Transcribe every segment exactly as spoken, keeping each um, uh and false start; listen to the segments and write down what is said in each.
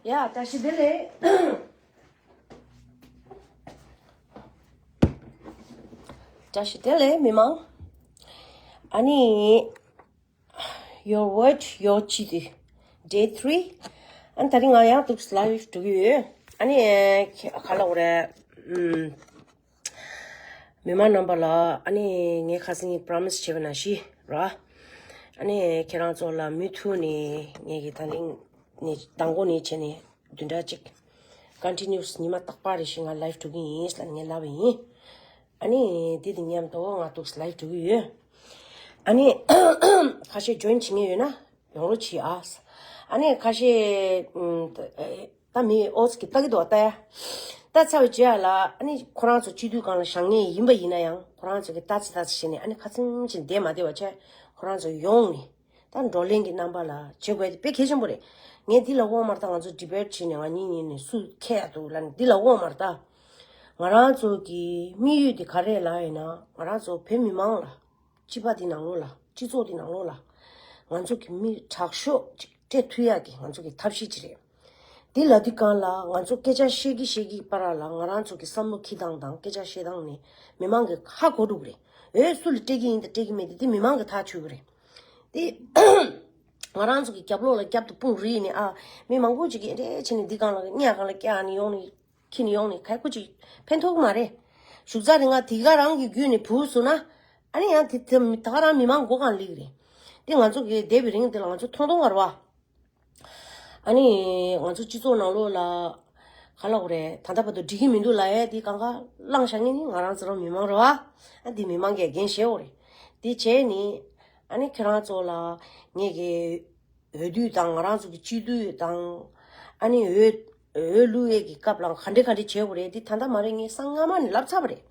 ཡ། བཀྲ་ཤིས་བདེ་ལེགས། བཀྲ་ཤིས་བདེ་ལེགས་མི་མང་། ཨ་ནི། Your word, your city, day three. ཨ་ནི་ད་རིང་ང་ཡང་ཏོག་ཙམ་ལའིབ་འགྲོ་གི་ཡོད། ཨ་ནི་ག་ལ་འོ་རེད། ཨུམ། མི་མང་རྣམ་པ་ལ་ཨ་ནི་ངས་ཁ་སང་པོ་རོ་མི་སི་བྱས་པ་ནང་བཞིན་ར། ཨ་ནི་ཁྱེད་རང་ཚོ་ལ་མུ་མཐུད་ནས་ངས་ཀྱི་ད་རིང་ནས་མདང་དགོང་ནས་བྱས་ནས་བདུན་ཕྲག་གཅིག་ཀོན་ཊི་ནིའུ་སི་ཉི་མ་རྟག་པར་རེ་བཞིན་ང་ལའིབ་འགྲོ་གི་ཡིན་ལབ་ངས་ལབ་པ་ཡིན། ཨ་ནི་འདི་དང་མཉམ་དུ་ང་ཏོག་ཙམ་ལའིབ་འགྲོ་གི་ཡོད། ཨ་ནི་ཁ་ཤས་ཇོ་ཡིན་བྱེད་མཁན་ཡོད་ན་ཡོང་རོགས་གྱིས་ཨ། ཨ་ནི་ཁ་ཤས་ཨུམ། ད་མི་ཨོ་ཙི་གི་ལྟ་གི་འདུག་ལྟ་ཡ། ལྟ་ཚར་བའི་རྗེས་ལ་ཨ་ནི་ཁོ་རང་ཚོ་སྤྱི་འཐུས་སྒང་ལ་བཞེངས་མཁན་ཡིན་པ་ཡིན་ན་ཡང་ཁོ་རང་ཚོ་གི་ལྟ་ཚེ་ལྟ་ཚེ་བྱས་ནས་ཨ་ནི་ཁ་ཚིམ་བྱས་ནས་བསྡད་མ་བསྡད་པ་བྱས་ཁོ་རང་ཚོ་ཡོང་ནས་ད་བགྲོ་གླེང་གི་རྣམ་པ་ལ་བྱེད་དགོས་དེ་དཔེ་གལ་ཆེན་པོ་རེད། ངས་འདི་ལ་དབང་མ་ལྟ་ང་ཚོ་ཌི་བེཊ་བྱས་ནས་ང་གཉིས་གཉིས་ནས་སུ་ཁྱད་ཡ་འདུག་ལབ་ནས་འདི་ལ་དབང་མ་ལྟ། ང་རང་ཚོ་གི་དམིགས་ཡུལ་དེ་ག་རེ་ལབ་ཡིན་ན་ང་རང་ཚོ་བོད་མི་མང་ལ། སྤྱི་པ་འདི་ནང་ལོགས་ལ་སྤྱི་ཚོགས་འདི་ནང་ལོགས་ལ་ང་ཚོ་གི་མི་དྲག་ཤོས་ཅིག་སྤྲད་ཐུབ་ཡག་གི་ང་ཚོ་གི་ཐབས་ཤེས་ཅིག་རེད། འདི་ལ་འདི་སྒང་ལ་ང་ཚོ་སྐད་ཆ་བཤད་ཀྱི་བཤད་ཀྱི་བར་ལ་ང་རང་ཚོ་གི་བསམ་བློ་འཁྱེར་སྟངས་དང་སྐད་ཆ་བཤད་སྟངས་ནི་མི་མང་གི་ཧ་གོ་འགྲོ་གི་རེད། འོས་སུ་ལ་སྤྲད་ཀྱི་ཡིན་དང་སྤྲད་ཀྱི་མེད་དེ་འདི་མི་མང་གི་ཐག་ཆོད་གི་རེད། འདི་ང་རང་ཚོ་གི་རྒྱབ་ལོགས་ལ་རྒྱབ་ཏུ་དཔུང་རིས་ནས་ཨ་མི་མང་པོ་ཅིག་གིས་འདྲེ་བྱས་ནས་འདི་སྒང་ལ་གཉའ་སྒང་ལ་བཀྱག་ནས་ཡོང་ནས། ཁྱེར་ནས་ཡོང་ནས་ག་ཡེ་ཁུ་ཅིག་ཕན་ཐོགས་ཀྱི་མ་རེད། བཞུགས་ཚར་རིང་ང་དེ་ག་རང་གི་བརྒྱུད་ནས་བུད་སོང་ན། ཨ་ནི་ཡང་དེ་དེ་ད་ག་རང་མི་མང་མགོ་གང་ལེགས་རེད། དེ་ང་ཚོ་གི་བསྡད་པའི་རིང་དེ་ལ་ང་ཚོ་མཐོང་མཐོང་བ་རེད་བ། ཨ་ནི་ང་ཚོ་སྤྱི་ཚོགས་ནང་ལོགས་ལ་ག་ལབ་དགོས་རེད། ད་ལྟ་བར་དུ་འགྲིག་གི་མི་འདུག་ལབ་ཡས་དེ་གང་ག་བླངས་བཞག་མཁན་ནི་ང་རང་ཚོ་རང་མི་མང་རེད་བ། ཨ་དེ་མི་མང་གིས་འགན་བཞེས་དགོས་རེད། དེ་བྱས་ནི་ཨ་ནི་ཁྱེད་རང་ཚོ་ལ་ངས་གི་འོས་བསྡུ་དང་ང་རང་ཚོ་གི་སྤྱི་འཐུས་དང་། ཨ་ནི་འོས་འོས་བླུག་ཡས་ཀྱི་སྐབས་ལ་ག་འདྲ་ག་འདྲ་བྱེད་དགོས་རེད་འདི་ད་ལྟ་མ་རེད། ངས་སང་སྔ་མ་ནས་ལབ་ཚར་བ་རེད།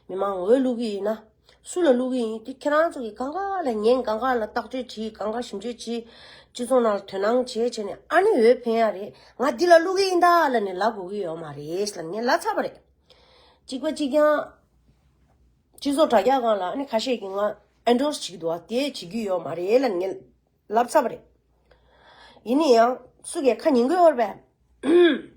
མི་མང་འོས་བླུག་གི་ཡིན་ན་སུ་ལ་བླུག་གི་ཡིན་འདི་ཁྱེད་རང་ཚོ་གི་གང་ག་ལ་ཉན་གང་ག་ལ་བརྟག་དཔྱད་བྱེད་གང་ག་ཞིབ་འཇུག་བྱེད། སྤྱི་ཚོགས་ནང་ལ་དོ་སྣང་བྱེད་བྱས་ནས་ཨ་ནི་འོས་འཕེན་ཡ་རེད། ང་འདི་ལ་བླུག་གི་ཡིན་ད་ལབ་ནས་ལབ་དགོས་ཀྱི་ཡོད་མ་རེད་ལབ་ངས་ལབ་ཚར་བ་རེད། གཅིག་པ་གཅིག་རྐྱང་། སྤྱི་ཚོགས་དྲ་རྒྱ་སྒང་ལ་ཨ་ནི་ཁ་ཤས་ཀྱིས་ང་ཨེན་ཌོ་སི་བྱེད་ཀྱི་འདུག་བ་དེ་བྱེད་ཀྱི་ཡོད་མ་རེད་ལབ་ངས་ལབ་ཚར་བ་རེད། ཡིན་ན་ཡང་སུ་གས་ཁ་ཉན་གི་ཡོད་རེད་པས།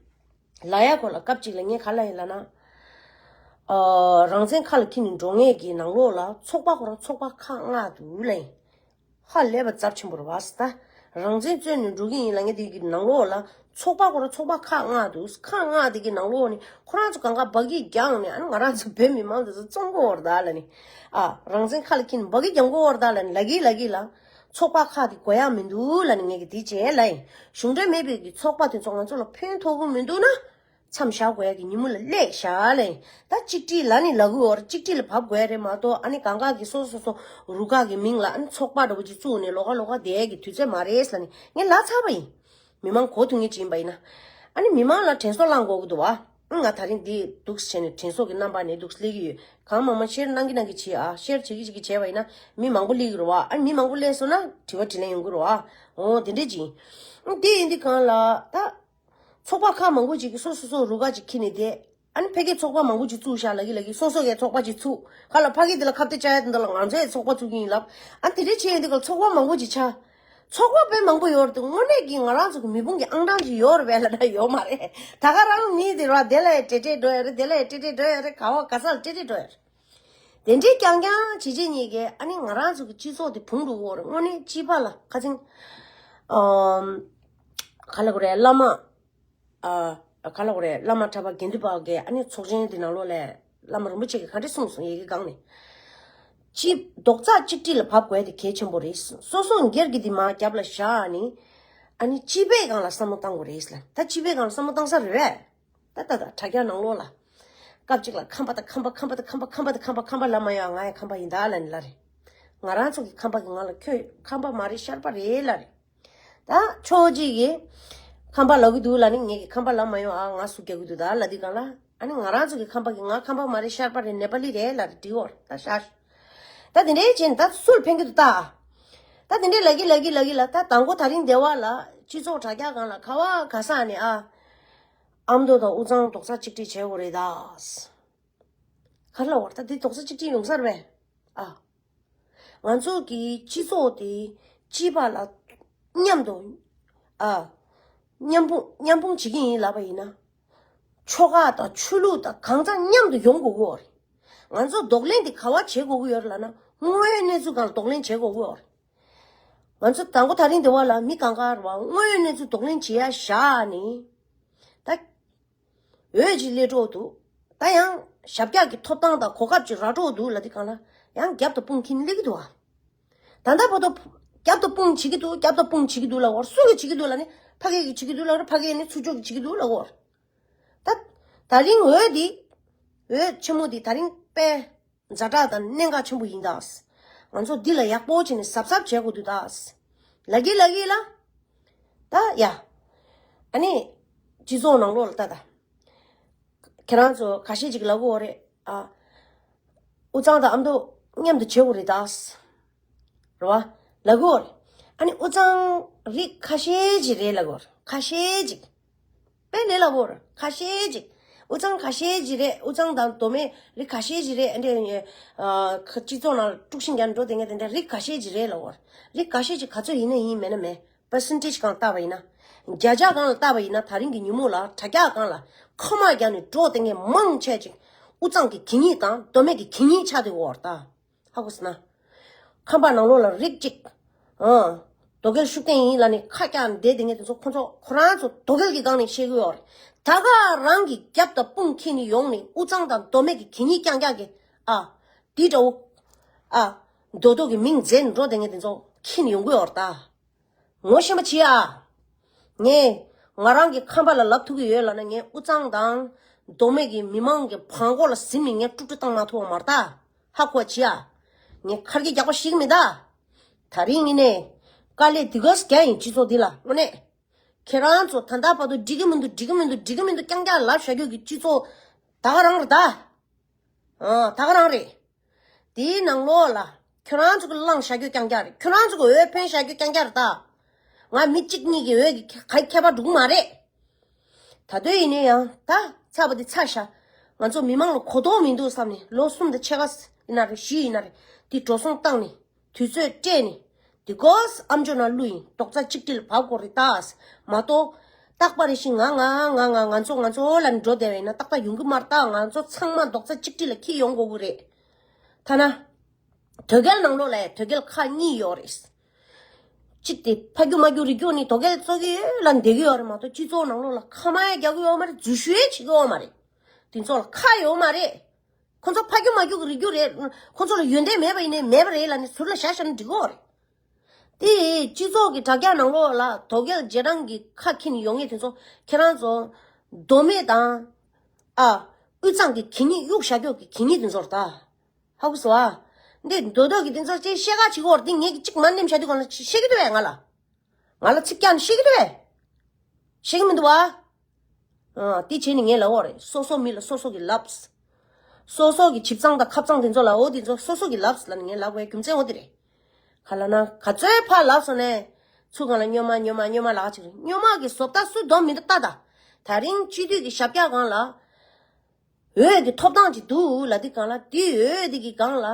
ལབ་ཡ་ཁོ་ལ་སྐབས་གཅིག་ལ་ངས་ག་ལབ་ཡིན་ལབ་ན། ཨ། རང་བཙན་ཁ་ལ་འཁྱེར་ནས་འགྲོ་མཁན་གྱི་ནང་ལོགས་ལ་ཚོགས་པ་ཁོ་རང་ཚོགས་པ་ཁག་ལྔ་འདུག་ལབ་ཡིན། ཧ་ལས་པ་ཚབས་ཆེན་པོ་རེད་བ་ཟེར་ད། རང་བཙན་རྩོད་ནས་འགྲོ་གི་ཡིན་ལབ་མཁན་དེ་གི་ནང་ལོགས་ལ་ཚོགས་པ་ཁོ་རང་ཚོགས་པ་ཁག་ལྔ་འདུག་ཁག་ལྔ་དེ་གི་ནང་ལོགས་ནས་ཁོ་རང་ཚོ་གང་ག་འབག་གི་རྒྱག་ནས་ཨ་ནི་ང་རང་ཚོ་བོད་མི་མང་དེ་ཚོ་བཙོང་གི་ཡོད་རེད་ད་ལབ་ནས། ཨ། རང་བཙན་ཁ་ལ་འཁྱེར་ནས་འབག་གི་རྒྱག་གི་ཡོད་རེད་ད་ལབ་ནས་ལབ་གི་ལབ་གི་ལ། ཚོགས་པ་ཁག་དེ་དགོས་ཡག་མི་འདུག་ལབ་ནས་ངས་གི་དེ་བྱས་ལབ་ཡིན། གཞུང་འབྲེལ་མེད་པའི་གི་ཚོགས་པ་དེ་ཚོ་ང་ཚོ་ལ་ཕན་ཐོགས་གི་མི་འདུག་ན། མཚམས་བཞག་དགོས་ཡ་གི་ཉིན་མོ་ལ་སླེབས་བཞག་ལབ་ཡིན། ད་གཅིག་སྒྲིལ་ལབ་ནི་ལབ་གི་ཡོད་རེད། གཅིག་སྒྲིལ་ལ་བབས་དགོས་ཡ་རེད་མ་གཏོགས་ཨ་ནི་གང་ག་གི་སོ་སོ་སོ་རུ་ཁག་གི་མིང་ལ་ཨ་ནི་ཚོགས་པ་འདྲ་པོ་ཅིག་བཙུགས་ནས་ལོགས་ཀ་ལོགས་ཀ་བསྡད་ཡ་གི་དུས་ཚོད་མ་རེད་ལབ་ནི་ངས་ལབ་ཚར་བ་ཡིན། མི་མང་གོ་ཐུབ་ངེས་ཅིག་ཡིན་པ་ཡིན་ན། ཨ་ནི་མི་མང་ལ་དྲན་གསོ་བསླང་དགོས་ཀྱི་འདུག་བ། ཨ་ང་ད་རིང་འདི་འདུག་སེ་བྱས་ནས་དྲན་གསོ་གི་རྣམ་པ་ནས་འདུག་སེ་སླེབས་ཀྱི་ཡོད། གང་མང་མང་ཤེར་གནང་གི་གནང་གི་བྱེད་ཨ། ཤེར་བྱེད་ཀྱི་བྱེད་ཀྱི་བྱས་པ་ཡིན་ན་མི་མང་པོ་སླེབས་ཀྱི་རེད་བ། ཨ་ནི་མི་མང་པོ་སླེབས་སོང་ན་དྲི་བ་དྲིས་ལན་ཡོང་གི་རེད་བ། འོ་དེ་འདྲས་ཅིག་ཡིན། ཨ་དེ་ཡིན་དུས་གང་ལ་ད། ཚོགས་པ་ཁག་མང་པོ་ཅིག་གིས་སོ་སོ་སོ་རུ་ཁག་ཅིག་ཁྱེར་ནས་བསྡད། ཨ་ནི་ཕ་གིའི་ཚོགས་པ་མང་པོ་ཅིག་བཙུགས་ཤག་ལབ་ཀྱི་ལབ་ཀྱི་སོ་སོ་གིས་ཚོགས་པ་ཅིག་ཚུགས། ཁ་ལ་ཕ་གི་དེ་ལ་ཁ་གཏད་བཅག་ཡ་དེ་འདྲ་ལ་ང་ཚོའི་ཚོགས་པ་བཙུགས་ཀྱི་ཡིན་ལབ། ཨ་དེ་འདྲ་བྱས་ཡོང་དུས་ཀ་ཚོགས་པ་མང་པོ་ཅིག་ཆགས། ཚོགས་པ་དཔེ་མང་པོ་ཡོད་རེད་དེ་དངོས་གནས་ཀྱི་ང་རང་ཚོ་གི་མི་དཔུང་གི་ཨང་གྲངས་ཅིག་ཡོད་རེད་པས་ལབ་ན་ཡོད་མ་རེད། ད་ག་རང་མི་དེ་ར་དེ་ལ་ཡ་ཏྲེ་ཏྲེ་འགྲོ་ཡ་རེད། དེ་ལ་ཡ་ཏྲེ་ཏྲེ་འགྲོ་ཡ་རེད། ག་བ་ག་ས་ལ་ཏྲེ་ཏྲེ་འགྲོ་ཡ་རེད། དེ་འདྲའི་རྐྱང་རྐྱང་བྱེད་བྱེད་གཉིས་ཀས་ཨ་ནི་ང་རང་ཚོ་གི་སྤྱི་ཚོགས་དེ་བུང་འགྲོ་གི་ཡོད་རེད། དངོས་གནས་སྤྱི་པ་ལ་ཁ་ཚིང་། ཨམ། ག་ལབ་དགོས་རེད། བླ་མ། ཨ། ག་ལབ་དགོས་རེད། བླ་མ་གྲྭ་པ་དགེ་འདུན་པ་གི་ཨ་ནི་ཚོགས་ཆེན་དེ་ནང་ལོགས་ལ་བླ་མ་རིན་པོ་ཆེ་གིས་ག་འདྲ་གསུངས་སོང་ཡི་གེ་སྒང་ནས། གཅིག་རྡོག་རྩ་གཅིག་སྒྲིལ་ལ་བབས་དགོས་དེ་གལ་ཆེན་པོ་རེད། སོ་སོ་སྒེར་གྱི་དེ་མར་རྒྱབ་ལ་བཞག་ནི། ཨ་ནི་སྤྱི་པའི་སྒང་ལ་བསམ་བློ་བཏང་དགོས་རེད་ལབ། ད་སྤྱི་པའི་སྒང་ལ་བསམ་བློ་བཏང་ས་རེད་པས། ད་ད་ད་དྲ་རྒྱ་ནང་ལོགས་ལ། སྐབས་གཅིག་ལ་ཁམས་པ་དང་ཁམས་པ་ཁམས་པ་དང་ཁམས་པ་ཁམས་པ་དང་ཁམས་པ་ཁམས་པ་ལབ་མ་ཡོང་། ང་ཡང་ཁམས་པ་ཡིན་ད་ལབ་ནི་ལབ་རེད། ང་རང་ཚོ་གི་ཁམས་པ་གི་ང་ལ་ཁྱོད་ཁམས་པ་མ་རེད་ཤར་པ་རེད་ལབ་རེད། ད་ཕྱོགས་གཅིག་གིས་ཁམས་པ་ལབ་གི་འདུག་ལབ་ནི་ངས་གི་ཁམས་པ་ལབ་མ་ཡོང་ཨ། ང་སུ་རྒྱག་གི་འདུག་ད་ལབ་དུས་གང་ལ་ཨ་ནི་ང་རང་ཚོ་གི་ཁམས་པ་གི་ང་ཁམས་པ་མ་རེད་ཤར་པ་རེད་ནེ་པ་ལི་རེད་ལབ་རེད། འགྲིག་གོ་ད་ཤར། ད་དེ་འདྲའི་བྱས་ནས་ད་སུ་ལ་ཕན་གི་འདུག་ད། ད་དེ་འདྲའི་ལབ་གི་ལབ་གི་ལབ་གི་ལ་ད་དང་པོ་ད་རིང་སྡེ་བ་ལ་སྤྱི་ཚོགས་དྲ་རྒྱ་སྒང་ལ་ག་བ་ག་ས་ནས་ཨ། ཨ་མདོ་དང་དབུས་གཙང་རྡོག་རྩ་གཅིག་སྒྲིལ་བྱེད་དགོས་རེད་ད། ག་ལ་བར་ད་འདི་རྡོག་རྩ་གཅིག་སྒྲིལ་ཡོང་ས་རེད་པས། ཨ། ང་ཚོ་གི་སྤྱི་ཚོགས་དེ་སྤྱི་པ་ལ་མཉམ་དུ། ཨ། མཉམ་སྤུངས་མཉམ་སྤུངས་བྱེད་ཀྱི་ཡིན་ལབ་པ་ཡིན་ན། ཆོལ་ཁ་དང་ཆོས་ལུགས་དང་གང་ཚང་མཉམ་དུ་ཡོང་དགོས་ཀྱི་ཡོད་རེད། ང་ཚོ་གདོང་ལེན་དེ་ག་བ་བྱེད་དགོས་ཀྱི་ཡོད་རེད་ལབ་ན། དངོས་ཡོད་གནས་ཚུལ་སྒང་ལ་གདོང་ལེན་བྱེད་དགོས་ཀྱི་ཡོད་རེད། ང་ཚོ་དང་པོ་ད་རིང་འདི་བ་ལ་མི་གང་ག་རེད་བ། དངོས་ཡོད་གནས་ཚུལ་གདོང་ལེན་བྱེད་ཡ་བཞག་ནས། ད། འོས་ཅིག་སླེབས་འགྲོ་འདུག་ད་ཡང་ཞབས་བཀྱག་གི་ཐོབ་ཐང་དང་གོ་སྐབས་ཅིག་རག་འགྲོ་འདུག་ལབ་དུས་སྒང་ལ། ཡང་རྒྱབ་དང་དཔུང་འཁྱེར་སླེབས་ཀྱི་འདུག་བ། ད་ལྟ་བར་དུ་རྒྱབ་དང་དཔུང་བྱེད་ཀྱི་འདུག་རྒྱབ་དང་དཔུང་བྱེད་ཀྱི་འདུག་ལབ་ཀྱི་ཡོད་རེད། སུ་གིས་བྱེད་ཀྱི་འདུག་ལབ་ནས། ཕ་གི་གིས་བྱེད་ཀྱི་འདུག་ལབ་ཀྱི་ཡོད་རེད། ཕ་གི་ནས་ཚུར་ཕྱོགས་ཀྱིས་བྱེད་ཀྱི་འདུག་ལབ་ཀྱི་ཡོད་རེད། ད། ད་རིང་འོས་འདི། འོས་ཆེན་མོ་འདི་ད་རིང་དཔེ་ཛ་དྲག་དང་གནད་འགག་ཆེན་པོ་ཡིན་ད། ང་ཚོ་འདི་ལ་ཡག་པོ་བྱས་ནས་གཟབ་གཟབ་བྱེད་དགོས་འདུག་ད། ལབ་ཀྱི་ལབ་ཀྱི་ལ། ད་ཡ། ཨ་ནི། སྤྱི་ཚོགས་ནང་ལོགས་ལ་ད་ད། ཁྱེད་རང་ཚོ་ཁ་ཤས་ཅིག་ལབ་ཀྱི་ཡོད་རེད་ཨ། དབུས་གཙང་དང་ཨ་མདོ་མཉམ་དུ་བྱེད་དགོས་རེད་ད། རེད་བ། ལབ་ཀྱི་ཡོད་རེད། ཨ་ནི་དབུས་གཙང་རིགས་ཁ་ཤས་ཅིག་རེད་ལབ་ཀྱི་ཡོད་རེད། ཁ་ཤས་ཅིག་དཔེ་ལས་སླ་པོ་རེད། ཁ་ཤས་ཅིག་དབུས་གཙང་ཁ་ཤས་ཅིག་རེད། དབུས་གཙང་དང་མདོ་སྨད་རིགས་ཁ་ཤས་ཅིག་རེད། ཨ་འདྲས། ཨ། སྤྱི་ཚོགས་ནང་ལ་དཀྲུག་ཤིང་རྒྱག་ནས་འགྲོ་བསྡད་མཁན་དེ་འདྲ་རིགས་ཁ་ཤས་ཅིག་རེད་ལབ་ཀྱི་ཡོད་རེད། རིགས་ཁ་ཤས་ཅིག་ག་ཚོད་ཡིན་ན་ཡིན། མེད་ན་མེད། པར་སེན་ཊེ་ཇི་སྒང་བལྟས་པ་ཡིན་ན། བརྒྱ་ཆ་སྒང་ལ་བལྟས་པ་ཡིན་ན། ད་རིང་གི་ཉིན་མོ་ལ་དྲ་རྒྱ་སྒང་ལ་ཁ་མ་རྒྱག་ནས་འགྲོ་བསྡད་མཁན་མང་ཆེ་ཅིག་དབུས་གཙང་གི་གད་སྙིགས་དང་མདོ་སྨད་ཀྱི་གད་སྙིགས་ཆགས་བསྡད་ཡོད་རེད་ད། ཧ་གོ་སོང་ན། ཁམས་པ་ནང་ལོགས་ལ་རིགས་གཅིག་ཨང་། རྡོ་སྐས་ཤུགས་ལྡན་ཡིན་ལབ་ནས་ཁ་བཀྱག་བསྡད་བསྡད་མཁན་དེ་ཚོ། ཁོ་ཚོ་ཁོ་རང་ཚོ་རྡོ་སྐས་ཀྱི་སྒང་ནས་བཤད་ཀྱི་ཡོད་རེད། ད་ག་རང་གི་རྒྱབ་དང་དཔུང་འཁྱེར་ནས་ཡོང་ནས་དབུས་གཙང་དང་མདོ་སྨད་ཀྱི་གད་སྙིགས་རྐྱང་རྐྱང་གི། ཨ། དེ་འདྲ་བོ། ཨ། མདོ་སྟོད་ཀྱི་མིང་བརྗེད་ནས་འགྲོ་བསྡད་མཁན་དེ་ཚོ་འཁྱེར་ནས་ཡོང་གི་ཡོད་རེད་ད། ངོ་ཤེས་པ་བྱེད་ཨ། ངས་ང་རང་གི་ཁམས་པ་ལ་ལབ་ཐུབ་ཀྱི་ཡོད་ལབ་ན། ངས་དབུས་གཙང་དང་མདོ་སྨད་ཀྱི་མི་མང་གི་བྲང་ཁོག་ལ་ཟིན་ནས་ངས་དཀྲུག་དཀྲུག་བཏང་མ་ཐུབ་པ་མ་རེད་ད། ཧ་གོ་བྱེད་ཨ། ངས་ཁ་སྐད་རྒྱག་པ་ཞིག་མིན་ད། ད་རིང་ཡིན་ནའི། དཀའ་ལས་འདི་ག་ཙམ་རྒྱག་ཡིན་སྤྱི་ཚོགས་འདི་ལ། དངོས་གནས། ཁྱེད་རང་ཚོ་ད་ལྟ་བར་དུ་འགྲིག་གི་མི་འདུག་འགྲིག་གི་མི་འདུག་འགྲིག་གི་མི་འདུག་རྐྱང་རྐྱང་ལབ་བཞག་རྒྱུ་གི་སྤྱི་ཚོགས་ད་ག་རང་རེད་ད། ཨ། ད་ག་རང་རེད། དེའི་ནང་ལོགས་ལ་ཁྱོད་རང་ཚོ་གི་བླངས་བཞག་རྒྱུ་རྐྱང་རྐྱང་རེད། ཁྱོད་རང་ཚོ་གི་འོས་འཕེན་བཞག་རྒྱུ་རྐྱང་རྐྱང་རེད་ད། ང་མི་གཅིག་གཉིས་ཀྱི་འོས་ཀྱི་ག་ཁྱད་པར་འགྲོ་གི་མ་རེད། ད་དུང་ཡིན་ནའི་ཡང་ད་ཚར་བ་དེ་ཚར་ཤག་ང་ཚོ་མི་མང་ལ་གོ་རྟོགས་མི་འདུག་བསམ་ནས། ལོ་གསུམ་དང་ཕྱེད་ཀ་ཡིན་ན་རེད། བཞི་ཡིན་ན་རེད། དེ་འགྲོ་སོང་བཏང་ནས། དུས་ཚོད་སྤྲད་ནས། དེ་གོས་ཨམ་ཅོག་ནང་བླུགས་ཡིན། རྡོག་རྩ་གཅིག་སྒྲིལ་ལ་བབས་དགོས་རེད་ད། མ་གཏོགས། རྟག་པར་རེ་བཞིན་ང་ང་ང་ང་ང་ཚོ་ང་ཚོ་ལབ་ནས་འགྲོ་བསྡད་པ་ཡིན་ན་ཏག་ཏག་ཡོང་གི་མ་རེད་ད། ང་ཚོ་ཚང་མ་རྡོག་རྩ་གཅིག་སྒྲིལ་ལ་འཁྱེར་ཡོང་དགོས་ཀྱི་རེད། ཐ་ན། དོལ་རྒྱལ་ནང་ལོགས་ལ་དོལ་རྒྱལ་ཁག་གཉིས་ཡོད་རེད། གཅིག་དེ་ཕ་རྒྱུག་མ་རྒྱུག་རིག་རྒྱུག་ནི་དོལ་རྒྱལ་བཙུགས་ཀྱི་ཡོད་ལབ་བསྡད་ཀྱི་ཡོད་རེད་མ་གཏོགས། སྤྱི་ཚོགས་ནང་ལོགས་ལ་ཁ་མ་ཡ་རྒྱག་གི་ཡོད་མ་རེད། འཛུལ་ཞུགས་ཡ་བྱེད་ཀྱི་ཡོད་མ་རེད། དེ་ཚོ་ལ་ཁག་ཡོད་མ་རེད། ཁོ་ཚོ་ཕ་རྒྱུག་མ་རྒྱུག་གི་རིག་རྒྱུག་རེད། ཁོ་ཚོ་ལ་ཡོན་ཏན་མེད་པ་ཡིན་ནའི་མེད་པ་རེད་ལབ་ནས་ཟུར་ལ་བཞག་བཞག་ན་འགྲིག་གི་ཡོད་རེད། དེ་སྤྱི་ཚོགས་ཀྱི་དྲ་རྒྱ་ནང་ལོགས་ལ་དོལ་རྒྱལ་རྗེས་འབྲང་གི་ཁ་འཁྱེར་ནས་ཡོང་མཁན་དེ་ཚོ་ཁྱེད་རང་ཚོ་མདོ་སྨད་དང་། ཨ། དབུས་གཙང་གི་གད་སྙིགས་གཡུག་བཞག་རྒྱུ་གི་གད་སྙིགས་དེ་ཚོ་རེད་ད། ཧ་གོ་སོང་ཨ། འདི་མདོ་སྟོད་ཀྱི་དེ་ཚོ་ཅིག་བཤད་ག་བྱེད་ཀྱི་ཡོད་རེད། འདི་ངས་ཅིག་མར་ནེམ་བཞག་དུས་སྒང་ལ་བཤད་ཀྱི་འདུག་པས་ང་ལ། ང་ལ་ཚིག་རྐྱང་བཤད་ཀྱི་འདུག་པས། བཤད་ཀྱི་མི་འདུག་པ། ཨ། དེ་བྱས་ནས་ངས་ལབ་པ་རེད། སོ་སོ་མི་ལ་སོ་སོ་གིས་ལབ། སོ་སོ་གི་བྱིས་ཙང་དང་ཁ་ཙང་དེ་ཚོ་ལ། འོ་དེ་ཚོ་སོ་སོ་གིས་ལབ་ལབ་ནས་ངས་ལབ་པའི་རྒྱུ་མཚན་འོ་དེ་རེད། ག་ལབ་ན་ག་ཚོད་ཕར་ལབ་སོང་ནས། ཚུར་སྒང་ལ་སྨྱོན་མ་སྨྱོན་མ་སྨྱོན་མ་ལབ་ཅིག་རེད། སྨྱོན་མ་གི་བཟོ་ལྟ་སུ་འདོམས་མི་འདུག་ལྟ་ད། ད་རིང་སྤྱི་འཐུས་ཀྱི་ཞབས་བཀྱག་སྒང་ལ། འོས་ཀྱི་ཐོབ་ཐང་ཅིག་འདུག་ལབ་དུས་སྒང་ལ། དེ་འོས་དེ་གི་སྒང་ལ་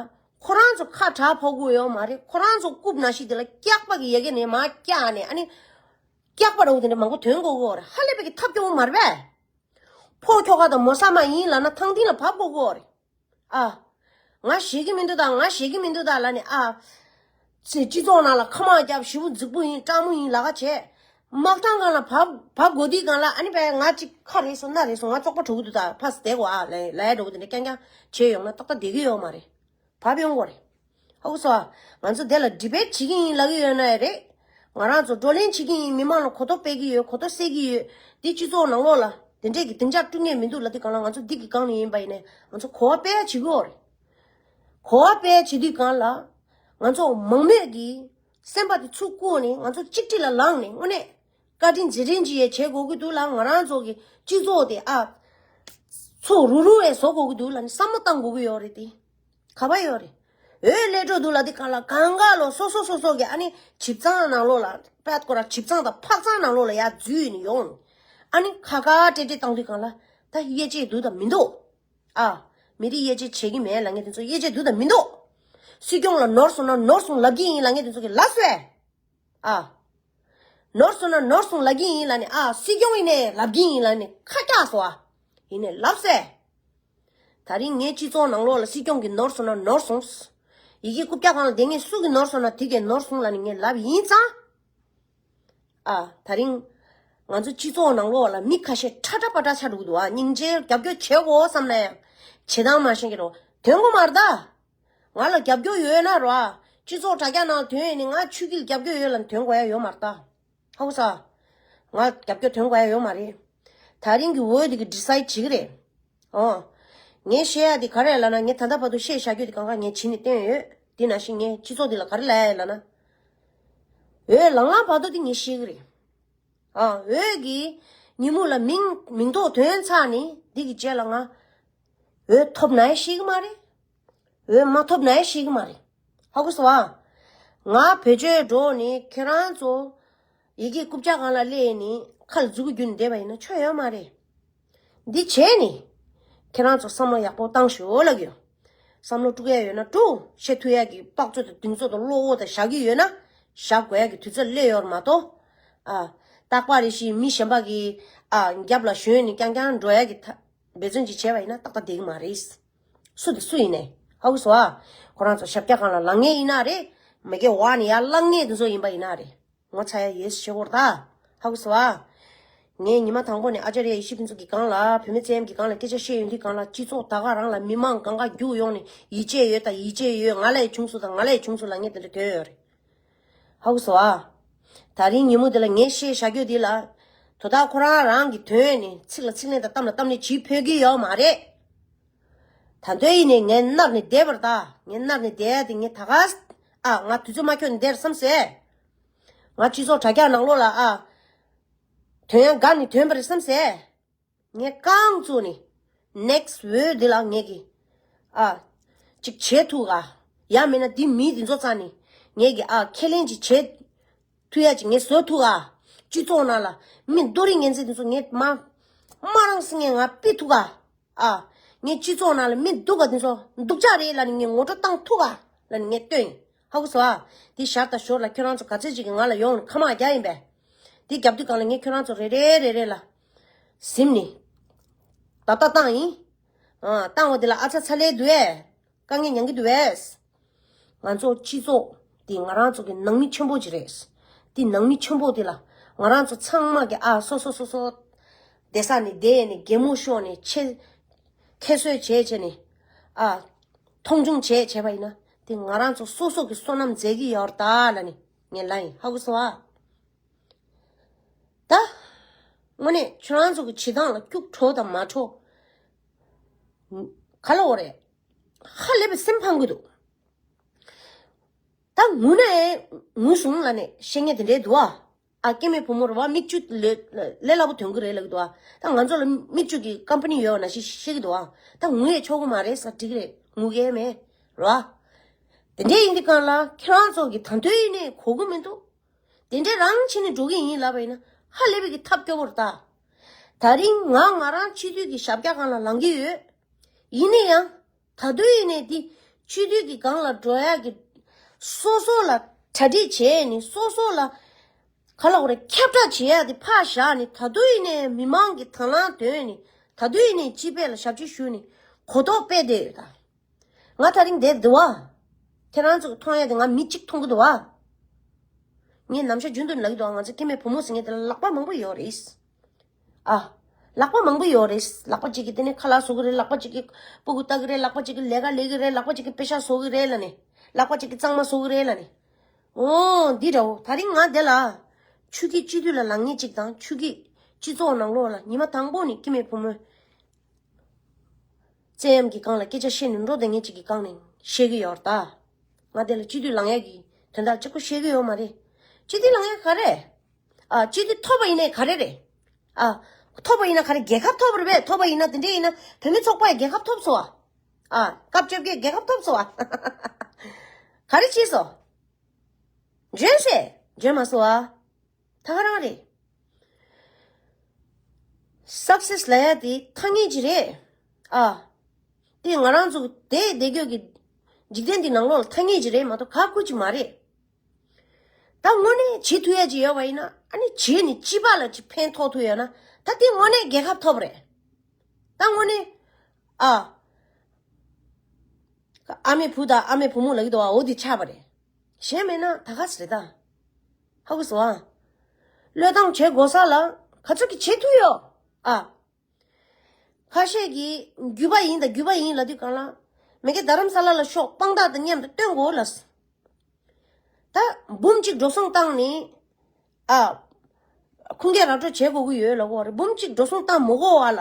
ཁོ་རང་ཚོ་ཁ་གྲག་ཕོག་གི་ཡོད་མ་རེད། ཁོ་རང་ཚོ་རྐུབ་ནང་བཞིན་དེ་ལ་སྐྱག་པ་གི་ཡ་གི་ནས་མར་བཀྱག་ནས། ཨ་ནི་སྐྱག་པ་འདྲ་བོ་དེ་འདྲ་མང་པོ་ཐོན་དགོས་ཀྱི་ཡོད་རེད། ཧ་ལས་པའི་གི་ཐབས་སྐྱོ་བོ་མ་རེད་པས། ཕོ་ཁྱོ་ག་དང་མོ་ས་མ་ཡིན་ལབ་ན་ཐང་སྟེང་ལ་བབས་དགོས་ཀྱི་ཡོད་རེད། ཨ། ང་ཞེད་ཀྱི་མི་འདུག་ད། ང་ཞེད་ཀྱི་མི་འདུག་ད་ལབ་ནས། ཨ། ཚེ་སྤྱི་ཚོགས་ནང་ལ་ཁ་མང་རྒྱབ། ཞེ་པོ་རྫིག་པོ་ཡིན། སྤྲང་མོ་ཡིན་ལབ་ཁ་བྱས། དམག་ཐང་སྒང་ལ་བབས་བབས་དགོས་དུས་སྒང་ལ། ཨ་ནི་བས་ང་ཅིག་ཁ་རེད་སོང་། སྣ་རེད་སོང་། ང་བཙོག་པ་འགྲོ་གི་འདུག་ད། ཕར་བསྡད་དགོས་ཨ་ལབ་ལབ་ཡ་འགྲོ་གི་འདུག་ནས། རྐྱང་རྐྱང་བྱས་ཡོང་ན་ཏག་ཏག་བསྡད་ཀྱི་ཡོད་མ་རེད། བབས་ཡོང་དགོས་རེད། ཧ་གོ་སོང་ཨ། ང་ཚོ་དེ་ལ་ཌི་བེཊ་བྱེད་ཀྱི་ཡིན་ལབ་ཀྱི་ཡོད་ན་ཡང་རེད། ང་རང་ཚོ་བགྲོ་གླེང་བྱེད་ཀྱི་ཡིན། མི་མང་ལ་གོ་རྟོགས་སྤེལ་གྱི་ཡོད། གོ་རྟོགས་སད་ཀྱི་ཡོད། འདི་སྤྱི་ཚོགས་ནང་ལོགས་ལ་དེ་འདྲས་ཀྱི་སྡིངས་ཆ་བསྐྲུན་མཁན་མི་འདུག་ལབ་དུས་སྒང་ལ། ང་ཚོ་འདི་གི་སྒང་ནས་ཡིན་པ་ཡིན་ནའི་ང་ཚོ་གོ་བ་སྤེལ་བྱེད་ཀྱི་ཡོད་རེད། གོ་བ་སྤེལ་བྱེད་དུས་སྒང་ལ། ང་ཚོ་མང་མོས་ཀྱི་སེམས་པ་དེ་ཚུར་བཀུག་ནས། ང་ཚོ་གཅིག་སྒྲིལ་ལ་ལངས་ནས། དངོས་གནས་བཀའ་དྲིན་རྗེས་དྲན་གྱི་ཡས་བྱེད་དགོས་ཀྱི་འདུག་ལ། ང་རང་ཚོ་གི་སྤྱི་ཚོགས་དེ། ཨ། ཚུར་རུག་རུག་ཡས་བཟོ་དགོས་ཀྱི་འདུག་ལབ་ནས་བསམ་བློ་བཏང་དགོས་ཀྱི་ཡོད་རེད་དེ། ག་པར་ཡོད་རེད། འོས་སླེབས་འགྲོ་འདུག་ལབ་དུས་སྒང་ལ། གང་ག་ལོ་སོ་སོ་སོ་སོ་གི། ཨ་ནི་བྱིས་ཙང་ནང་ལོགས་ལ། པད་ཀོ་ར་བྱིས་ཙང་དང་ཕག་ཙང་ནང་ལོགས་ལ་ཡར་འཛུལ་ནས་ཡོང་། ཨ་ནི་ཁ་ཁ་ཏྲེ་ཏྲེ་བཏང་དུས་སྒང་ལ། ད་དབྱེ་འབྱེད་འདུག་དང་མི་འདུག་ཨ། མི་རིགས་དབྱེ་འབྱེད་བྱེད་ཀྱི་མེད་ལབ་མཁན་དེ་ཚོ་དབྱེ་འབྱེད་འདུག་དང་མི་འདུག་སྲིད་སྐྱོང་ལ་ནོར་སོང་ན་ནོར་སོང་ལབ་ཀྱི་ཡིན་ལབ་མཁན་དེ་ཚོ་གིས་ལབ་སོང་ཨེ། ཨ། ནོར་སོང་ན་ནོར་སོང་ལབ་ཀྱི་ཡིན་ལབ་ནས། ཨ། སྲིད་སྐྱོང་ཡིན་ནས་ལབ་ཀྱི་ཡིན་ལབ་ནས་ཁ་བཀྱག་སོང་ཨ། ཡིན་ནས་ལབ་སེ། ད་རིང་ངའི་སྤྱི་ཚོགས་ནང་ལོགས་ལ་སྲིད་སྐྱོང་གིས་ནོར་སོང་ན་ནོར་སོང་། ཡི་གེ་རྐུབ་བཀྱག་སྒང་ལ་བསྡད་མཁན་སུ་གིས་ནོར་སོང་ན་དེ་གས་ནོར་སོང་ལབ་ནས་ངས་ལབ་ཡིན་ཙང་། ཨ། ད་རིང་ང་ཚོ་སྤྱི་ཚོགས་ནང་ལོགས་ལ་མི་ཁ་ཤས་ཁྲ་ཁྲ་པ་ཏྲ་ཆགས་འགྲོ་གི་འདུག་ཨ། སྙིང་རྗེ། རྒྱབ་སྐྱོར་བྱེད་དགོས་བསམ་ན་ཡང་བྱེད་སྟངས་མ་ཤེས་ཀྱི་རོ། དོན་གོ་མ་རེད་ད། ང་ལ་རྒྱབ་སྐྱོར་ཡོད་ན་རོ། སྤྱི་ཚོགས་དྲ་རྒྱ་ནང་དོན་ཡོད་ནི་ང་ཆུ་སྐྱིད་རྒྱབ་སྐྱོར་ཡོད་ལ་དོན་གོ་ཡ་ཡོད་མ་རེད་ད། ཧ་གོ་སོང་། ང་རྒྱབ་སྐྱོར་དོན་གོ་ཡ་ཡོད་མ་རེད། ད་རིང་གི་འོས་དེ་གི་ཌི་སའིཌ་བྱེད་ཀྱི་རེད། ཨོ། ངས་བཤད་ཡ་དེ་ག་རེ་ལབ་ན། ངས་ད་ལྟ་བར་དུ་བཤད་བཞག་རྒྱུ་དེ་གང་ག་ངས་བྱིས་ནས་བསྟན་ཡོད། དེ་ནང་བཞིན་ངས་སྤྱི་ཚོགས་འདི་ལ་ག་རེ་ལབ་ཡ་ལབ་ན། འོས་ལང་ལང་བར་དུ་དེ་ངས་བཤད་ཀྱི་རེད། ཨ། འོས་ཀྱི་ཉིན་མོ་ལ་མིང་མིང་ཐོ་ཐོན་ཚར་ནས་འདི་གི་རྗེས་ལ་ང་འོས་ཐོབ་ན་ཡང་ཤེས་ཀྱི་མ་རེད། འོས་མ་ཐོབ་ན་ཡང་ཤེས་ཀྱི་མ་རེད། ཧ་གོ་སོང་ཨ། ང་བེད་སྤྱོད་འགྲོ་ནས་ཁྱེད་རང་ཚོ་ཡི་གེ་རྐུབ་བཀྱག་སྒང་ལ་སླེབས་ནས་ཁ་ལ་མཛུ་གུ་བརྒྱུས་ནས་བསྡད་པ་ཡིན་ན་ཆོ་ཡོད་མ་རེད། འདི་བྱས་ནས་ཁྱེད་རང་ཚོ་བསམ་བློ་ཡག་པོ་བཏང་ཤོག་ལབ་ཀྱི་ཡོད། བསམ་བློ་དཀྲུག་ཡ་ཡོད་ན་དཀྲུག་བཤད་ཐུབ་ཡ་གི་དཔག་ཚོད་དང་གདེང་ཚོད་དང་བློ་ཁོག་དང་བཞག་གི་ཡོད་ན་བཞག་དགོས་ཡ་གི་དུས་ཚོད་སླེབས་ཡོད་རེད་མ་གཏོགས། ཨ། རྟག་པར་རེ་བཞིན་མི་གཞན་པ་གི། ཨ། རྒྱབ་ལ་ཞོན་ནས་རྐྱང་རྐྱང་འགྲོ་ཡ་གི་ཐ་འབད་བརྩོན་ཅིག་བྱས་པ་ཡིན་ན་ཏག་ཏག་བསྡད་ཀྱི་མ་རེད། སུ་དང་སུ་ཡིན་ནའི་ཧ་གོ་སོང་ཨ། ཁོ་རང་ཚོ་ཞབས་བཀྱག་སྒང་ལ་ལངས་མཁན་ཡིན་ན་རེད། མ་གི་འོག་ནས་ཡར་ལངས་མཁན་དེ་ཚོ་ཡིན་པ་ཡིན་ན་རེད། ངོ་ཚ་ཡ་ཡོད་ཤེས་སྐོར་ད། ཧ་གོ་སོང་ཨ། ངས་ཉི་མ་དང་པོ་ནས་ཨ་ཅཱརྱ་ཡེ་ཤེས་ཕུན་ཚོགས་ཀྱི་སྒང་ལ་བུད་མེད་བཙན་གྱི་སྒང་ལ་སྐད་ཆ་བཤད་ཡོང་དུས་སྒང་ལ་སྤྱི་ཚོགས་ད་ག་རང་ལ་མི་མང་གང་ག་རྒྱུགས་ཡོང་ནས་ཡིད་ཆེས་ཡོད་ད་ཡིད་ཆེས་ཡོད། ང་ལ་ཡི་བྱུང་སོང་ད་ང་ལ་ཡི་བྱུང་སོང་ལབ་མཁན་དེ་འདྲ་དོན་ཡོད་རེད། ཧ་གོ་སོང་ཨ། ད་རིང་ཉིན་མོ་འདི་ལ་ངས་བཤད་བཞག་རྒྱུ་འདི་ལ། དོ་བདག་ཁོ་རང་རང་གི་དོན་ནས་ཚིག་ལ་ཚིག་ལན་དང་གཏམ་ལ་གཏམ་ལན་ཅིག་ཕོད་ཀྱི་ཡོད་མ་རེད། ད་དུང་ཡིན་ནའི་ངས་མནར་ནས་བསྡད་པ་རེད་ད། ངས་མནར་ནས་བསྡད་ཡ་དེ་ངས་ད་ག་ཨ། ང་དུས་ཚོད་མ་འཁྱོལ་ནས་བསྡད་རེད་བསམ་སོང་། ང་སྤྱི་ཚོགས་དྲ་རྒྱ་ནང་ལོགས་ལ་ཨ། དོན་ཡང་དགའ་ནས་དོན་པ་རེད་བསམ་སོང་། ངས་རྐང་བཙུགས་ནས་ནེག་སི་འོས་འདི་ལ་ངས་ཀྱི་ཨ། ཅིག་བྱེད་ཐུབ་ག་ཡང་མིན་ན་འདི་མི་འདི་ཚོ་རྩ་ནས་ངས་ཀྱི་ཨ། ཁས་ལེན་ཅིག་བྱེད་ཐུབ་ཡ་ཅིག་ངས་བཟོ་ཐུབ་ག་སྤྱི་ཚོགས་ནང་ལ་མི་རྡོ་རིང་ངན་ཚད་འདི་ཚོ་ངས་མ་མ་རང་སེ་ངས་ང་ཕུད་ཐུབ་ག་ཨ། ངས་སྤྱི་ཚོགས་ནང་ལ་མི་སྡུག་ག་འདི་ཚོ་སྡུག་ཅག་རེད་ལབ་ནས་ངས་ངོ་སྤྲོད་བཏང་ཐུབ་ག་ལབ་ནས་ངས་བཏོན་ཡིན། ཧ་གོ་སོང་ཨ། འདི་ཞར་དང་ཞོར་ལ་ཁྱོད་རང་ཚོ་ག་ཚོད་ཅིག་གིས་ང་ལ་ཡོང་ནས་ཁ་མ་རྒྱག་ཡིན་པས། འདི་རྒྱབ་དུས་སྒང་ལ་ངས་ཁྱོད་རང་ཚོ་རེ་རེ་རེ་རེ་ལ་གཟིམ་ནས་ཏག་ཏག་བཏང་ཡིན། ཨ། བཏང་བ་འདི་ལ་ཨ་ཚ་ཚ་ལས་འདུག་ཨེ། དཀའ་ངལ་མྱངས་ཀྱི་འདུག་ཨེ། ང་ཚོ་སྤྱི་ཚོགས་འདི་ང་རང་ཚོ་གི་ནང་མི་ཆེན་པོ་ཅིག་རེད། འདི་ནང་མི་ཆེན་པོ་འདི་ལ་ང་རང་ཚོ་ཚང་མ་གི་ཨ། སོ་སོ་སོ་སོ་བསྡད་ས་ནས་བསྡད་ནས་གད་མོ་ཤོར་ནས་ཆེ་ཁྱད་གསོད་བྱས་བྱས་ནས་ཨ། མཐོང་ཆུང་བྱས་བྱས་པ་ཡིན་ན་དེ་ང་རང་ཚོ་སོ་སོ་གི་བསོད་ནམས་འཛད་ཀྱི་ཡོད་རེད་ད་ལབ་ནས་ངས་ལབ་ཡིན། ཧ་གོ་སོང་ཨ། ད་དངོས་གནས་ཁྱོད་རང་ཚོ་གི་བྱེད་སྟངས་ལ་སྐྱུག་བྲོ་དང་མ་བྲོ། ག་ལ་འོ་རེད། ཧ་ལས་པའི་སེམས་ཕམ་གི་འདུག་ད་ངུ་ན་ཨེ་ངུ་སོང་ལབ་ནས་བཤད་མཁན་དེ་འདྲའི་འདུག་ཨ། ཨ། སྐྱེ་དམན་བུ་མོ་རེད་བ། མིག་ཆུ་ལས་ལས་སླ་པོ་ཐོན་གི་རེད་ལབ་ཀྱི་འདུག་ཨ། ད་ང་ཚོ་ལ་མིག་ཆུ་གི་ཀམ་པ་ནི་ཡོད་ན་ཤི་ཤི་གི་འདུག་ཨ། ད་ངུ་ཡས་ཆོག་གི་མ་རེད་ས་འགྲིག་རེད། ངུ་གི་མེད་རེད་བ། དེ་འདྲའི་ཡིན་དུས་སྒང་ལ་ཁྱེད་རང་ཚོ་གི་ད་དུང་ཡིན་ནའི་གོ་གི་མི་འདུག་དེ་འདྲའི་རང་བྱས་ནས་འགྲོ་གི་ཡིན་ལབ་པ་ཡིན་ན་ཧ་ལས་པའི་གི་ཐབས་སྐྱོ་བོ་རེད་ད། ད་རིང་ང་ང་རང་སྤྱི་འཐུས་ཀྱི་ཞབས་བཀྱག་སྒང་ལ་ལངས་ཀྱི་ཡོད། ཡིན་ན་ཡང་། ད་དུང་ཡིན་ནའི་འདི་སྤྱི་འཐུས་ཀྱི་སྒང་ལ་འགྲོ་ཡག་གི་སོ་སོ་ལ་གྲ་སྒྲིག་བྱས་ནས་སོ་སོ་ལ་ག་ལ་འོ་རེ་ཁྱབ་བསྒྲགས་བྱེད་ཡག་དེ་ཕར་བཞག་ནས་ད་དུང་ཡིན་ནའི་མི་མང་གི་དང་བླངས་འདོན་ནས་ད་དུང་ཡིན་ནའི་སྤྱི་པའི་ལ་ཞབས་ཕྱི་ཞུས་ནས་གོ་རྟོགས་སྤེལ་བསྡད་ཡོད་ད། ང་ད་རིང་བསྡད་འདུག་བ། ཁྱེད་རང་ཚོ་གི་མཐོང་ཡག་དེ་ང་མི་གཅིག་མཐོང་གི་འདུག་བ། ངས་ནམ་ཞག་རྒྱུན་དུ་ལབ་ཀྱི་འདུག་བ། ང་ཚོ་སྐྱེ་དམན་བུ་མོ་ཟེར་མཁན་དེ་ལ་ལག་པ་མང་པོ་ཡོད་རེད། ཨ། ལག་པ་མང་པོ་ཡོད་རེད། ལག་པ་གཅིག་གིས་དེ་ནས་ཁ་ལག་བཟོ་གི་རེད། ལག་པ་གཅིག་གིས་སྤུ་གུ་ལྟ་གི་རེད། ལག་པ་གཅིག་གིས་ལས་ཀ་ལས་གི་རེད། ལག་པ་གཅིག་གིས་པེ་ཤག་བཟོ་གི་རེད་ལབ་ནས། ལག་པ་གཅིག་གིས་གཙང་མ་བཟོ་གི་རེད་ལབ་ནས། འོ་འདི་འདྲ་བོ། ད་རིང་ང་འདི་ལ་ཆུ་སྐྱིད་སྤྱི་འཐུས་ལ་ལངས་མཁན་གཅིག་དང་ཆུ་སྐྱིད་སྤྱི་ཚོགས་ནང་ལོགས་ལ་ཉི་མ་དང་པོ་ནས་སྐྱེ་དམན་བུ་མོ་བཙན་གཡེམ་གྱི་སྒང་ལ་སྐད་ཆ་བཤད་ནས་འགྲོ་བསྡད་མཁན་གཅིག་གི་སྒང་ནས་བཤད་གི་ཡོད་རེད་ད། ང་འདི་ལ་སྤྱི་འཐུས་ལངས་ཡག་གི་དོན་དག་གཅིག་པོ་བཤད་གི་ཡོད་མ་རེད། སྤྱི་འཐུས་ལངས་ཡག་ག་རེ། ཨ། སྤྱི་འཐུས་ཐོབ་པ་ཡིན་ནའི་ག་རེ་རེད། ཨ། ཐོབ་པ་ཡིན་ན་ག་རེ་རྒྱལ་ཁབ་ཐོབ་པ་རེད་པས། ཐོབ་པ་ཡིན་ན་དེ་འདྲས་ཡིན་ན་བོད་མི་ཚོགས་པ་ཡི་རྒྱལ་ཁབ་ཐོབ་སོང་བ། ཨ། སྐབས་བཅོ་བརྒྱད་རྒྱལ་ཁབ་ཐོབ་སོང་བ། ག་རེ་བྱས་སོང་། འཇོན་སེ། འཇོན་མ་སོང་བ། ད་ག་རང་རེད། སག་སེ་སི་ལབ་ཡ་དེ་ཐ་སྙད་ཅིག་རེད། ཨ། དེ་ང་རང་ཚོ་དེ་བསྡད་རྒྱུ་གི་འཇིག་རྟེན་འདི་ནང་ལོགས་ལ་ཐ་སྙད་ཅིག་རེད་མ་གཏོགས་ག་ཁུ་ཅིག་མ་རེད། ད་དངོས་གནས་བྱེད་ཐུབ་ཡ་ཅིག་ཡོད་པ་ཡིན་ན། ཨ་ནི་བྱས་ནས་སྤྱི་པ་ལ་ཅིག་ཕན་ཐོགས་ཐུབ་ཡོད་ན། ད་དེ་དངོས་གནས་རྒྱལ་ཁ་ཐོབ་རེད། ད་དངོས་གནས། ཨ། ཨ་མའི་བུ་དང་ཨ་མའི་བུ་མོ་ལབ་ཀྱི་འདུག་བ། འོ་དེ་ཆགས་པ་རེད། གཞན་མེད་ན་ད་ག་ཟེ་རེད་ད། ཧ་གོ་སོང་ཨ། བློས་བཏང་བྱེད་དགོས་ས་ལ་ག་ཚོད་ཀྱིས་བྱེད་ཐུབ་ཡོད། ཨ། ཁ་ཤས་ཀྱིས་རྒྱུད་པ་ཡིན་དང་རྒྱུད་པ་ཡིན་ལབ་དུས་གང་ལ། མི་དགེ་རྡ་རམ་ས་ལ་ལ་ཤོག། དཔང་རྟགས་དང་མཉམ་དུ་སྟོན་དགོས་ལབ། ད་འབུམ་གཅིག་འགྲོ་སོང་བཏང་ནས། ཨ། ཁུངས་སྐྱེལ་ར་སྤྲོད་བྱེད་དགོས་ཀྱི་ཡོད་ལབ་ཀྱི་ཡོད་རེད། འབུམ་གཅིག་འགྲོ་སོང་བཏང་མི་དགོས་པ་ལ།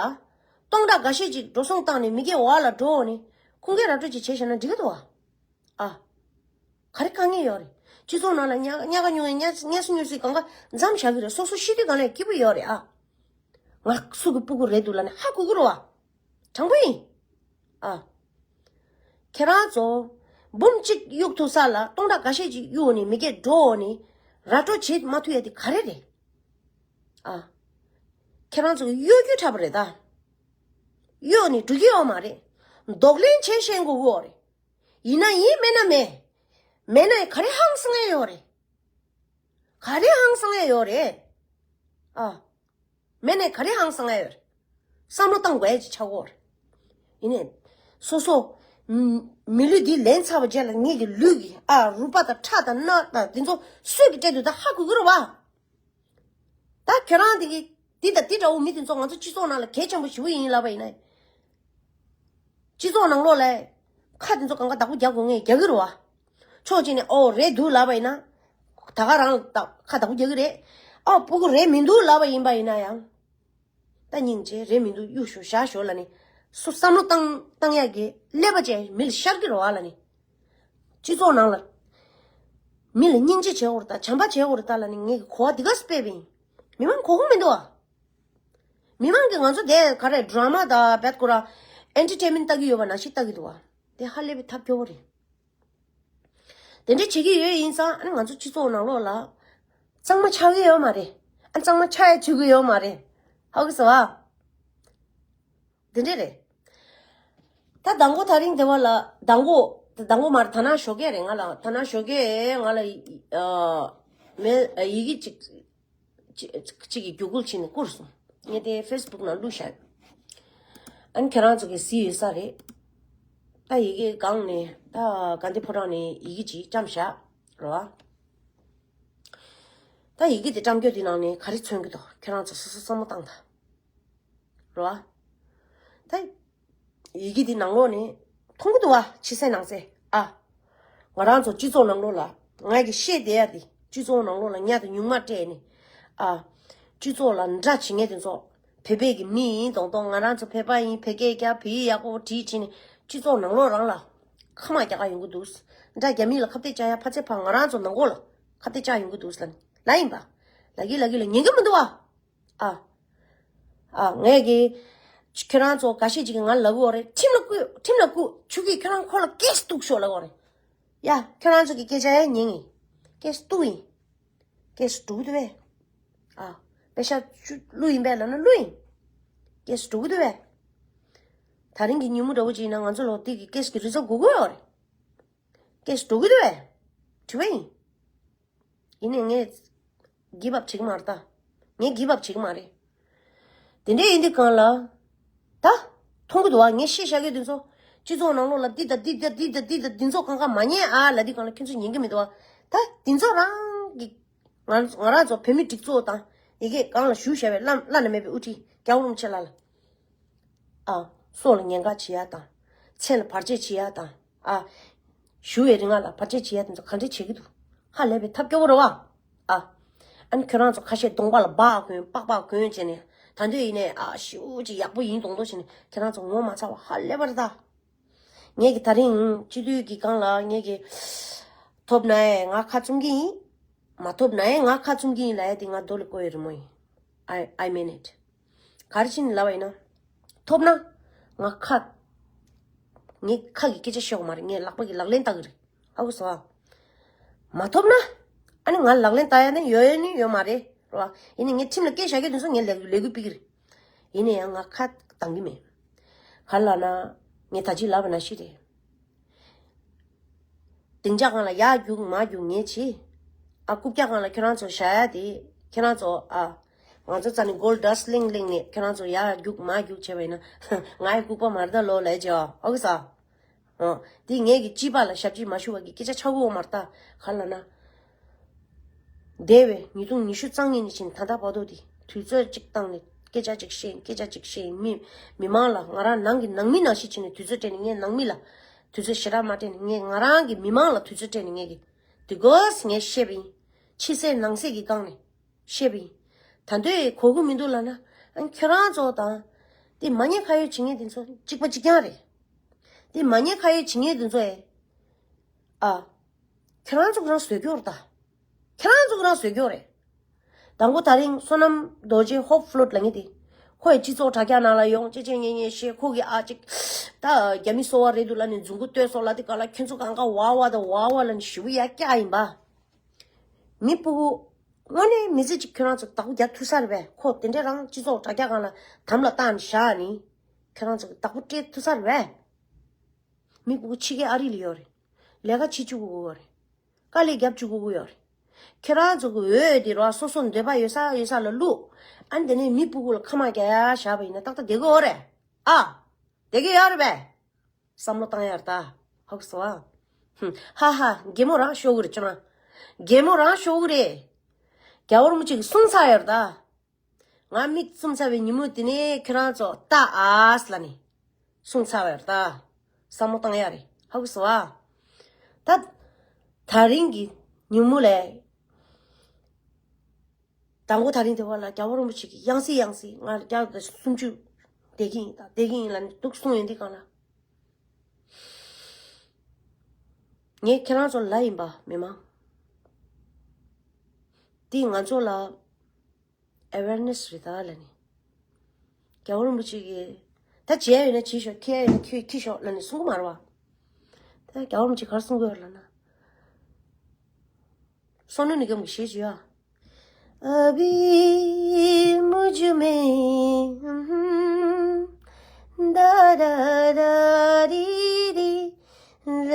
སྟོང་ཕྲག་འགའ་ཤས་ཅིག་འགྲོ་སོང་བཏང་ནས་མི་སྒེར་བ་ལ་འགྲོ་ནས་ཁུངས་སྐྱེལ་ར་སྤྲོད་ཅིག་བྱས་བཞག་ན་འགྲིག་གི་འདུག་བ། ཨ། ག་རེ་དཀའ་ངལ་ཡོད་རེད། སྤྱི་ཚོགས་ནང་ལ་ཉག་ཉག་ག་ཉུང་ངའི་ཉག་ཉག་སུ་ཉུང་སུའི་གང་ག་མཚམས་བཞག་གི་རེད། སོ་སོ་ཤི་དུས་གང་ལ་སྐྱིད་པོ་ཡོད་རེད་ཨ། ང་སུ་གི་སྤུ་གུ་རེད་འདུག་ལབ་ནས་ཧ་གོ་གི་རེད་བ། དྲང་པོ་ཡིན། ཨ། ཁྱེད་རང་ཚོ་འབུམ་གཅིག་གཡུག་ཐུབ་ས་ལ་སྟོང་ཕྲག་འགའ་ཤས་ཅིག་གཡུག་ནས་མི་སྒེར་འགྲོ་ནས་ར་སྤྲོད་བྱེད་མ་ཐུབ་ཡ་དེ་ག་རེ་རེད། ཨ། ཁྱེད་རང་ཚོ་གི་གཡོ་སྒྱུ་འཁྲབ་པ་རེད་ད། གཡོ་ནས་འགྲོ་གི་ཡོད་མ་རེད། གདོང་ལེན་བྱེད་ཤེས་དགོས་ཀྱི་ཡོད་རེད། ཡིན་ན་ཡིན། མེད་ན་མེད། མེད་ན་ག་རེ་ཧང་སང་ཡ་ཡོད་རེད། ག་རེ་ཧང་སང་ཡ་ཡོད་རེད། ཨ། མེད་ན་ག་རེ་ཧང་སང་ཡ་ཡོད་རེད། བསམ་བློ་བཏང་དགོས་ཡ་ཅིག་ཆགས་ཀྱི་ཡོད་རེད། ཡིན་ནའི། སོ་སོ། མི་མི་ལུས་འདི་ལེན་ཚར་བ་རྗེས་ལ་ངེད་ཀྱི་ལུས་ཀྱི་ཨ་རུས་པ་དང་ཁྲག་དང་རྣག་དང་འདི་ཚོ་སུས་ཀྱིས་སྤྲད་འདུག་ད་ཧ་གོ་གི་རེད་བ། ད་ཁྱོད་རང་དེ་གི་འདི་དང་འདི་འདྲ་བོ་མི་དེ་ཚོ་ང་ཚོ་སྤྱི་ཚོགས་ནང་ལ་གལ་ཆེན་པོ་ཞེ་པོ་ཡིན་ལབ་པ་ཡིན་ན། སྤྱི་ཚོགས་ནང་ལོགས་ལ་ཁ་དེ་ཚོ་གང་ག་བདག་པོ་རྒྱག་དགོས་ངེས་རྒྱག་གི་རེད་བ། ཕྱོགས་གཅིག་ནས་ཨོ་རེད་འདུག་ལབ་པ་ཡིན་ན། ད་ག་རང་ལ་ད་ཁ་བདག་པོ་རྒྱག་གི་རེད། ཨོ་སྤུ་གུ་རེད་མི་འདུག་ལབ་པ་ཡིན་པ་ཡིན་ན་ཡང་། ད་སྙིང་རྗེ་རེད་མི་འདུག་གཡུག་ཞོག་བཞག་ཞོག་ལབ་ནས། སོ་བསམ་བློ་བཏང་བཏང་ཡག་གི་ཀླད་པ་ཅན་མི་ལ་ཤར་གི་རེད་བ་ལབ་ནས། སྤྱི་ཚོགས་ནང་ལ་མི་ལ་སྙིང་རྗེ་བྱེད་དགོས་རེད་ད། བྱམས་པ་བྱེད་དགོས་རེད་ད་ལབ་ནས་ངས་གི་གོ་བ་འདི་ག་སྤེལ་བ་ཡིན། མི་མང་གོ་གི་མི་འདུག་ཨ། མི་མང་གིས་ང་ཚོ་དེ་ག་རེ་ཌ་ར་མ་དང་བེད་ཀོ་ར་ཨེན་ཊར་ཊེན་མེན་ཊི་ལྟ་གི་ཡོད་པ་ནང་བཞིན་ལྟ་གི་འདུག་བ། དེ་ཧ་ལས་པའི་ཐབས་སྐྱོ་བོ་རེད། དེ་འདྲ་བྱེད་ཀྱི་ཡོད་ཡིན་ཙང་ཨ་ནི་ང་ཚོ་སྤྱི་ཚོགས་ནང་ལོགས་ལ་གཙང་མ་ཆགས་ཀྱི་ཡོད་མ་རེད། ཨ་གཙང་མ་ཆགས་ཡ་བྱེད་ཀྱི་ཡོད་མ་རེད། ཧ་གོ་སོང་ཨ། དེ་འདྲ་རེད། ད་མདང་དགོང་དེ་རིང་དེ་བ་ལ་མདང་དགོང་། མདང་དགོང་མ་རེད། ད་ནང་ཞོགས་ཀས་རེད། ང་ལ་ད་ནང་ཞོགས་ཀས་ང་ལ་ཨ་མེ་ཡི་གེ་གཅིག་གཅིག་གཅིག་གིས་བརྒྱུད་སྐུལ་བྱས་ནས་བསྐུར་སོང་། ངས་དེ་ཕེ་སི་བུག་ནང་བླུགས་བཞག་ཡོད། ཨ་ནི་ཁྱེད་རང་ཚོ་གིས་གཟིགས་ཡོད་ས་རེད། ད་ཡི་གེ་སྒང་ནས་ད་དགའ་ལྡན་ཕོ་བྲང་ནས་ཡི་གེ་ཅིག་བཀྲམ་བཞག་རེད་བ། ད་ཡི་གེ་དེ་བཀྲམ་རྒྱུ་དེ་ནང་ནས་ག་རེ་མཚོན་གྱི་འདུག་ཁྱེད་རང་ཚོ་སོ་སོ་བསམ་བློ་བཏང་དང་། རེད་བ། ད་ཡི་གེ་འདི་ནང་ལོགས་ནས་མཐོང་གི་འདུག་བ། ཕྱི་གསལ་ནང་གསལ་ཨ། ང་རང་ཚོ་སྤྱི་ཚོགས་ནང་ལོགས་ལ་ང་གིས་བཤད་བསྡད་ཡ་འདི་སྤྱི་ཚོགས་ནང་ལོགས་ལ་ཉ་དང་ཉུང་མ་སྤྲད་ནས་ཨ། སྤྱི་ཚོགས་ལ་འདྲ་བྱེད་མཁན་དེ་ཚོ་བོད་པའི་གི་མི་ཡིན་མདོག་མདོག་ང་རང་ཚོ་བོད་པ་ཡིན། བོད་སྐད་རྒྱག་བོད་ཡིག་ཡག་པོ་བྲིས་བྱས་ནས་སྤྱི་ཚོགས་ནང་ལོགས་རང་ལ་ཁ་མ་རྒྱག་ག་ཡོང་གི་འདུག་འདྲ་རྒྱ་མི་ལ་ཁ་གཏད་བཅག་ཡ་ཕ་ཚེ་ཕ་ང་རང་ཚོ་ནང་ལོགས་ལ་ཁ་གཏད་བཅག་ཡོང་གི་འདུག་ལབ་ནས་ལབ་ཡིན་པ། ལབ་གི་ལབ་གི་ལ་ཉན་གི་མི་འདུག་བ། ཨ། ཨ་ངས་ཀྱི། ཁྱོད་རང་ཚོ་འགའ་ཤས་ཅིག་གིས་ང་ལབ་ཡོད་རེད། ཁྲིམས་ལ་བསྐུལ། ཁྲིམས་ལ་བསྐུལ། ཆུ་གིས་ཁྱོད་རང་ཁོ་ལ་ཀེ་སི་གཏུགས་ཤོག་ལབ་ཡོད་རེད། ཡ་ཁྱོད་རང་ཚོ་གི་སྐད་ཆ་ཡ་ཉན་ངེས། ཀེ་སི་གཏུགས་ཡིན། ཀེ་སི་འགྲོ་གི་འདུག་བས། ཨ། པེ་ཤག་བཅུ་བླུགས་ཡིན་པས་ལབ་ན་བླུགས་ཡིན། ཀེ་སི་འགྲོ་གི་འདུག་བས། ད་རིང་གི་ཉིན་མོ་འདྲ་བོ་ཅིག་ཡིན་ན་ང་ཚོ་ལོ་དེ་གི་ཀེ་སི་གི་རི་ཛལ་དགོས་ཀྱི་ཡོད་རེད། ཀེ་སི་འགྲོ་གི་འདུག་བས། དྲི་བ་ཡིན། ཡིན་ནའི་ངས་གིབ་ཨབ་བྱེད་ཀྱི་མ་རེད་ད། ངས་གིབ་ཨབ་བྱེད་ཀྱི་མ་རེད། དེ་འདྲ་ཡིན་དུས་གང་ལ། ད། མཐོང་གི་འདུག་བ། ངས་བཤད་བཞག་གི་དེ་ཚོ། སྤྱི་ཚོགས་ནང་ལོགས་ལ་འདི་དང་འདི་དང་འདི་དང་འདི་དང་འདི་ཚོ་གང་ག་མ་ཉན་ཨ་ལབ་དུས་གང་ལ་ཁྱོད་ཚོས་ཉན་གི་མི་འདུག་བ། ད་འདི་ཚོ་རང་གི། ང་ང་རང་ཚོ་བོད་མི་སྒྲིག་འཛུགས་དང་ཡི་གེ་སྒང་ལ་བཞུགས་བཞག་པའི་བླ་བླ་ན་མེད་པའི་དབུ་ཁྲིད་རྒྱལ་བ་རིན་པོ་ཆེ་ལགས་ལ། ཨ། སྲོག་ལ་ཉེན་ཁ་བྱེད་ཡ་དང་། མཚན་ལ་བར་ཆད་བྱེད་ཡ་དང་། ཨ། ཞུ་བའི་རིང་ལ་བར་ཆད་བྱེད་ཡ་དེ་ཚོ་ག་འདྲས་བྱེད་ཀྱི་འདུག་ཧ་ལས་པའི་ཐབས་སྐྱོ་བོ་རེད་བ། ཨ། ཨ་ནི་ཁྱོད་རང་ཚོ་ཁ་ཤས་གདོང་པ་ལ་སྦག་གོན་པག་པག་གོན་བྱས་ནས་ད་འདོད་ཡིན་ནས་ཨ་ཞེ་པོ་ཅིག་ཡག་པོ་ཡིན་མདོག་མདོག་བྱས་ནས་ཁྱེད་རང་ཚོ་ངོ་མ་ཚ་བ་ཧ་ལས་པ་རེད་ད། ངས་ཀྱི་ད་རིང་སྤྱི་འཐུས་ཀྱི་སྒང་ལ་ངས་ཀྱི་ཐོབ་ན་ཡང་ང་ཁ་བཙུམ་གྱི་ཡིན། མ་ཐོབ་ན་ཡང་ང་ཁ་བཙུམ་གྱི་ཡིན་ལབ་ཡ་དེ་ང་རྡོ་ལ་བརྐོས་ཡོད་རེད་མོ་ཡིན། I, I mean it. ག་རེ་བྱས་ནས་ལབ་པ་ཡིན་ན། ཐོབ་ན། ང་ཁ། ངས་ཁ་གི་སྐད་ཆ་བཤད་དགོས་མ་རེད། ངས་ལག་པ་གི་ལག་ལེན་བསྟར་གི་རེད། ཧ་གོ་སོང་ཨ། མ་ཐོབ་ན། ཨ་ནི་ང་ལག་ལེན་བསྟར་ཡ་ནི་ཡོད་ཡ་ནི་ཡོད་མ་རེད་རོ། ཡིན་ནའི་ངས་ཁྲིམས་ལ་སྐད་བཞག་གི་དུས་སུ་ངས་ལས་ལས་འགུལ་སྤེལ་གི་རེད། ཡིན་ནའི་ཡང་ང་ཁ་གདང་གི་མེད། ག་རེ་ལབ་ན། ངས་ད་ཅི་ལབ་པ་ནང་བཞིན་རེད། སྡིངས་ཆ་སྒང་ལ་ཡར་རྒྱུག་མར་རྒྱུག་ངས་བྱེད། ཨ། རྐུབ་བཀྱག་སྒང་ལ་ཁྱོད་རང་ཚོ་བཞག་ཡ་དེ། ཁྱོད་རང་ཚོ་ཨ། ང་ཚོ་རྩ་ནས་གོལ་ཌ་སི་ཊི་གླེང་གླེང་ནས་ཁྱོད་རང་ཚོ་ཡར་རྒྱུག་མར་རྒྱུག་བྱས་པ་ཡིན་ན། ང་ཡི་ལྐུགས་པ་མ་རེད་ད་ལོ་ལས་ཀྱི་ཨ། ཨོ་གི་ས། ཨོ། དེ་ངས་ཀྱི་སྐྱིད་པ་ལ་ཞབས་ཕྱི་མ་ཞུ་བ་གི་སྐད་ཆ་ཆགས་ཀྱི་ཡོད་མ་རེད་ད། ག་ལ་ན། འདས་པའི་ཉིས་སྟོང་ཉི་ཤུ་རྩ་གཉིས་ནས་བྱས་ནས་ད་ལྟ་བར་དུ་དེ་དུས་ཚོད་གཅིག་བཏང་ནས་སྐད་ཆ་གཅིག་བཤད། སྐད་ཆ་གཅིག་བཤད། མི་མི་མང་ལ་ང་རང་ནང་གི་ནང་མི་ནང་བཞིན་བྱས་ནས་དུས་ཚོད་སྤྲད་ནས། ངས་ནང་མི་ལ་དུས་ཚོད་ཞེ་དྲག་མ་སྤྲད་ནས། ངས་ང་རང་གི་མི་མང་ལ་དུས་ཚོད་སྤྲད་ནས། ངས་ཀྱི་དེ་གོས་ངས་བཤད་པ་ཡིན། ཕྱི་གསལ་ནང་གསལ་གྱི་སྒང་ནས་བཤད་པ་ཡིན། ད་དུང་གོ་གི་མི་འདུག་ལབ་ན། ཨ། ཁྱོད་རང་ཚོ་དང་དེ་མ་ཉེས་ཁ་གཡོགས་བྱེད་མཁན་དེ་ཚོ་གཅིག་པ་གཅིག་རྐྱང་རེད། དེ་མ་ཉེས་ཁ་གཡོགས་བྱེད་མཁན་དེ་ཚོ་ཨེ། ཨ། ཁྱེད་རང་ཚོ་གི་རང་བཟོས་རྒྱུ་རེད་ད། ཁྱེད་རང་ཚོ་གི་རང་བཟོས་རྒྱུ་རེད། དང་པོ་དེ་རིང་བསོད་ནམས་རྡོ་རྗེ་ཧོབ་ཕློ་ཊི་ལབ་མཁན་དེ། ཁོ་ཡི་སྤྱི་ཚོགས་དྲ་རྒྱ་ནང་ལ་ཡོང་ཅེ་ཅེ་ཉེ་ཉེ་བཤད། ཁོ་གི་ཨ་ཅིག་ད་རྒྱ་མི་སོ་བ་རེད་འདུག་ལབ་ནས་རྫུན་གོ་བཏོན་སོང་ལབ། དེ་ག་ལ་ཁྱོད་ཚོ་གང་ག་ཝ་ཝ་དང་ཝ་ཝ་ལབ་ནས་ཞུ་ཡ་སྐྱག་ཡིན་པ། མི་སྤུ་གུ། དངོས་གནས་མི་ཚེ་གཅིག་ཁྱོད་རང་ཚོ་བདག་པོ་རྒྱག་ཐུབ་ས་རེད་པས། ཁོ་དེ་འདྲས་རང་སྤྱི་ཚོགས་དྲ་རྒྱ་སྒང་ལ་དམ་ལ་བཏགས་ནས་བཞག་ནི། ཁྱོད་རང་ཚོ་བདག་པོ་སྤྲད་ཐུབ་ས་རེད་པས། མི་སྤུ་གུ་ཕྱི་རྒྱལ་ཨ་རི་ལ་ཡོད་རེད། ལས་ཀ་བྱེད་བཅུག་དགོས་ཀྱི་ཡོད་རེད། དཀའ་ལས་རྒྱབ་བཅུག་དགོས་ཀྱི་ཡོད་རེད། ཁྱེད་རང་ཚོ་གི་འོས་དེ་རོ་སོ་སོ་འདོད་པ་ཡོད་ས་ཡོད་ས་ལ་བླུགས། ཨ་ནི་དེ་ནས་མི་སྤུ་གུ་ལ་ཁ་མ་རྒྱག་ཡ་བཞག་པ་ཡིན་ན་ཏག་ཏག་བསྡད་ཀྱི་ཡོད་རེད། ཨ། བསྡད་ཀྱི་ཡོད་རེད་པས། བསམ་བློ་བཏང་ཡ་རེད་ད། ཧ་གོ་སོང་ཨ། ཧུམ། ཧ་ཧ། གད་མོ་རང་ཤོར་གི་རེད་ཁྱོད་རང་། གད་མོ་རང་ཤོར་གི་རེད། རྒྱལ་བ་རིན་པོ་ཆེ་གིས་གསུངས་ཚར་ཡོད་རེད་ད། ང་མིག་བཙུམ་ཚར་བའི་ཉིན་མོ་དེ་ནས་ཁྱོད་རང་ཚོ་ལྟ་ཨ་ཟེར་ལབ་ནས་གསུངས་ཚར་བ་ཡོད་རེད་ད། བསམ་བློ་བཏང་ཡ་རེད། ཧ་གོ་སོང་ཨ། ད། དེ་རིང་གི་ཉིན་མོ་ལ། དང་པོ་དེ་རིང་དེ་བ་ལ་རྒྱལ་བ་རིན་པོ་ཆེ་གིས་ཡང་སེ་ཡང་སེ་ང་ལ་བརྒྱ་དང་སུམ་ཅུ་བསྡད་ཀྱི་ཡིན་ད། བསྡད་ཀྱི་ཡིན་ལབ་ནས་འདུག་གསུངས་ཡོད་འདི་གང་ལ། ངས་ཁྱེད་རང་ཚོ་ལ་ཡིན་པ་མི་མང་། འདི་ང་ཚོ་ལ་ཨེ་ཝེར་ནེ་སི་རེད་ད་ལབ་ནས། རྒྱལ་བ་རིན་པོ་ཆེ་གིས་ད་བྱས་ཡོད་ན་བྱེད་ཤོག་ཁྱེད་ཡོད་ན་ཁྱེད་ཁྱེད་ཤོག་ལབ་ནས་གསུང་གི་མ་རེད་བ། ད་རྒྱལ་བ་རིན་པོ་ཆེ་ག་རེ་གསུང་གི་ཡོད་ལབ་ན། སོ་ནུ་ནི་གམ་གྱི་ཞེས་བྱོས་ཨ། ཨ་བི་མུ་ཇུ་མེ། ད་ད་ད་རི་རི། ད་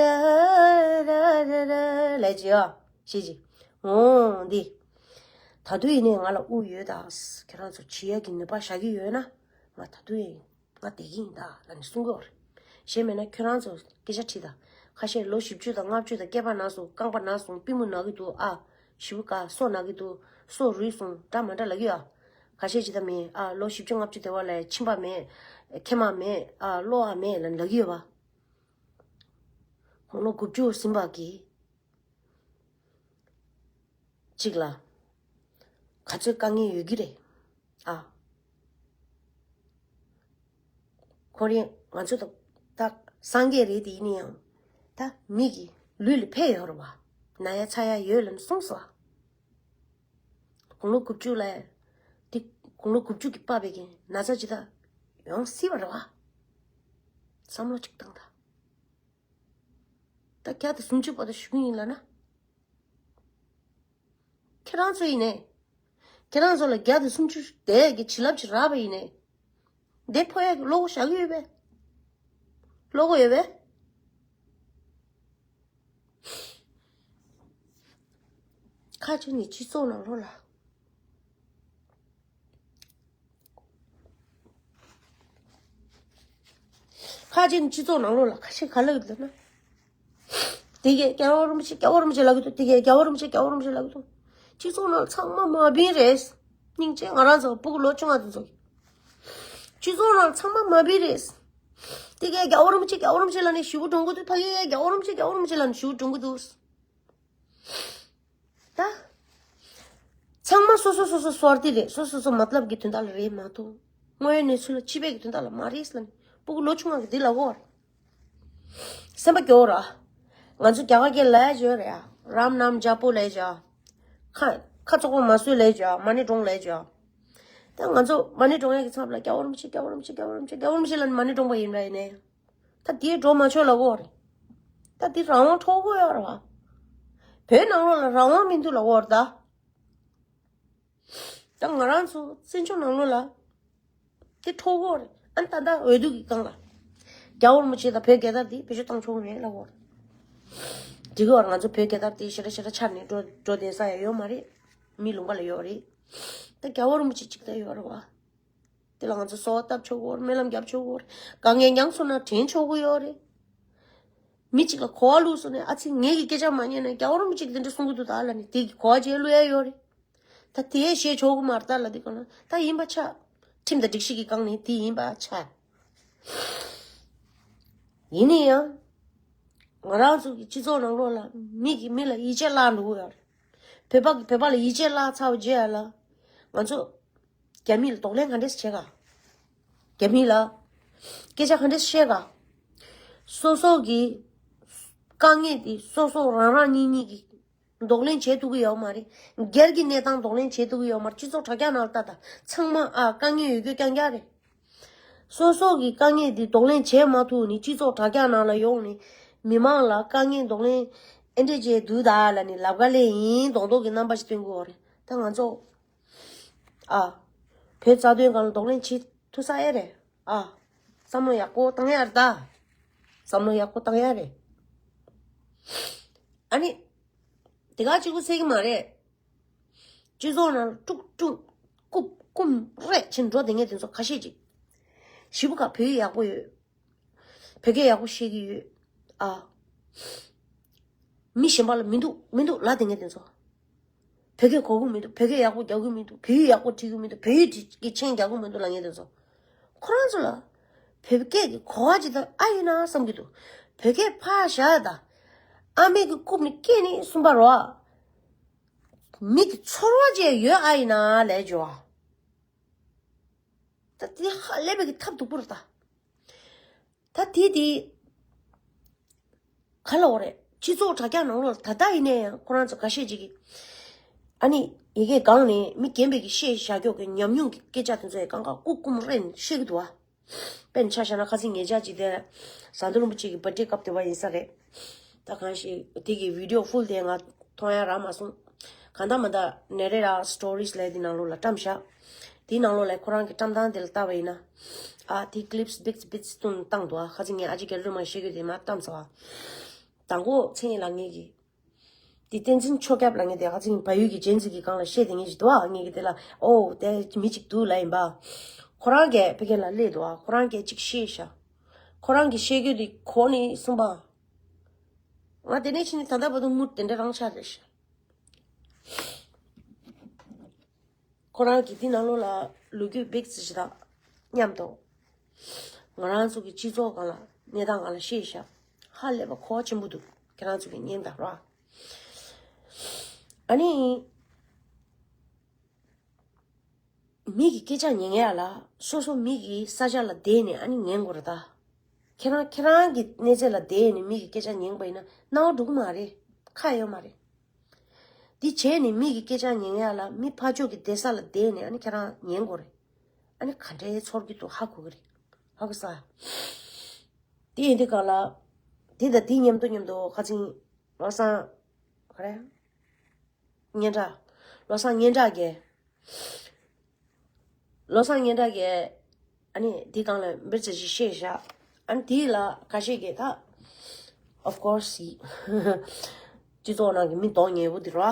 ད་ད་ད་ལས་བྱོས་ཨ། ཞེས་བྱོས། འོ་འདི། ད་དུང་ཡིན་ནའི་ང་ལ་དབུགས་ཡོད་ད། ཁྱེད་རང་ཚོ་བྱེད་ཡ་གི་ནུས་པ་བཞག་གི་ཡོད་ན། ང་ད་དུང་ཡིན། ང་བསྡད་ཀྱི་ཡིན་ད་ལབ་ནས་གསུང་གི་ཡོད་རེད། གཞན་མེད་ན་ཁྱོད་རང་ཚོ་སྐད་ཆ་དྲིས་དང་། ཁ་ཤས་ལོ་བཞི་བཅུ་དང་ལྔ་བཅུ་དང་སྐེད་པ་ན་སོང་། རྐང་པ་ན་སོང་། པུས་མོ་ན་གི་འདུག་ཨ། ཞེ་པོ་དཀའ། སོ་ན་གི་འདུག་སོ་རུལ་སོང་། འདྲ་མ་འདྲ་ལབ་ཀྱི་ཡོད་ཨ། ཁ་ཤས་ཅིག་ད་མེད་ཨ། ལོ་བཞི་བཅུ་ལྔ་བཅུ་དེ་བ་ལ་མཆིན་པ་མེད། མཁལ་མ་མེད་ཨ། གློ་བ་མེད་ལབ་ལབ་ཀྱི་ཡོད་པ། དགུང་ལོ་དགུ་བཅུ་ཟིན་པ་གི་གཅིག་ལ། ག་ཚོད་དཀའ་ངལ་ཡོད་ཀྱི་རེད། ཨ། ཁོ་རང་ང་ཚོ་ད་ད་སངས་རྒྱས་རེད་དེ་ཡིན་ན་ཡང་། ད་མི་གི་ལུས་ལ་ཕན་ཡོད་རེད་བ། ན་ཡ་ཚ་ཡ་ཡོད་ལབ་ནས་གསུངས་སོང་བ། དགུང་ལོ་དགུ་བཅུ་ལ། དེ་དགུང་ལོ་དགུ་བཅུ་གི་པ་བའི་གི་ན་ཚ་ཇི་ལྟར་ཡོང་སྲིད་པ་རེད་བ། བསམ་བློ་གཅིག་བཏང་ད། ད་བརྒྱ་དང་སུམ་ཅུ་བར་དུ་བཞུགས་ཡིན་ལབ་ན། ཁྱེད་རང་ཚོ་ཡིན་ནས། ཁྱེད་རང་ཚོ་ལ་བརྒྱ་དང་སུམ་ཅུ་དེ་གི་བྱིན་རླབས་ཅིག་རག་པ་ཡིན་ནས། འདི་ཕོ་ཡ་གི་བློ་ཁོག་བཞག་གི་ཡོད་པས། བློ་ཁོག་ཡོད་པས། ཁ་ཅིག་ནི་སྤྱི་ཚོགས་ནང་ལོགས་ལ། ཁ་ཅིག་ནི་སྤྱི་ཚོགས་ནང་ལོགས་ལ་ཁ་ཤས་ག་ལབ་ཡོད་ལབ་ན། དེ་གས་རྒྱལ་བ་རིན་པོ་ཆེ་རྒྱལ་བ་རིན་པོ་ཆེ་ལབ་ཀྱི་འདུག་དེ་གས་རྒྱལ་བ་རིན་པོ་ཆེ་རྒྱལ་བ་རིན་པོ་ཆེ་ལབ་ཀྱི་འདུག་སྤྱི་ཚོགས་ནང་ཚང་མ་མ་བིན་རེད། སྙིང་རྗེ། ང་རང་ཚོ་སྤུ་གུ་ལོ་ཆུང་བ་དེ་ཚོ་གི། སྤྱི་ཚོགས་ནང་ཚང་མ་མ་བིན་རེད། དེ་གས་རྒྱལ་བ་རིན་པོ་ཆེ་རྒྱལ་བ་རིན་པོ་ཆེ་ལབ་ནས་ཞེ་པོ་འགྲོ་གི་འདུག་ཕ་གིའི་རྒྱལ་བ་རིན་པོ་ཆེ་རྒྱལ་བ་རིན་པོ་ཆེ་ལབ་ནས་ཞེ་པོ་འགྲོ་གི་འདུག་ད། ཚང་མ་སོ་སོ་སོ་སོ་སོར་ཐི་རེད། སོ་སོ་སོ་མ་ཏ་ལབ་ཀྱི་དོན་དག་ལ་རེད་མ་གཏོགས། དངོས་ཡོད་གནས་ཚུལ་ལ་སྤྱི་པའི་གི་དོན་དག་ལ་མ་རེད་ཟེར་ལབ་ནས་སྤུ་གུ་ལོ་ཆུང་བ་གི་འདི་ལབ་གོ་ར། སེམས་པ་སྐྱོ་ར། ང་ཚོ་རྒྱ་གར་སྐད་ལབ་ཡ་ཡོད་རེད་ཡ། རམ་ནམ་ཇ་པོ་ལབ་ཡ། ཁ་ཁ་བཙོག་པ་མ་བཟོས་ལབ་ཡ། མ་ཎི་བགྲང་ལབ་ཡ། ད་ང་ཚོ་མ་ཎི་བགྲང་ཡ་གི་ཚབ་ལ་རྒྱལ་བ་རིན་པོ་ཆེ་རྒྱལ་བ་རིན་པོ་ཆེ་རྒྱལ་བ་རིན་པོ་ཆེ་རྒྱལ་བ་རིན་པོ་ཆེ་ལབ་ནས་མ་ཎི་བགྲང་པ་ཡིན་ར་ཡིན་ནའི། ད་དེའི་འགྲོ་མ་ཆོག་ལབ་གོ་རེད། ད་དེ་རང་དབང་འཕྲོག་གོ་ཡོད་རེད་བ། བོད་ནང་ལོགས་ལ་རང་དབང་མི་འདུག་ལབ་གོ་རེད་ད། ད་ང་རང་ཚོ་བཙན་བྱོལ་ནང་ལོགས་ལ་དེ་འཕྲོག་གོ་རེད། ཨ་ནི་ད་ལྟ་འོས་བསྡུ་གི་སྒང་ལ་རྒྱལ་བ་རིན་པོ་ཆེ་དང་བོད་རྒྱལ་དར་དེ་བེད་སྤྱོད་བཏང་ཆོག་གི་མེད་ལབ་གོ་རེད། འགྲིག་གི་བར་ང་ཚོ་བོད་རྒྱལ་དར་དེ་ཞེ་དྲག་ཞེ་དྲག་འཕྱར་ནས་འགྲོ་འགྲོ་བསྡད་ས་ཡང་ཡོད་མ་རེད། མི་ལུང་པ་ལ་ཡོད་རེད། ད་རྒྱལ་བ་རིན་པོ་ཆེ་གཅིག་ད་ཡོད་རེད་བ། དེ་ལ་ང་ཚོ་གསོལ་བ་བཏབ་ཆོག་གི་ཡོད་རེད། སྨོན་ལམ་རྒྱབ་ཆོག་གི་ཡོད་རེད། དཀའ་ངལ་མྱངས་སོང་ན་དྲན་ཆོག་གི་ཡོད་རེད། མི་གཅིག་ལ་གོ་བ་བླུགས་སོང་ནས་ཨ་ཙི་ངེད་ཀྱི་སྐད་ཆ་མ་ཉན་ན་རྒྱལ་བ་རིན་པོ་ཆེ་གིས་དེ་འདྲ་གསུང་གི་འདུག་ད་ལབ་ནས་དེ་གི་གོ་བ་བྱས་བླུགས་ཡ་ཡོད་རེད། ད་དེ་བཤད་ཆོག་གི་མ་རེད་ད་ལབ་དུས་གང་ལ་ད་ཡིན་པ་ཆགས། ཁྲིམས་དང་སྒྲིག་གཞི་གི་སྒང་ནས་དེ་ཡིན་པ་ཆགས། ཡིན་ན་ཡང་། ང་རང་ཚོ་གི་སྤྱི་ཚོགས་ནང་ལོགས་ལ་མི་གིས་མི་ལ་ཡིད་ཆེས་བརླག་འགྲོ་གི་ཡོད་རེད། བོད་པ་གིས་བོད་པ་ལ་ཡིད་ཆེས་བརླག་ཚར་བའི་རྗེས་ལ། ང་ཚོ་རྒྱ་མི་ལ་གདོང་ལེན་ག་འདྲས་བྱེད་ག་རྒྱ་མི་ལ་སྐད་ཆ་ག་འདྲས་བཤད་ག་སོ་སོ་གི་དཀའ་ངལ་དེ་སོ་སོ་རང་རང་གཉིས་གཉིས་ཀྱིས་གདོང་ལེན་བྱེད་ཐུབ་ཀྱི་ཡོད་མ་རེད། སྒེར་གྱི་གནས་སྟངས་གདོང་ལེན་བྱེད་ཐུབ་ཀྱི་ཡོད་མ་རེད། སྤྱི་ཚོགས་དྲ་རྒྱ་ནང་ལ་ལྟ་ད་ཚང་མ་ཨ་དཀའ་ངལ་ཡོད་རྒྱུ་རྐྱང་རྐྱང་རེད། སོ་སོ་གི་དཀའ་ངལ་འདི་གདོང་ལེན་བྱེད་མ་ཐུབ་ནས་སྤྱི་ཚོགས་དྲ་རྒྱ་ནང་ལ་ཡོང་ནས་མི་མང་ལ་དཀའ་ངལ་གདོང་ལེན་ཨེ་འདྲས་བྱས་འདུག་ད་ལབ་ནས་ལབ་ག་ལེ་ཡིན་མདོག་མདོག་གི་རྣམ་པ་ཞིག་སྟོན་གི་ཡོད་རེད། ད་ང་ཚོ་ཨ་བོད་རྩ་དོན་སྒང་ལ་གདོང་ལེན་བྱེད་ཐུབ་ས་ཨེ་རེད། ཨ་བསམ་བློ་ཡག་པོ་བཏང་ཡ་རེད་ད། བསམ་བློ་ཡག་པོ་བཏང་ཡ་རེད། ཨ་ནི་དེ་ག་གཅིག་པུ་ཟེར་གི་མ་རེད། སྤྱི་ཚོགས་ནང་དཀྲུག་དཀྲུག་རྐུབ་རྐུབ་རེད་ཕྱིན་འགྲོ་བསྡད་མཁན་དེ་ཚོ་ཁ་ཤས་ཅིག་ཞེ་པོ་ཁ་བོད་ཡིག་ཡག་པོ་ཡོད། བོད་སྐད་ཡག་པོ་ཤེས་ཀྱི་ཡོད། ཨ། མི་གཞན་པ་ལ་མི་འདུག་མི་འདུག་ལབ་བསྡད་མཁན་དེ་ཚོ། བོད་སྐད་གོ་གི་མི་འདུག་བོད་སྐད་ཡག་པོ་རྒྱག་གི་མི་འདུག་བོད་ཡིག་ཡག་པོ་འབྲི་གི་མི་འདུག་བོད་ཡིག་འབྲི་གི་མཆན་རྒྱག་གི་མི་འདུག་ལབ་མཁན་དེ་ཚོ། ཁོ་རང་ཚོ་ལ་བོད་སྐད་ཀྱི་གོ་བ་ཅིག་དང་ཨ་ཡིན་ན་བསམ་གྱི་འདུག་བོད་སྐད་ཕར་བཞག་ད། ཨ་མའི་གི་རྐུབ་ནས་སྐད་ནས་གསུངས་པ་རོ། མི་གི་ཚོར་བ་ཅིག་ཡོད་ཨ་ཡིན་ན་ལས་འཇོ། ད་དེ་ཧ་ལས་པའི་གི་ཐབས་སྡུག་པོ་རེད་ད། ད་དེ་དེ་ག་ལ་འོ་རེད། སྤྱི་ཚོགས་དྲ་རྒྱ་ནང་ལོགས་ད་ལྟ་ཡིན་ནའི་ཡང་ཁོ་རང་ཚོ་འགའ་ཤས་ཅིག་གིས་ཨ་ནི་ཡི་གེ་སྒང་ནས་མི་རྒན་པའི་གི་བཤད་བཞག་ཀྱོག་གི་ཉམས་མྱོང་གི་སྐད་ཆ་དེ་ཚོ་ཡི་གང་ག་ཀུ་ཀུམ་རེན་བཤད་གི་འདུག་བ། དཔེར་ན་ཆ་བཞག་ན་ཁ་སང་ཉེ་ཆར་ཅིག་དེ་ཟམ་གདོང་རིན་པོ་ཆེ་གི་བར་ཐི་ཌེ་སྐབས་དེ་བ་ཡིན་ས་རེད། ད་གང་ཞིག་དེ་གི་བི་ཌི་ཡོ་ཕུལ་དེ་ང་མཐོང་ཡ་རག་མ་སོང་། གང་ལྟར་མ་ལྟར་ནེ་རེ་ར་སི་ཊོ་རི་སི་ལབ་དེ་ནང་ལོགས་ལ་བཀྲམ་བཞག་དེའི་ནང་ལོགས་ལ་ཁོ་རང་གི་བཀྲམ་སྟངས་དེ་ལ་ལྟ་བ་ཡིན་ན། ཨ་དེ་ཀི་ལིབ་སི་བིག་སི་བིག་སི་བཏོན་བཏང་འདུག་ཨ་ཁ་སང་ངས་ཨ་ཅེ་རྒྱ་རི་མ་བཤད་རྒྱུ་དེ་མ་བཏང་ཚར་བ། དང་པོ་མཚན་ཉིད་ལ་ངེད་ཀྱི། དེ་བསྟན་འཛིན་ཆོས་སྐྱབས་ལ་ངས་དེ་ཁ་སང་བལ་ཡུལ་གྱི་ཇེན་ཛི་གི་སྒང་ལ་བཤད་དེ་ངས་ཅིག་འདུག་ཨ་ངེད་ཀྱི་དེ་ལ་ཨོ་དེ་མི་ཅིག་འདུག་ལབ་ཡིན་པ། ཁོ་རང་གིས་ཕ་གི་ལ་སླེབས་འདུག་ཨ་ཁོ་རང་གིས་ཅིག་བཤད་ཤག་ཁོ་རང་གིས་བཤད་རྒྱུ་དེ་གོ་ནས་གསུངས་པ། ང་དེ་ནས་ཕྱིན་ནས་ད་ལྟ་བར་དུ་མུར་དེ་འདྲ་རང་ཆགས་རེད་ཤག་ཁོ་རང་གིས་འདི་ནང་ལོགས་ལ་ལོ་རྒྱུས་བེག་ཙི་ཞིག་དང་མཉམ་དུ། ང་རང་ཚོ་གི་སྤྱི་ཚོགས་སྒང་ལ་གནས་སྟངས་སྒང་ལ་བཤད་ཤག་ཧ་ལས་པ་གོ་བ་ཆེན་པོ་འདུག་ཁྱེད་རང་ཚོ་གི་བརྙན་དང་རོ། ཨ་ནི། མི་གི་སྐད་ཆ་ཉན་ཡ་ལ་སོ་སོ་མི་གི་ས་ཆ་ལ་བསྡད་ནས་ཨ་ནི་ཉན་དགོས་རེད་ད། ཁྱེད་རང་ཁྱེད་རང་གི་གནས་ཚད་ལ་བསྡད་ནས་མི་གི་སྐད་ཆ་ཉན་པ་ཡིན་ན་སྣང་བ་འགྲོ་གི་མ་རེད། ཁག་ཡོད་མ་རེད། འདི་བྱས་ནས་མི་གི་སྐད་ཆ་ཉན་ཡ་ལ་མི་ཕར་ཕྱོགས་ཀྱི་བསྡད་ས་ལ་བསྡད་ནས་ཨ་ནི་ཁྱེད་རང་ཉན་དགོས་རེད། ཨ་ནི་ག་འདྲའི་ཚོར་གྱི་འདུག་ཧ་གོ་གི་རེད། ཧ་གོ་ས། དེ་ཡིན་དུས་ག་ལ། དེ་དང་དེ་མཉམ་དུ་མཉམ་དུ་ཁ་སང་བློ་བཟང་། ག་རེ། སྙན་གྲགས། བློ་བཟང་སྙན་གྲགས་ཀྱིས། བློ་བཟང་སྙན་གྲགས་ཀྱིས། ཨ་ནི་འདི་སྒང་ལ་འབེར་ཙམ་ཞིག་བཤད་བཞག་ཨ་ནི་དེ་ལ་ཁ་ཤས་ཀྱིས་ད། Of course ཡིན། སྤྱི་ཚོགས་ནང་གི་མི་གདོང་ངན་པོ་འདི་རོ།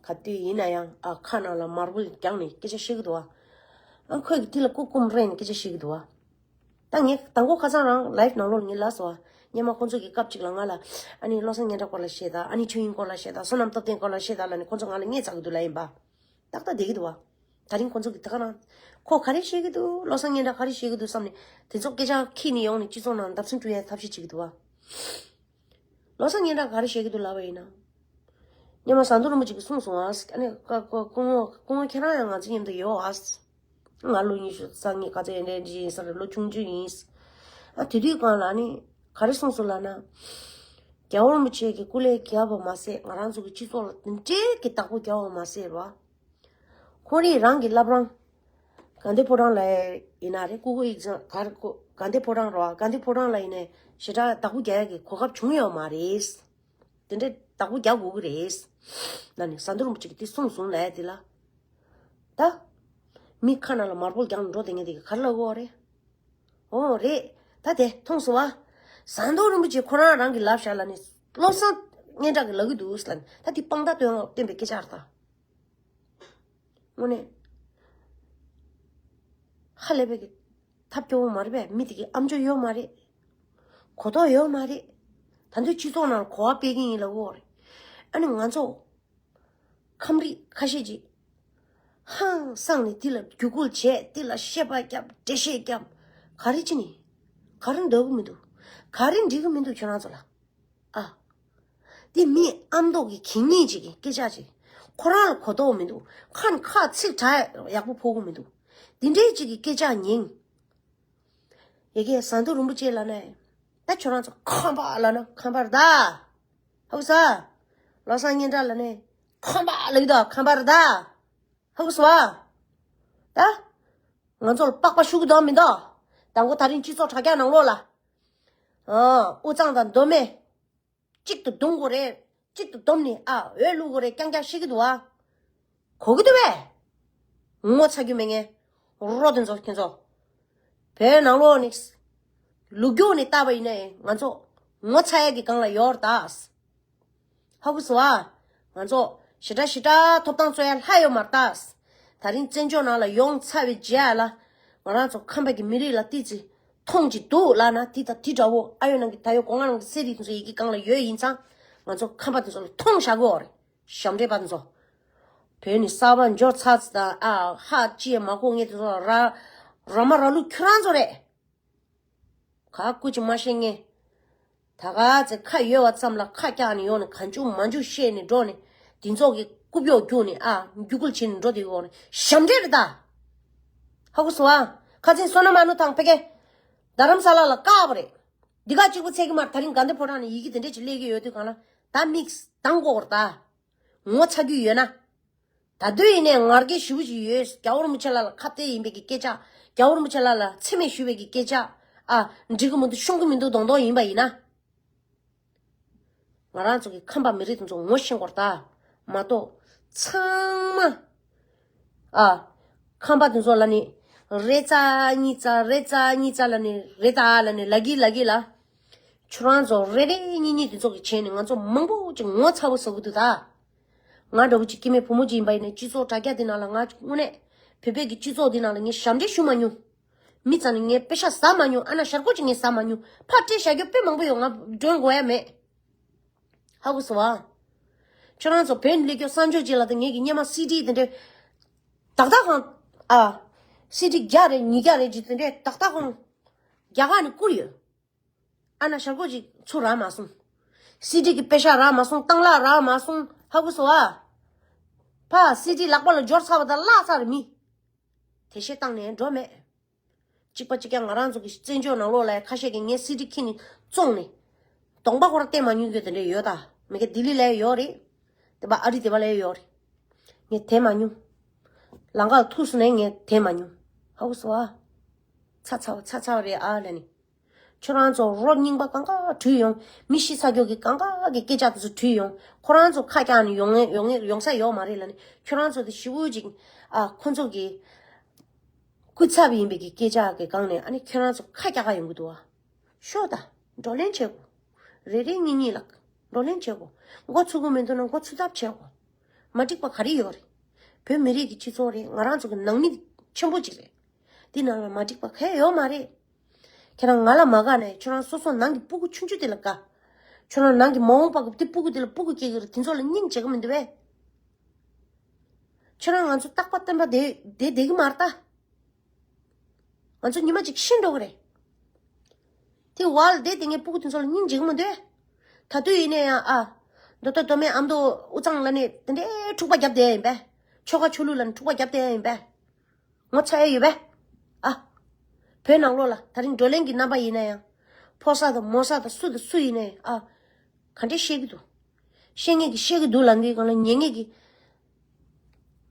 ག་དུས་ཡིན་ན་ཡང་ཨ་ཁ་ནང་ལ་མར་བུལ་བརྒྱངས་ནས་སྐད་ཆ་བཤད་ཀྱི་འདུག་བ། ཨ་ཁོས་ཀྱིས་དེ་ལ་ཀུ་ཀུམ་རེ་ནས་སྐད་ཆ་བཤད་ཀྱི་འདུག་བ། ད་ངས་དང་པོ་ཁ་སང་རང་ལའིབ་ནང་ལོགས་ངས་ལབ་སོང་བ། སྔོན་མ་ཁོང་ཚོ་གི་སྐབས་གཅིག་ལ་ང་ལ་ཨ་ནི་བློ་བཟང་སྙན་གྲགས་སྐོར་ལ་བཤད་ད་ཨ་ནི་ཆོས་དབྱིངས་སྐོར་ལ་བཤད་ད་བསོད་ནམས་སྟོབས་ལྡན་སྐོར་ལ་བཤད་ད་ལབ་ནས་ཁོང་ཚོ་ང་ལ་བརྙས་བཅག་གི་འདུག་ལབ་ཡིན་པ། ཏག་ཏག་བསྡད་ཀྱི་འདུག་བ། ད་རིང་ཁོང་ཚོ་གི་ད་ག་རང་། ཁོ་ག་རེ་བཤད་ཀྱི་འདུག་བློ་བཟང་སྙན་གྲགས་ག་རེ་བཤད་ཀྱི་འདུག་བསམ་ནས་དེ་ཚོ་སྐད་ཆ་ཁྱེར་ནས་ཡོང་ནས་སྤྱི་ཚོགས་ནང་བརྡབ་གསིག་འགྲོ་ཡའི་ཐབས་ཤེས་བྱེད་ཀྱི་འདུག་བ། བློ་བཟང་སྙན་གྲགས་ག་རེ་བཤད་ཀྱི་འདུག་ལབ་པ་ཡིན་ན། སྔོན་མ་ཟམ་གདོང་རིན་པོ་ཆེ་གིས་གསུངས་སོང་ཨ། ཨ་ནི་ཀ་ཀ་སྐུ་ངོ་སྐུ་ངོ་ཁྱེད་རང་ཡང་ང་ཚོ་མཉམ་དུ་ཡོད་ཨ། ང་ལོ་ཉི་ཤུ་རྩ་གཉིས་ག་ཚོད་ཡིན་རེད་འདྲི་ཡིན་ས་རེད་ལོ་ཆུང་ཆུང་ཡིན། ཨ་དེ་དུས་སྒང་ལ་ཨ་ནི་ག་རེ་གསུངས་སོང་ལབ་ན། རྒྱལ་བ་རིན་པོ་ཆེ་གི་སྐུ་ལས་བརྒལ་བ་མ་ཟད་ང་རང་ཚོ་གི་སྤྱི་ཚོགས་ལ་དེ་འདྲའི་གི་བདག་པོ་རྒྱག་པ་མ་ཟད་རེད་བ། ཁོང་རང་རང་གི་བླ་བྲང་། དགའ་ལྡན་ཕོ་བྲང་ལ་ཡིན་ན་རེད་ཀུ་ཀུ་ཡིག་ཚང་ག་རེ་ཁོ་དགའ་ལྡན་ཕོ་བྲང་རེད་བ་དགའ་ལྡན་ཕོ་བྲང་ལ་ཡིན་ནའི་ཞེ་དྲག་བདག་པོ་རྒྱག་ཡ་གི་གོ་སྐབས་བྱུང་ཡོད་མ་རེད། དེ་འདྲའི་བདག་པོ་རྒྱག་དགོས་ཀྱི་རེད། ལ་ནི་ཟམ་གདོང་རིན་པོ་ཆེ་གིས་དེ་གསུངས་སོང་ལབ་ཡ་དེ་ལ། ད། མི་ཁ་ནང་ལ་མར་བུལ་རྒྱག་ནས་འགྲོ་བསྡད་མཁན་དེ་གིས་ག་རེ་ལབ་དགོས་རེད། ཨོ་རེད། ད་དེ་མཐོང་སོང་བ། ཟམ་གདོང་རིན་པོ་ཆེ་ཁོ་རང་རང་གིས་ལབ་བཞག་ལ་ནི། བློ་བཟང་ སྙན་གྲགས་ཀྱི་ལབ་ཀྱི་འདུག་ཟེར་ལབ་ནས། ད་དེ་དཔང་རྟགས་སྟོན་སྟོན་པའི་སྐད་ཆ་རེད་ད། དངོས་གནས་ཧ་ལས་པའི་གི་ཐབས་སྐྱོ་བོ་མ་རེད་པས། མི་དེ་གི་ཨམ་ཅོག་ཡོད་མ་རེད། གོ་རྟོགས་ཡོད་མ་རེད། ད་དུང་སྤྱི་ཚོགས་ནང་གོ་བ་སྤེལ་གི་ཡིན་ལབ་ཀྱི་ཡོད་རེད། ཨ་ནི་ང་ཚོ་ཁམས་རིགས་ཁ་ཤས་ཀྱིས་ཧང་སངས་ནས་དེ་ལ་བརྒྱུད་སྐུལ་བྱས། དེ་ལ་བཤད་པ་བརྒྱབ། འགྲེལ་བཤད་བརྒྱབ། ག་རེ་བྱས་ནས་ག་རེ་འདོད་གི་མི་འདུག། ག་རེ་འགྲིག་གི་མི་འདུག་ཁྱོད་རང་ཚོ་ལ། ཨ། དེ་མི་ཨ་མདོ་གི་གད་སྙིགས་ཅིག་གི་སྐད་ཆ་ཅིག། ཁོ་རང་ལ་གོ་རྟོགས་མི་འདུག། ཁ་ཁ་ཚིག་གྲ་ཡག་པོ་ཕོག་གི་མི་འདུག། དེ་འདྲའི་ཅིག་གི་སྐད་ཆ་ཉན། ཡ་གི་ཟམ་གདོང་རིན་པོ་ཆེ་ལབ་ནས། ད་ཁྱོད་རང་ཚོ་ཁམས་པ་ལབ་ན་ཁམས་པ་རེད་ད། ཧ་གོ་སོང་། བློ་བཟང་སྙན་གྲགས་ལབ་ནས་ཁམས་པ་ལབ་ཀྱི་འདུག། ཁམས་པ་རེད་ད། ཧ་གོ་སོང་ཨ། ད་ང་ཚོ་ལ་སྤག་པ་ཤུ་གི་འདུག་མི་འདུག། དང་པོ་ད་རིང་སྤྱི་ཚོགས་དྲ་རྒྱ་ནང་ལོགས་ལ། ཨ། དབུས་གཙང་དང་མདོ་སྨད་གཅིག་ཏུ་བསྡོམ་དགོས་རེད། གཅིག་ཏུ་བསྡོམས་ནས་ཨ་འོས་བླུག་དགོས་རེད། རྐྱང་རྐྱང་བཤད་ཀྱི་འདུག་ཨ། གོ་གི་འདུག་པས། ངོ་ཚ་རྒྱུ་མེད་མཁན་རོ་དེ་ཚོ་ཁྱེད་ཚོ། བོད་ནང་ལོགས་ནས་ལོ་རྒྱུས་ནས་བལྟས་པ་ཡིན་ན་ང་ཚོ་ངོ་ཚ་ཡས་ཀྱི་སྒང་ལ་ཡོད་རེད་ད། ཧ་གོ་སོང་ཨ། ང་ཚོ་ཞེ་དྲག་ཞེ་དྲག་ཐོབ་ཐང་རྩོད་ཡ་ལྷག་ཡོད་མ་རེད་ད། ད་རིང་བཙན་བྱོལ་ནང་ལ་ཡོང་ཚར་བའི་རྗེས་ལ་ང་རང་ཚོ་ཁམས་པ་གི་མི་རིགས་ལ་ཏོག་ཙམ་མཐོང་ཅིག་འདུག་ལབ་ན། དེ་དང་དེ་འདྲ་བོ་ཨ་ཡོད་ནང་གི་ད་ཡོད་གོ་ང་རང་གི་ཚན་རིག་དེ་ཚོ་ཡི་གེ་སྒང་ལ་ཡོད་ཡིན་ཙང་ང་ཚོ་ཁམས་པ་དེ་ཚོ་ལ་མཐོང་བཞག་གི་ཡོད་རེད། ཞབས་འདྲེན་པ་དེ་ཚོ། བོད་ནས་གསར་པ་འབྱོར་ཚར་ཙམ་དང་ཨ་ཧ་ཅི་ཡང་མ་གོ་མཁན་དེ་ཚོ་ལ་ར་ར་མ་ར་ལུག་ཁྱོད་རང་ཚོ་རེད། ག་སྐུ་ཅི་མ་ཤེས་ངེ། ད་ག་ཚེ་ཁ་ཡོད་པ་ཙམ་ལ་ཁ་བཀྱག་ནས་ཡོང་ནས་གང་བྱུང་མང་བྱུང་བཤད་ནས་འགྲོ་ནས་དེ་ཚོགས་ཀྱི་རྐུབ་གཡོག་རྒྱུག་ནས་ཨ་རྒྱུག་ཁུལ་བྱེད་ནས་འགྲོ་དེ་ཡོང་ནས་ཞབས་འདྲེན་རེད་ད། ཧ་གོ་སོང་ཨ། ཁ་ཚན་སོ་ན་མ་ནུ་ཐང་ཕ་གི་རྡ་རམ་ས་ལ་ལ་བཀག་པ་རེད། འདི་ག་གཅིག་པུ་ཚད་ཀྱི་མར་ད་རིང་དགའ་ལྡན་ཕོ་བྲང་ནས་ཡི་གེ་དེ་འདྲས་ཅིག་སླེབས་ཀྱི་ཡོད་དུས་གང་ལ་ད་དམིགས་དང་དགོས་རེད་ད། ངོ་ཚ་རྒྱུ་ཡོད་ན། ད་དུང་ཡིན་ནའི་ང་རྒྱལ་ཞེ་པོ་ཅིག་ཡོད། རྒྱལ་བ་རིན་པོ་ཆེ་ལགས་ལ་ཁ་གཏད་ཡིན་པའི་གི་སྐད་ཆ། རྒྱལ་བ་རིན་པོ་ཆེ་ལགས་ལ་མཚན་སྨད་ཞུ་བའི་གི་སྐད་ཆ། ཨ། འགྲིག་གི་མི་འདུག་ཤོང་གི་མི་འདུག་མདོག་མདོག་ཡིན་པ་ཡིན་ན། ང་རང་ཚོ་གི་ཁམས་པ་མི་རིགས་དེ་ཚོ་ངོ་ཤེས་དགོས་རེད་ད། མ་གཏོགས་ཚང་མ། ཨ། ཁམས་པ་དེ་ཚོ་ལ་ནི་རེ་ཙ་གཉིས་ཙ་རེ་ཙ་གཉིས་ཙ་ལ་ནི་རེ་ད་ལ་ནི་ལ་གི་ལ་གི་ལ། ཁྱོད་རང་ཚོ་རེ་རེ་གཉིས་གཉིས་དེ་ཚོ་གི་བྱས་ནས་ང་ཚོ་མང་པོ་ཅིག་ངོ་ཚ་བོ་བཟོ་གི་འདུག་ད། ང་འདྲ་བོ་ཅིག་སྐྱེ་དམན་བུ་མོ་ཅིག་ཡིན་པ་ཡིན་ན་སྤྱི་ཚོགས་དྲ་རྒྱ་འདི་ནང་ལ་ང་དངོས་གནས་བོད་པའི་གི་སྤྱི་ཚོགས་འདི་ནང་ལ་ངས་ཞབས་འདྲེན་ཞུ་མ་མྱོང་། མི་ཚང་ནས་ངས་པེ་ཤ་ཟ་མ་མྱོང་། ཨ་ན་ཤར་ཀོ་ཅིག་ངས་ཟ་མ་མྱོང་། ཕར་སྤྲད་བཞག་རྒྱུ་དཔེ་མང་པོ་ཡོད། ང་མགྲོན་དགོས་ཡ་མེད། ཧ་གོ་སོང་ཨ། ཁྱོད་རང་ཚོ་བོད་ནས་སླེབས་རྒྱུ་གསར་འབྱོར་ཅིག་ལ་དང་ངེད་ཀྱི་སྔོན་མ་སི་ཌི་དེ་འདྲ་ཏག་ཏག་གང་ཨ། སི་ཌི་བརྒྱ་རེ་ཉིས་བརྒྱ་རེ་ཅིག་དེ་འདྲ་ཏག་ཏག་གང་རྒྱ་གར་ནས་བསྐུར་ཡོད། ཨ་ན་ཤར་ཀོ་ཅིག་ཚུར་རག་མ་སོང་། སི་ཌི་གི་པེ་ཤག་རག་མ་སོང་། བཏང་གླ་རག་མ་སོང་། ཧ་གོ་སོང་ཨ། ཕ་སི་ཌི་ལག་པ་ལ་འབྱོར་ཚར་བ་དང་བརླག་ཚར་རེད་མི། དེ་བཤད་སྟངས་ནས་འགྲོ་མེད། གཅིག་པ་གཅིག་རྐྱང་ང་རང་ཚོ་གི་བཙན་བྱོལ་ནང་ལོགས་ལ་ཁ་ཤས་ཀྱིས་ངའི་སི་ཌི་ཁྱེར་ནས་བཙོངས་ནས། གདོང་པ་ཁོ་རང་བསྟན་མ་མྱོང་རྒྱུ་དེ་འདྲ་ཡོད་ད། མི་ག་ལྡི་ལི་ལ་ཡོད་རེད། དེ་པ་ཨ་རི་དེ་པ་ལ་ཡོད་རེད། ངས་དེ་མ་མྱོང་། ལམ་ཁ་ལ་ཐུག་སོང་ནས་ངས་དེ་མ་མྱོང་། ཧ་གོ་སོང་ཨ། ཚ་ཚ་བ་ཚ་ཚ་བ་རེད་ཨ་ལ་ནི། ཁྱོད་རང་ཚོ་རོ་རྙིང་པ་གང་ག་བྲུས་ཡོང་། མི་ཤི་ཚར་རྒྱུ་གི་གང་ག་གི་སྐད་ཆ་དེ་ཚོ་བྲུས་ཡོང་། ཁོ་རང་ཚོ་ཁ་བཀྱག་ནས་ཡོང་ཡོང་ཡོང་ས་ཡོད་མ་རེད་ལ་ནི། ཁྱོད་རང་ཚོ་དེ་ཞི་བོ་ཅིག་ཨ་ཁོ་ཚོ་གི་སྐུ་ཚབ་ཡིན་པའི་གི་སྐད་ཆ་གི་སྒང་ནས་ཨ་ནི་ཁྱོད་རང་ཚོ་ཁ་བཀྱག་ག་ཡོང་གི་འདུག་ཨ། ཤོག་ད། བགྲོ་གླེང་བྱེད་དགོས། རེ་རེ་གཉིས་གཉིས་ལ་བགྲོ་གླེང་བྱེད་དགོས། མགོ་ཚོས་ཀྱི་མི་འདུག་ན་མགོ་ཚོས་ཐབས་བྱེད་དགོས། མ་འགྲིག་པ་ག་རེ་ཡོད་རེད། བོད་མི་རིགས་ཀྱི་སྤྱི་ཚོགས་རེད། ང་རང་ཚོ་གི་ནང་མི་ཆེན་པོ་ཅིག་རེད། འདི་ནང་ལ་མ་འགྲིག་པ་གང་ཡང་ཡོད་མ་རེད། ཁྱེད་རང་ང་ལ་མ་དགའ་ནས་ཁྱོད་རང་སོ་སོ་ནང་གི་སྤུ་གུ་ཆུང་ཆུང་དེ་ལ་དགའ། ཁྱོད་རང་ནང་གི་མ་འོངས་པ་གི་དེ་སྤུ་གུ་དེ་ལ་སྤུ་གུ་སྐྱེ་གི་རེད། དེ་ཚོ་ལ་སྙིང་རྗེ་གི་མི་འདུག་བས། ཁྱོད་རང་ང་ཚོ་རྟག་པ་བརྟན་པ་བསྡད་བསྡད་བསྡད་གི་མ་རེད་ད། ང་ཚོ་ཉི་མ་གཅིག་ཤི་འགྲོ་གི་རེད། དེ་བར་ལ་བསྡད་དེ་ངའི་སྤུ་གུ་དེ་ཚོ་ལ་སྙིང་རྗེ་གི་མི་འདུག་བས། ད་དུང་ཡིན་ན་ཡང་ཨ། མདོ་སྟོད་མདོ་སྨད་ཨ་མདོ་དབུས་གཙང་ལ་ནི་དེ་འདྲའི་འཁྲུག་པ་བརྒྱབ་བསྡད་ཡིན་པས། ཆོལ་ཁ་ཆོས་ལུགས་ལ་ནི་འཁྲུག་པ་བརྒྱབ་བསྡད་ཡིན་པས། ངོ་ཚ་ཡ་ཡོད་པས། ཨ། བོད་ནང་ལོགས་ལ་ད་རིང་བགྲོ་གླེང་གི་རྣམ་པ་ཡིན་ན་ཡང་། ཕོ་གསར་དང་མོ་གསར་དང་སུ་དང་སུ་ཡིན་ནའི་ཨ། ག་འདྲས་བཤད་ཀྱི་འདུག། བཤད་མཁན་གྱིས་བཤད་ཀྱི་འདུག་ལབ་དུས་སྒང་ལ་ཉན་མཁན་གྱིས།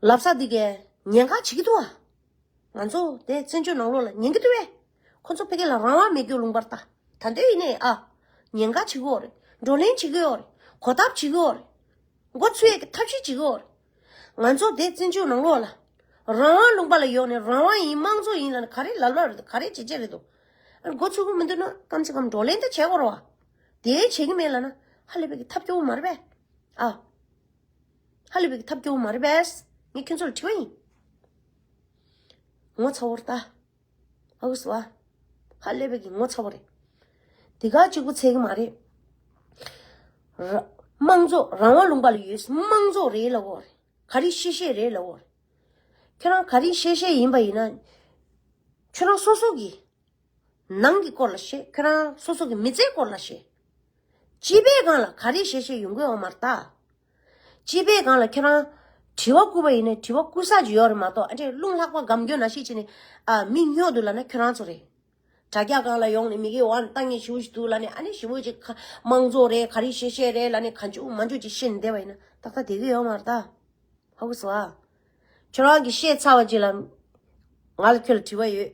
ལབ་ས་འདི་གས་ཉན་ག་བྱེད་ཀྱི་འདུག་ཨ། ང་ཚོ་དེ་བཙན་བྱོལ་ནང་ལོགས་ལ་ཉན་གྱི་འདུག་བས། ཁོ་ཚོ་ཕ་གི་ལ་རང་དབང་མེད་རྒྱུ་ལུང་པར་ལྟ། ད་འདོད་ཡིན་ནའི་ཨ། ཉེན་ཁ་བྱེད་ཀྱི་ཡོད་རེད། བགྲོ་གླེང་བྱེད་ཀྱི་ཡོད་རེད། གོ་སྟབས་བྱེད་ཀྱི་ཡོད་རེད། མགོ་ཚོས་ཀྱི་ཐབས་ཤེས་བྱེད་ཀྱི་ཡོད་རེད། ང་ཚོ་དེ་བཙན་བྱོལ་ནང་ལོགས་ལ་རང་དབང་ལུང་པ་ལ་ཡོང་ནས་རང་དབང་ཡིན་དམངས་གཙོ་ཡིན་ལབ་ནས་ག་རེ་ལབ་ལབ་རེད། ག་རེ་བྱེད་བྱེད་རེད་འདུག། ཨ་མགོ་ཚོས་ཀྱི་མི་འདུག་ན་ཀམ་སེ་ཀམ་བགྲོ་གླེང་ད་བྱེད་དགོས་རེད་བ། དེ་བྱེད་ཀྱི་མེད་ལབ་ན་ ཧ་ལས་པའི་གི་ཐབས་སྐྱོ་བོ་མ་རེད་པས། ཨ། ཧ་ལས་པའི་གི་ཐབས་སྐྱོ་བོ་མ་རེད་པས། ངས་ཁྱོད་ཚོ་ལ་དྲི་བ་ཡིན། ངོ་ཚ་བོར་ལྟ། ཧ་གོ་སོང་ཨ། ཧ་ལས་པའི་གི་ངོ་ཚ་བོ་རེད། དེ་ག་གཅིག་པུ་ཚད་གི་མ་རེད། ར། དམངས་གཙོ་རང་དབང་ལུང་པ་ལ་ཡོད། དམངས་གཙོ་རེད་ལབ་དགོས་རེད། ག་རེ་བཤད་བཤད་རེད་ལབ་དགོས་རེད། ཁྱོད་རང་ག་རེ་བཤད་བཤད་ཡིན་པ་ཡིན་ན། ཁྱོད་རང་སོ་སོ་གི་ནང་གི་སྐོར་ལ་བཤད། ཁྱོད་རང་སོ་སོ་གི་མི་ཚེའི་སྐོར་ལ་བཤད། སྤྱི་པའི་སྒང་ལ་ག་རེ་བཤད་བཤད་ཡོང་གི་ཡོད་མ་རེད་ད། སྤྱི་པའི་སྒང་ལ་ཁྱོད་རང་དྲི་བ་བསྐུར་བ་ཡིན་ན་དྲི་བ་བསྐུར་ས་ཅིག་ཡོད་རེད་མ་གཏོགས། ཨ་འདྲས་རླུང་ལྷགས་པ་སྒམ་སྐྱོ་ན་ཤི་བྱས་ནས་ཨ་མི་སྨྱོ་འདུག་ལབ་ན་ཁྱོད་རང་ཚོ་རེད། དྲ་རྒྱ་སྒང་ལ་ཡོང་ནས་མི་གི་འོག་ནས་ལྟ་ངན་ཞེ་པོ་ཞིག་འདུག་ལབ་ནས། ཨ་ནི་ཞེ་པོ་ཅིག་ཁ་དམངས་གཙོ་རེད། ག་རེ་བཤད་བཤད་རེད་ལབ་ནས་ག་འཇུག་མ་འཇུག་ཅིག་བཤད་ནས་བསྡད་པ་ཡིན་ན་ཏག་ཏག་བསྡད་ཀྱི་ཡོད་མ་རེད་ད། ཧ་གོ་སོང་ཨ། ཁྱོད་རང་གིས་བཤད་ཚར་བ་ཅིག་ལ། ང་ལ་ཁྱོད་ལ་དྲི་བ་ཡོད།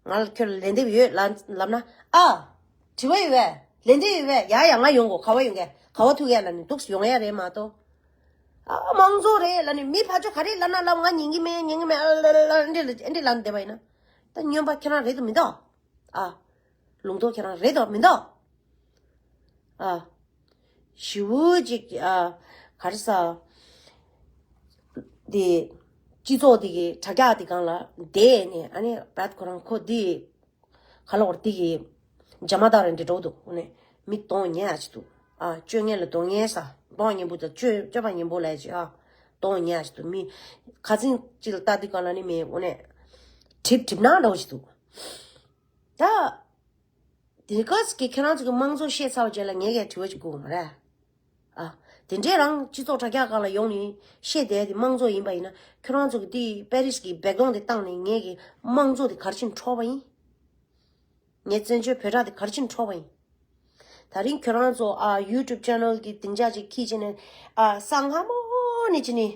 ང་ལ་ཁྱོད་ལ་ལན་འདེབས་ཡོད་ལབ་ལབ་ན། ཨ། དྲི་བ་ཡོད་པས། ལན་འདེབས་ཡོད་པས། ཡ་ཡ་ང་ཡོང་གོ། ག་བ་ཡོང་གས། ག་བ་ཐུག་གས་ལབ་ནས་འདུག་སེ་ཡོང་ཡ་རེད་མ་གཏོགས། ཨ་དམངས་གཙོ་རེད་ལབ་ནས་མི་ཕར་ཕྱོགས་ག་རེ་ལབ་ན་ལབ། ང་ཉན་གི་མེད་ཉན་གི་མེད། ཨ་ལ་ལ་ལ་འདྲས་ལ་འདྲས་ལབ་ནས་བསྡད་པ་ཡིན་ན། ད་སྨྱོན་པ་ཁྱེད་རང་རེད་དོ་མི་འདུག་ཨ། ལུང་རྟོགས་ཁྱེད་རང་རེད་དོ་མི་འདུག་ཨ། ཞེ་པོ་ཅིག་ཨ། ག་རེ་ཟ། དེ། སྤྱི་ཚོགས་དེ་གི་དྲ་རྒྱ་དེ་སྒང་ལ་བསྡད་ནས། ཨ་ནི་བར་ཁོ་རང་ཁོ་དེ། ག་ལ་བར་དེ་གི་འཇབ་མ་དར་འདི་འགྲོ་འདུག་ཨ་ནི། མི་གདོང་ཉེ་ཡ་ཅིག་འདུག་ཨ། སྤྱོད་ངན་ལ་གདོང་ངན་ཟ། གདོང་ངན་པོ་དང་སྤྱོད་སྤྱོད་པ་ངན་པོ་ལ་ཅིག་ཨ། གདོང་ཉེ་ཡ་ཅིག་འདུག་མི་ཁ་ཚིག་ཅིག་ལ་ལྟ་དུས་སྒང་ལ་ནི་མི་ཨ་ནི། གྲིབ་གྲིབ་ནག་འདྲ་བོ་ཅིག་འདུག་ད། དེ་ག་ཙི་གི་ཁྱེད་རང་ཚོ་གི་དམངས་གཙོ་བཤད་ཚར་བ་རྗེས་ལ་ངས་ཀྱང་དྲི་བ་ཅིག་བསྐུར་དགོས་མ་རེད། ཨ། དེ་འདྲས་རང་སྤྱི་ཚོགས་དྲ་རྒྱ་སྒང་ལ་ཡོང་ནས་བཤད་བསྡད་དེ་དམངས་གཙོ་ཡིན་པ་ཡིན་ན། ཁྱོད་རང་ཚོ་གི་དེ་པེ་རིས་གི་བེག་ལོང་དེ་བཏང་ནས་ངས་ཀྱི་དམངས་གཙོ་དེ་ག་རེ་བྱས་ནས་འཕྲོག་པ་ཡིན། ངས་བཙན་བྱོལ་བོད་དྲག་དེ་ག་རེ་བྱས་ནས་འཕྲོག་པ་ཡིན། ད་རིང་ཁྱོད་རང་ཚོ་ཨ་ཡུ་ཊུབ་ཆེ་ནལ་གི་སྡིངས་ཆ་ཅིག་ཁྱེར་བྱས་ནས། ཨ། གསང་སྔ་མོ་ནས་བྱས་ནས་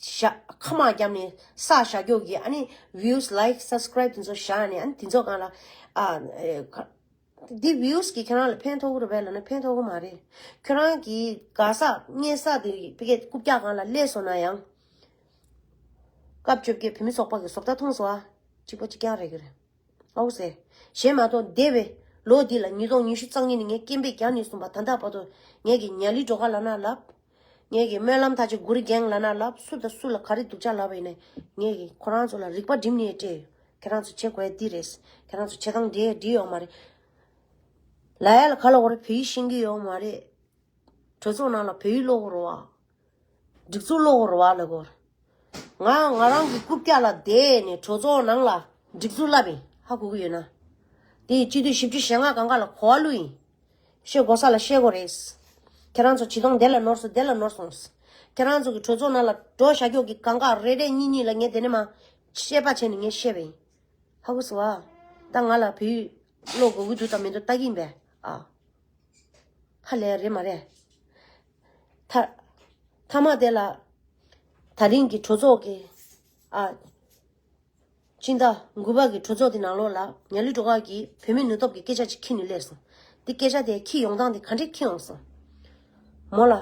བཞག་ཁ་མ་བརྒྱབ་ནས་ས་བཞག་རྒྱུ་གི། ཨ་ནི་ཝིའུ་སི་ལའིག་སབ་སི་ཀ་རའིབ་དེ་ཚོ་བཞག་ནས། ཨ་ནི་དེ་ཚོ་སྒང་ལ་ཨ། ཨེ། ག། འདི་ཝིའུ་སི་གིས་ཁྱེད་རང་ལ་ཕན་ཐོགས་ཀྱི་རེད་པས་ལབ་ན་ཕན་ཐོགས་ཀྱི་མ་རེད། ཁྱོད་རང་གི་དགའ་ས་མཉེས་ས་དེ་ཕ་གིའི་རྐུབ་བཀྱག་སྒང་ལ་སླེབས་སོང་ན་ཡང་། སྐབས་བཅོ་བརྒྱད་བོད་མི་ཚོགས་པ་གི་བཟོ་ལྟ་མཐོང་སོང་ཨ། གཅིག་པ་གཅིག་རྐྱང་རེད་ཀྱི་རེད། ཨའུ་ཟེར། གཞན་མ་གཏོགས་འདས་པའི་ལོ་འདི་ལ་ཉིས་སྟོང་ཉི་ཤུ་རྩ་གཉིས་ནས་ངས་སྐད་འབོད་རྒྱག་ནས་བཟུང་བ་ད་ལྟ་བར་དུ་ངས་ཀྱི་ཉ་ལི་སྒྲོལ་དཀར་ལབ་ན་ལབ། ངས་ཀྱི་སྨོན་ལམ་ཐར་རྗེ་གུ་རུ་རྒྱན་ལབ་ན་ལབ། སུ་དང་སུ་ལ་ག་རེ་སྡུག་ཅག་ལབ་པ་ཡིན་ནའི་ངས་ཀྱི་ཁོ་རང་ཚོ་ལ་རིག་པ་བསྒྲིམས་ནས་སྤྲད་ཡོད། ཁྱེད་རང་ཚོ་བྱེད་དགོས་ཡ་འདི་རེད། ཁྱེད་རང་ཚོ་བྱེད་སྟངས་འདི་འགྲིག་ཡོད་མ་རེད། ལབ་ཡ་ལ་ག་ལབ་དགོས་རེད། བོད་ཡིག་ཤེས་ཀྱི་ཡོད་མ་རེད། གྲོས་ཚོགས་ནང་ལ་བོད་ཡིག་ཀློག་དགོས་རེད་བ། སྒྲིག་འཛུགས་ཀློག་དགོས་རེད་བ་ལབ་དགོས། ང་ང་རང་གི་རྐུབ་བཀྱག་ལ་བསྡད་ནས་གྲོས་ཚོགས་ནང་ལ་སྒྲིག་འཛུགས་བསླབས་ཡིན། ཧ་གོ་གི་ཡོད་ན། དེ་ཡི་སྤྱི་འཐུས་བཞི་བཅུ་ཞེ་ལྔ་སྒང་ག་ལ་གོ་བ་བླུགས་ཡིན། བཤད་དགོས་ས་ལ་བཤད་དགོས་རེད། ཁྱེད་རང་ཚོ་བྱེད་སྟངས་དེ་ལ་ནོར་སོང་། དེ་ལ་ནོར་སོང་། ཁྱེད་རང་ཚོ་གི་གྲོས་ཚོགས་ནང་ལ་འགྲོ་བཞག་རྒྱུ་གི་སྒང་ག་རེ་རེ་གཉིས་གཉིས་ལ་ངས་དེ་ནས་མ་བཤད་པ་བྱས་ནས་ངས་བཤད་པ་ཡིན། ཧ་གོ་སོང་བ། ད་ང་ལ་བོད་ཡིག་ཀློག་དགོས་ཀྱི་འདུག་དང་མི་འདུག་ལྟ་གི་ཡིན་པས། ཨ། ཧ་ལས་རེད་མ་རེད། ཐ། ཐ་མ་དེ་ལ། ད་རིང་གི་གྲོས་ཚོགས་ཀྱི། ཨ། སྤྱི་ཟླ་དགུ་པ་གི་གྲོས་ཚོགས་དེ་ནང་ལོགས་ལ་ཉ་ལི་སྒྲོལ་དཀར་གྱིས་བོད་མིའི་ནུས་སྟོབས་ཀྱི་སྐད་ཆ་ཅིག་ཁྱེར་ནས་སླེབས་སོང་། འདི་སྐད་ཆ་དེ་ཁྱེར་ཡོང་སྟངས་དེ་ག་འདྲས་ཁྱེར་ཡོང་སོང་། མོ་ལ།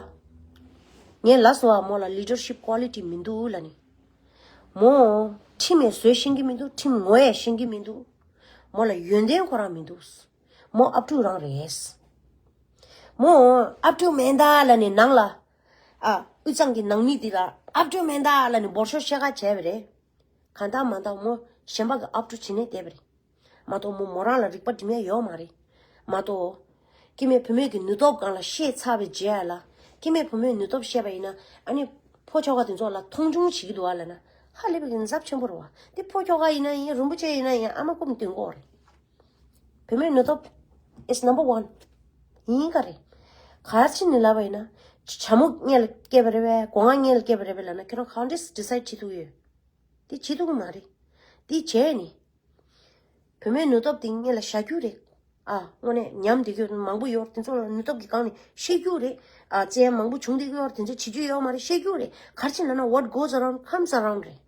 ངས་ལབ་སོང་བ། མོ་ལ་ལི་ཌར་ཤིབ་ཀོ་ལི་ཊི་མི་འདུག་ལབ་ནས། མོ། ཁྲིམས་ཡང་བཟོ་ཤེས་ཀྱི་མི་འདུག་ཁྲིམས་ངོ་ཡང་ཤེས་ཀྱི་མི་འདུག་མོ་ལ་ཡོན་ཏན་ཁོ་རང་མི་འདུག་མོ་ཨབ་ཕྲུག་རང་རེད། མོ་ཨབ་ཕྲུག་མེན་ད་ལབ་ནས་ནང་ལ། ཨ། དབུས་གཙང་གི་ནང་མི་འདི་ལ་ཨབ་ཕྲུག་མེན་ད་ལབ་ནས་འབོར་ཤོག་བཤད་ཁ་བྱས་པ་རེད། གང་ལྟར་མ་ལྟར་མོ་གཞན་པ་གི་ཨབ་ཕྲུག་བྱེད་ནས་བསྡད་པ་རེད། མ་གཏོགས་མོ་མོ་རང་ལ་རིག་པ་སྒྲིམ་ཡ་ཡོད་མ་རེད། མ་གཏོགས། སྐྱེ་དམན་བུད་མེད་ཀྱི་ནུས་སྟོབས་སྒང་ལ་ཤེས་ཚར་བའི་རྗེས་ལ། སྐྱེ་དམན་བུད་མེད་ནུས་སྟོབས་ཤེས་པ་ཡིན་ན། ཨ་ནི། ཕོ་ཁྱོ་ག་དེ་ཚོ་ལ་མཐོང་ཆུང་བྱེད་ཀྱི་འདུག་ཨ་ལབ་ན། ཧ་ལས་པའི་གི་འཚབ་ཆེན་པོ་རེད་བ། དེ་ཕོ་ཁྱོ་ག་ཡིན་ན་ཡིན། རིན་པོ་ཆེ་ཡིན་ན་ཡིན། ཨ་མ་རྐུབ་འདོན་གོ་རེད། བུད་མེད་ནུས་སྟོབས་is number one ཡིན་ག་རེད། ག་རེ་བྱས་ནས་ལབ་པ་ཡིན་ན། བྱ་མོ་སྔོན་ལ་སྐྱེས་པ་རེད་པས། སྒོ་ང་སྔོན་ལ་སྐྱེས་པ་རེད་པས་ལབ་ན། ཁྱོད་རང་གང་འདྲས་ཌི་སའིཌ་བྱེད་ཐུབ་ཡོད། དེ་བྱེད་ཐུབ་ཀྱི་མ་རེད། དེ་བྱས་ནས། བུད་མེད་ནུས་སྟོབས་དེ་སྔོན་ལ་བཞག་རྒྱུ་རེད། ཨ། དངོས་གནས་ཉམས་བསྡད་རྒྱུ་མང་པོ་ཡོད། དེ་ཚོ་ལ་ནུས་སྟོབས་ཀྱི་སྒང་ནས་ཤེས་རྒྱུ་རེད། ཨ། བཙན་མང་པོ་བྱུང་བསྡད་ཀྱི་ཡོད། དེ་ཚོ་བྱེད་རྒྱུ་ཡོད་མ་རེད། ཤེས་རྒྱུ་རེད། ག་རེ་བྱས་ན་ན། What goes around comes around རེད།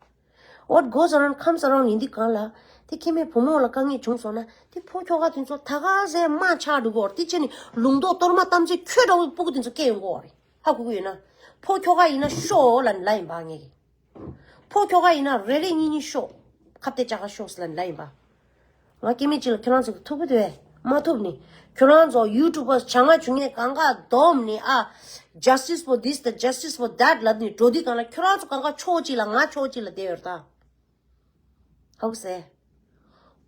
What goes around comes around ཡིན་དུས་སྒང་ལ། དེ་ཁྱེད་མེད་བུ་མོ་ལ་དཀའ་ངལ་བྱུང་སོང་ན། དེ་ཕོ་ཁྱོ་ག་དེ་ཚོ་ད་ག་ཟེ་དམག་ཆགས་འགྲོ་གི་ཡོད་རེད། དེ་བྱས་ནས་ལུང་རྟོགས་གཏོར་མ་གཏམ་ཚེ་ཁྱོད་འདྲ་བོ་སྤུ་གུ་དེ་ཚོ་སྐྱེ་ཡོང་གི་ཡོད་རེད། ཧ་གོ་གི་ཡོད་ན། ཕོ་ཁྱོ་ག་ཡིན་ན་ཤོག་ལབ་ནས་ལབ་ཡིན་པ་ངས། ཕོ་ཁྱོ་ག་ཡིན་ན་རེ་རེ་གཉིས་གཉིས་ཤོག་ཁ་གཏད་བཅག་ག་ཤོག་ཟེར་ལབ་ལབ་ཡིན་པ། ང་སྐྱེ་དམན་ཅིག་ལ་ཁྱེད་རང་ཚོ་གི་ཐུག་གི་འདུག་བས། མ་ཐུབ་ནི། ཁྱོད་རང་ཚོ་ཡུ་ཊུབ་པར་བྱ་ང་བྱུང་ངས་གང་ག་སྡོམ་ནི་ཨ། Justice for this, the justice for that ལབ་ནི་འགྲོ་དུས་གང་ལ་ཁྱོད་རང་ཚོ་གང་ག་ཕྱོགས་གཅིག་ལ་ང་ཕྱོགས་གཅིག་ལ་བསྡད་ཡོད་ད། ཧ་གོ་སོང་།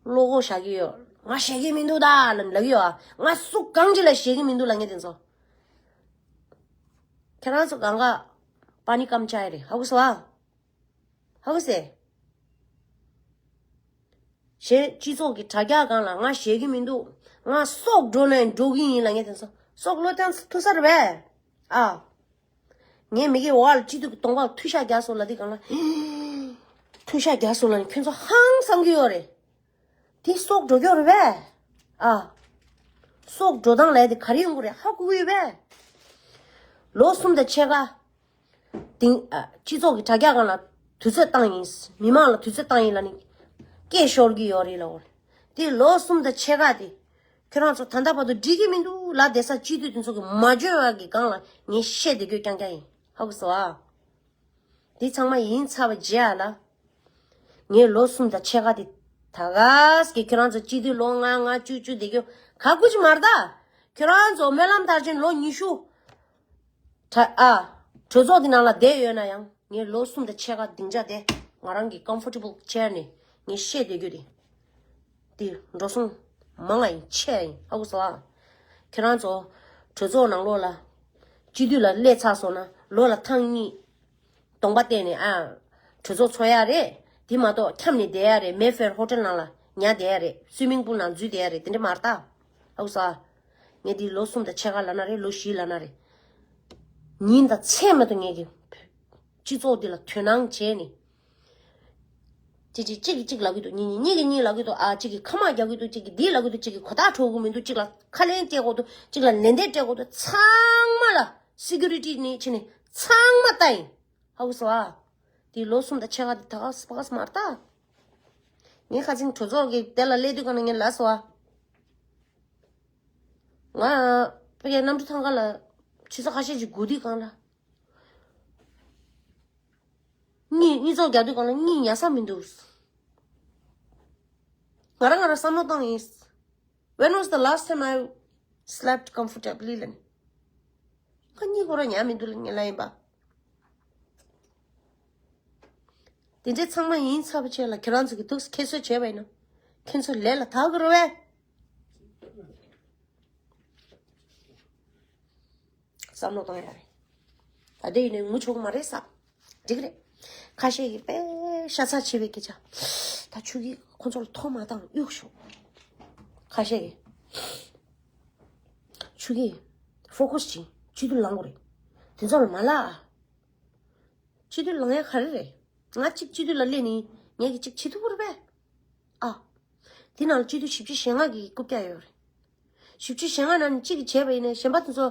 བློ་ཁོག་བཞག་གི་ཡོད། ང་བཞེས་ཀྱི་མི་འདུག་ད་ལབ་ལབ་ཡོད་ཨ། ང་སུ་གང་ཅི་ལ་བཞེས་ཀྱི་མི་འདུག་ལབ་མཁན་དེ་ཚོ། ཁྱེད་རང་ཚོ་གང་ག་པ་ནི་སྐམ་ཆ་ཡ་རེད། ཧ་གོ་སོང་ཨ། ཧ་གོ་སོང་། གཞན་སྤྱི་ཚོགས་ཀྱི་དྲ་རྒྱ་སྒང་ལ་ང་བཞེས་ཀྱི་མི་འདུག་ང་སྲོག་འགྲོ་ན་འགྲོ་གི་ཡིན་ལབ་མཁན་དེ་ཚོ་སྲོག་བློས་བཏང་ཐུབ་ས་རེད་པས། ཨ། ངའི་མི་གི་འོག་ལ་སྤྱི་འཐུས་ཀྱི་གདོང་པར་མཐུད་ཤག་རྒྱག་སོང་ལབ་དུས་གང་ལ། མཐུད་ཤག་རྒྱག་སོང་ལབ་ནས་ཁྱོད་ཚོ་ཧང་སང་གི་ཡོད་རེད། དེ་སྲོག་འགྲོ་གི་ཡོད་རེད་པས། ཨ། སྲོག་འགྲོ་སྟངས་ལས་དེ་ག་རེ་ཡོང་གི་རེད་ཧ་གོ་གི་ཡོད་པས། ལོ་གསུམ་དང་ཕྱེད་ཀ། དེང་ཨ། སྤྱི་ཚོགས་ཀྱི་དྲ་རྒྱ་སྒང་ལ་དུས་ཚོད་བཏང་ཡིན། མི་མང་ལ་དུས་ཚོད་བཏང་ཡིན་ལབ་ནས་སྐད་ཤོར་གི་ཡོད་རེད་ལབ། དེ་ལོ་གསུམ་དང་ཕྱེད་ཀ་དེ། ཁྱོད་རང་ཚོ་ད་ལྟ་བར་དུ་འགྲིག་གི་མི་འདུག་ལབ་བསྡད་ས་སྤྱི་འཐུས་དེ་ཚོ་གི་མ་འཇོན་བ་གི་སྒང་ལ་ངས་བཤད་བསྡད་རྒྱུ་རྐྱང་རྐྱང་ཡིན། ཧ་གོ་སོང་ཨ། འདི་ཚང་མ་ཡིན་ཚར་བ་རྗེས་ལ། ངས་ལོ་གསུམ་དང་ཕྱེད་ཀ་དེ་ད་ག་ཟེ་གི་ཁྱོད་རང་ཚོ་སྤྱི་འཐུས་ལོ་ལྔ་ལྔ་བཅུ་བཅུ་བསྡད་རྒྱུ་ག་གུ་ཅི་མ་རེད་ད། ཁྱོད་རང་ཚོ་སྨོན་ལམ་མཐར་ཕྱིན་ལོ་ཉི་ཤུ། ད་ཨ། གྲོས་ཚོགས་འདི་ནང་ལ་བསྡད་ཡོད་ན་ཡང་ངས་ལོ་གསུམ་དང་ཕྱེད་ཀ་སྡིངས་ཆ་དེ་ང་རང་གི་comfortable chair་ནས་ངས་བཤད་བསྡད་རྒྱུ་དེ། དེ་འགྲོ་སོང་མང་ང་ཡིན་ཆེ་ཡིན་ཧ་གོ་སོང་ཨ། ཁྱེད་རང་ཚོ་གྲོས་ཚོགས་ནང་ལོགས་ལ་སྤྱི་འཐུས་ལ་སླེབས་ཚར་སོང་ན་ལོ་ལ་ཐེངས་གཉིས་གདོང་པ་བསྟན་ནས་ཨ། གྲོས་ཚོགས་ཚོགས་ཡ་རེད། དེ་མ་གཏོགས་འཁྱམས་ནས་བསྡད་ཡ་རེད། Mayfair Hotel་ནང་ལ་ཉལ་བསྡད་ཡ་རེད། Swimming pool་ནང་འཛུལ་བསྡད་ཡ་རེད། དེ་འདྲ་མ་རེད་ད། ཧ་གོ་སོང་ཨ། ངས་འདི་ལོ་གསུམ་དང་ཕྱེད་ཀ་ལབ་ན་རེད། ལོ་བཞི་ལབ་ན་རེད། ཉིན་དང་མཚན་མ་གཏོགས་ངས་ཀྱི་སྤྱི་ཚོགས་འདི་ལ་དོ་སྣང་བྱས་ནས། གཅིག་གིས་གཅིག་གིས་གཅིག་ལབ་ཀྱི་འདུག་གཉིས་གཉིས་གཉིས་ཀྱིས་གཉིས་ལབ་ཀྱི་འདུག་ཨ། གཅིག་གིས་ཁ་མ་རྒྱག་གི་འདུག་གཅིག་གིས་འདི་ལབ་ཀྱི་འདུག་གཅིག་གིས་གོ་ཐག་འགྲོ་གི་མི་འདུག་གཅིག་ལ་ཁ་ལན་སྤྲད་དགོས་འདུག་གཅིག་ལ་ལན་འདེབས་སྤྲད་དགོས་འདུག་ཚང་མ་ལ་security་ནས་ཕྱིན་ནས་ཚང་མ་ལྟ་ཡིན། ཧ་གོ་སོང་ཨ། དེ་ལོ་གསུམ་དང་ཕྱེད་ཀ་དེ་ད་ག་སེ་ཕ་ག་སེ་མ་རེད་ད། ངས་ཁ་སང་གྲོས་ཚོགས་ཀྱི་དེ་ལ་སླེབས་དུས་གང་ན་ངས་ལབ་སོང་ཨ། ང་ཕ་གིའི་གནམ་གྲུ་ཐང་ག་ལ་ཆུ་ཚོད་ཁ་ཤས་ཅིག་སྒུག་དུས་གང་ལ། གཉིད་གཉིད་ཚོགས་རྒྱག་དུས་གང་ལ་གཉིད་ཉལ་ས་མི་འདུག་ང་རང་ང་རང་བསམ་བློ་བཏང་ཡིན། When was the last time I slept comfortably ལབ་ནས། ཁ་གཉིད་ཁོ་རང་ཉལ་མི་འདུག་ལབ་ངས་ལབ་ཡིན་པ། དེ་འདྲའི་ཚང་མ་ཡིན་ཚར་བ་བྱས་ལ་ཁྱེད་རང་ཚོ་གི་ཐུགས་ཁྱད་གསོད་བྱས་པ་ཡིན་ན། ཁྱེད་ཚོ་ལས་ལ་དག་གི་རེད་བས། བསམ་བློ་གཏོང་ཡ་རེད། ད་དེ་ཡིན་ནའི་ངུ་ཆོག་གི་མ་རེད་ས། འགྲིག་གི་རེད། ཁ་ཤས་ཀྱིས་དཔེ་ཤ་ཚ་ཆེ་བའི་སྐད་ཆ། ད་ཆུ་གིས་ཁོ་ཚོ་ལ་ཐོ་མ་བཏང་གཡུག་ཤོག་ཁ་ཤས་ཀྱིས། ཆུ་གིས་focus་བྱིན་སྤྱི་འཐུས་ལངས་དགོས་རེད། དེ་ཚོ་ལ་མ་ལ། སྤྱི་འཐུས་ལངས་ཡ་ག་རེ་རེད། ང་གཅིག་སྤྱི་འཐུས་ལ་སླེབས་ནི་ངས་ཀྱི་གཅིག་བྱེད་ཐུབ་ཀྱི་རེད་པས། ཨ། དེ་ནང་ལ་སྤྱི་འཐུས་བཞི་བཅུ་ཞེ་ལྔ་གི་རྐུབ་བཀྱག་ཡོད་རེད། བཞི་བཅུ་ཞེ་ལྔ་ནང་ནས་གཅིག་གིས་བྱས་པ་ཡིན་ན་གཞན་པ་དེ་ཚོ་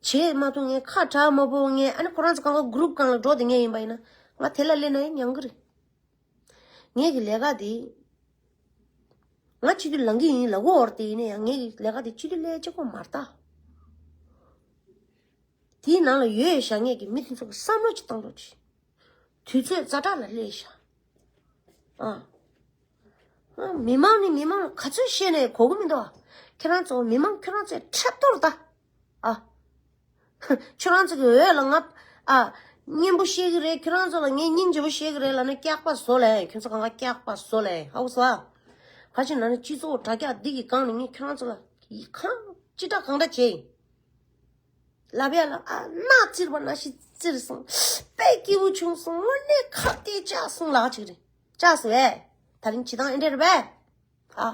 བྱེད་མ་ཐུབ། ངས་ཁ་གྲག་མ་ཕོག་ངས་ཨ་ནི་ཁོ་རང་ཚོ་གང་ག་group་གང་ལ་འགྲོ་དེ་ངས་ཡིན་པ་ཡིན་ན་ང་དེ་ལ་སླེབས་ན་ཡང་ཉང་གི་རེད། ངས་ཀྱི་ལས་ཀ་དེ། ང་སྤྱི་འཐུས་ལངས་ཀྱི་ཡིན་ལབ་གོ་བར་དེ་ཡིན་ན་ཡང་ངས་ཀྱི་ལས་ཀ་དེ་སྤྱི་འཐུས་སླེབས་གཅིག་པོ་མ་རེད་ད། དེའི་ནང་ལ་ཡོད་བཞག་མཁན་གྱི་མི་དེ་ཚོ་གི་བསམ་བློ་ཅིག་བཏང་རོགས་གྱིས། དུས་ཚོད་ཛ་དྲག་ལ་སླེབས་ཤག་ཨ། ཨ། མི་མང་ནི་མི་མང་ལ་ག་ཚོད་བཤད་ནའི་གོ་གི་མི་འདུག་ཨ། ཁྱེད་རང་ཚོ་མི་མང་ཁྱོད་རང་ཚོའི་ཁྲབ་གཏོར་ད། ཨ། ཁྱོད་རང་ཚོ་གི་འོས་ལ་ང་ཨ། སྙན་པོ་བཤད་གི་རེད། ཁྱོད་རང་ཚོ་ལ་ངས་སྙིང་རྗེ་པོ་བཤད་གི་རེད་ལབ་ན་སྐྱག་པ་བཟོ་ལེ། ཁྱོད་ཚོ་གང་ག་སྐྱག་པ་བཟོ་ལེ། ཧ་གོ་སོང་ཨ། ག་ཅི་ན་ནི་སྤྱི་ཚོགས་དྲ་རྒྱ་འདི་གི་སྒང་ནས་ངས་ཁྱོད་རང་ཚོ་ལ་ཡི་གང་ཅི་འདྲ་གང་འདྲ་བྱས་ཡིན། ལབ་ཡ་ལ་ཨ་སྣ་བཙིར་བ་ན་ཞིག་བཙིར་སོང་། དཔེ་སྐྱིད་པོ་བྱུང་སོང་། དངོས་གནས་ཁ་གཏད་བཅག་སོང་ལབ་ཅིག་རེད། བཅག་སོང་བས། ད་རིང་བྱེད་སྟངས་ཨེ་འདྲ་རེད་པས། ཨ།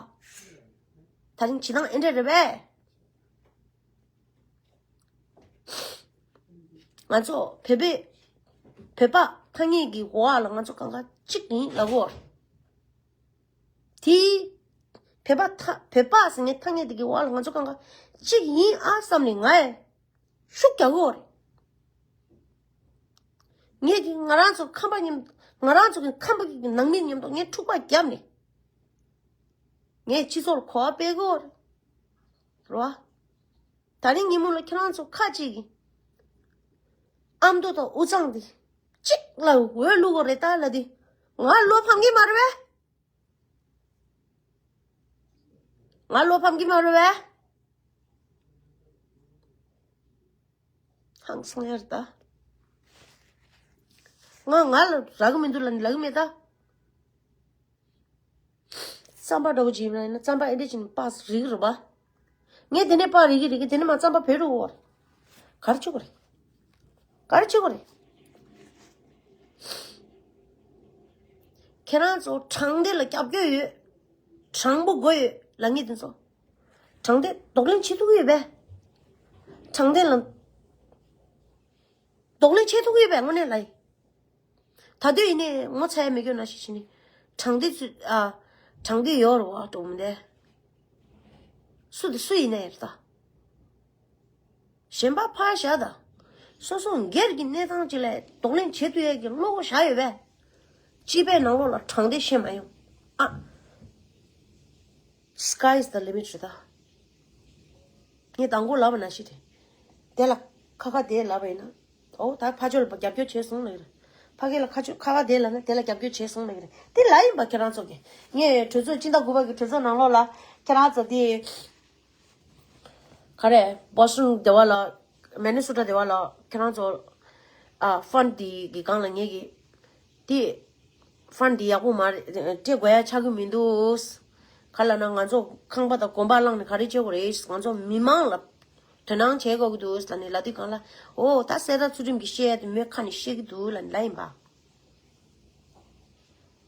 ད་རིང་བྱེད་སྟངས་ཨེ་འདྲ་རེད་པས། ང་ཚོ་བོད་པའི་བོད་པ་ཐ་སྙད་ཀྱི་འོག་ལ་ང་ཚོ་གང་ག་གཅིག་ཡིན་ལབ་གོ། དེ་བོད་པ་ཐ་བོད་པ་ཟེར་མཁན་ཐ་སྙད་དེ་གི་འོག་ལ་ང་ཚོ་གང་ག་གཅིག་ཡིན་ཨ་བསམ་ནས་ང་ཡི་ཤུགས་རྒྱག་གི་ཡོད་རེད། ངས་ཀྱི་ང་རང་ཚོ་ཁམས་པ་མཉམ་ང་རང་ཚོ་གི་ཁམས་པ་གི་ནང་མི་མཉམ་དུ་ངས་འཁྲུག་པ་བརྒྱབ་ནས་ངས་སྤྱི་ཚོགས་ལ་གོ་བ་སྤེལ་གི་ཡོད་རེད། རེད་བ། ད་རིང་ཉིན་མོ་ལ་ཁྱེད་རང་ཚོ་ཁ་ཅིག་གིས་ཨ་མདོ་དང་དབུས་གཙང་འདི་གཅིག་ལ་འོས་བླུག་གི་རེད་ད་ལབ་དུས་ང་བློ་ཕམ་གི་མ་རེད་པས། ང་བློ་ཕམ་གྱི་མ་རེད་པས། ཧང་སང་ཡར་ད། ང་ང་ལ་རག་གི་མི་འདུག་ལབ་ནི་ལབ་གི་མེད་ད། རྩམ་པ་འདྲ་བོ་ཅིག་ཡིན་ན་རྩམ་པ་ཨེ་འདྲ་ཅིག་ནི་པགས་རིག་རེད་པ། ངས་དེ་ནས་པགས་རིག་གི་རིག་གི་དེ་ནས་མ་རྩམ་པ་བེད་རུ་འོར། ག་རེ་བྱེད་དགོས་རེད། ག་རེ་བྱེད་དགོས་རེད། ཁྱེད་རང་ཚོ་དྲང་བདེན་ལ་རྒྱབ་སྐྱོར་ཡོད། དྲང་པོ་དགོས་ཡོད་ལབ་མཁན་དེ་ཚོ། དྲང་བདེན་གདོང་ལེན་བྱེད་ཐུབ་ཀྱི་ཡོད་པས། དྲང་བདེན་ལ་གདོང་ལེན་བྱེད་ཐུབ་ཀྱི་ཡོད་པས་དངོས་གནས་ལབ་ཡིན། ད་དུས་ཡིན་ནའི་ངོ་ཚ་ཡ་མེད་སྐྱོ་ན་ཞིག་བྱས་ནས་དྲང་བདེན་ཚུ་ཨ། དྲང་བདེན་ཡོད་རེད་བ་འགྲོ་མི་འདས། སུ་དེ་སུ་ཡིན་ནའི་རེད་ད། གཞན་པ་ཕར་བཞག་ད། སོ་སོ་སྒེར་གྱི་གནས་སྟངས་ཅིག་ལ་གདོང་ལེན་བྱེད་ཐུབ་ཡས་ཀྱི་བློ་སྒོ་བཞག་ཡོད་པས། སྤྱི་པའི་ནང་ལོགས་ལ་དྲང་བདེན་བཤད་མ་ཡོང་། ཨ། Sky is the limit རེད་ད། ངས་དང་པོ་ལབ་པ་ནང་བཞིན་རེད། དེ་ལ་ཁ་ཁ་དེ་ལབ་པ་ཡིན་ན། ཨོ་ད་ཕ་ཕྱོགས་ལ་རྒྱབ་སྐྱོར་བྱས་སོང་ལབ་ཀྱི་རེད། ཕ་གི་ལ་ཁ་ཕྱོགས་ཁ་ཁ་དེ་ལབ་ན་དེ་ལ་རྒྱབ་སྐྱོར་བྱས་སོང་ལབ་ཀྱི་རེད། དེ་ལ་ཡིན་པ་ཁྱེད་རང་ཚོ་གི། ངས་གྲོས་ཚོགས་སྤྱི་ཟླ་དགུ་པ་གི་གྲོས་ཚོགས་ནང་ལོགས་ལ་ཁྱེད་རང་ཚོ་དེ། ག་རེ། Boston སྡེ་བ་ལ། Minnesota སྡེ་བ་ལ་ཁྱེད་རང་ཚོ། ཨ། fund འདི་གི་སྒང་ལ་ངེད་ཀྱི། དེ། fund འདི་ཡག་པོ་མ་རེད། སྤྲད་དགོས་ཡ་ཆགས་ཀྱི་མི་འདུག་ག་ལབ་ན་ང་ཚོ་ཁང་པ་དང་གོམ་པ་བླངས་ནས་ག་རེ་བྱེད་དགོས་རེད། ང་ཚོ་མི་མང་ལ་དོ་སྣང་བྱེད་དགོས་ཀྱི་འདུག་ལབ་ནས་ལབ་དུས་སྒང་ལ། ཨོ་ད་གསལ་བརྡ་ཚུལ་ཁྲིམས་ཀྱིས་བཤད་ཡ་དེ་མོའི་ཁ་ནས་བཤད་ཀྱི་འདུག་ལབ་ནས་ལབ་ཡིན་པ།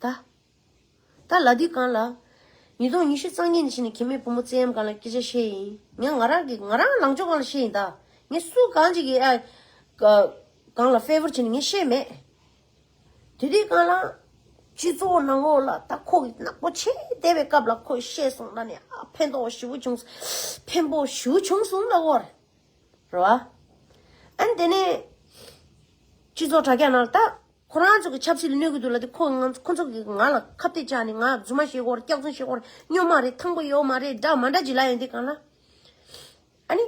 ད། ད་ལབ་དུས་སྒང་ལ། ཉིས་སྟོང་ཉི་ཤུ་རྩ་གཉིས་ནས་བྱས་ནས་ཁྱིམ་མི་བུ་མོ་བཙན་གཡེམ་སྒང་ལ་སྐད་ཆ་བཤད་ཡིན། ངས་ང་རང་གི་ང་རང་ལངས་ཕྱོགས་སྒང་ལ་བཤད་ཡིན་ད། ངས་སུ་གང་ཅིག་གི་ཨ། ག- སྒང་ལ་favor བྱས་ནས་ངས་བཤད་མེད། དེ་དུས་སྒང་ལ། སྤྱི་ཚོགས་ནང་ལོགས་ལ་ད་ཁོ་གི་ནག་པོ་ཆེ་བསྡད་པའི་སྐབས་ལ་ཁོས་བཤད་སོང་ན་ནི་ཨ་ཕན་ཐོགས་ཞེ་པོ་བྱུང་སོང་། ཕན་པོ་ཞེ་པོ་བྱུང་སོང་ལབ་ཀྱི་ཡོད་རེད། རེད་བ། ཨ་ནི་དེ་ནས། སྤྱི་ཚོགས་དྲ་རྒྱ་ནང་ལ་ད། ཁོ་རང་ཚོ་གི་ཆབ་སྲིད་ལ་གནོད་ཀྱི་འདུག་ལབ་དུས་ཁོ་ང་ཁོ་ཚོ་གི་ང་ལ་ཁ་གཏད་བཅག་ནས་ང་རྫུན་མ་བཤད་ཀྱི་ཡོད་རེད། སྐྱག་རྫུན་བཤད་ཀྱི་ཡོད་རེད། སྨྱོན་མ་རེད། ཐང་པོ་ཡོད་མ་རེད། འདྲ་མ་འདྲ་ཅིག་ལབ་ཡོང་དུས་སྒང་ལ། ཨ་ནི།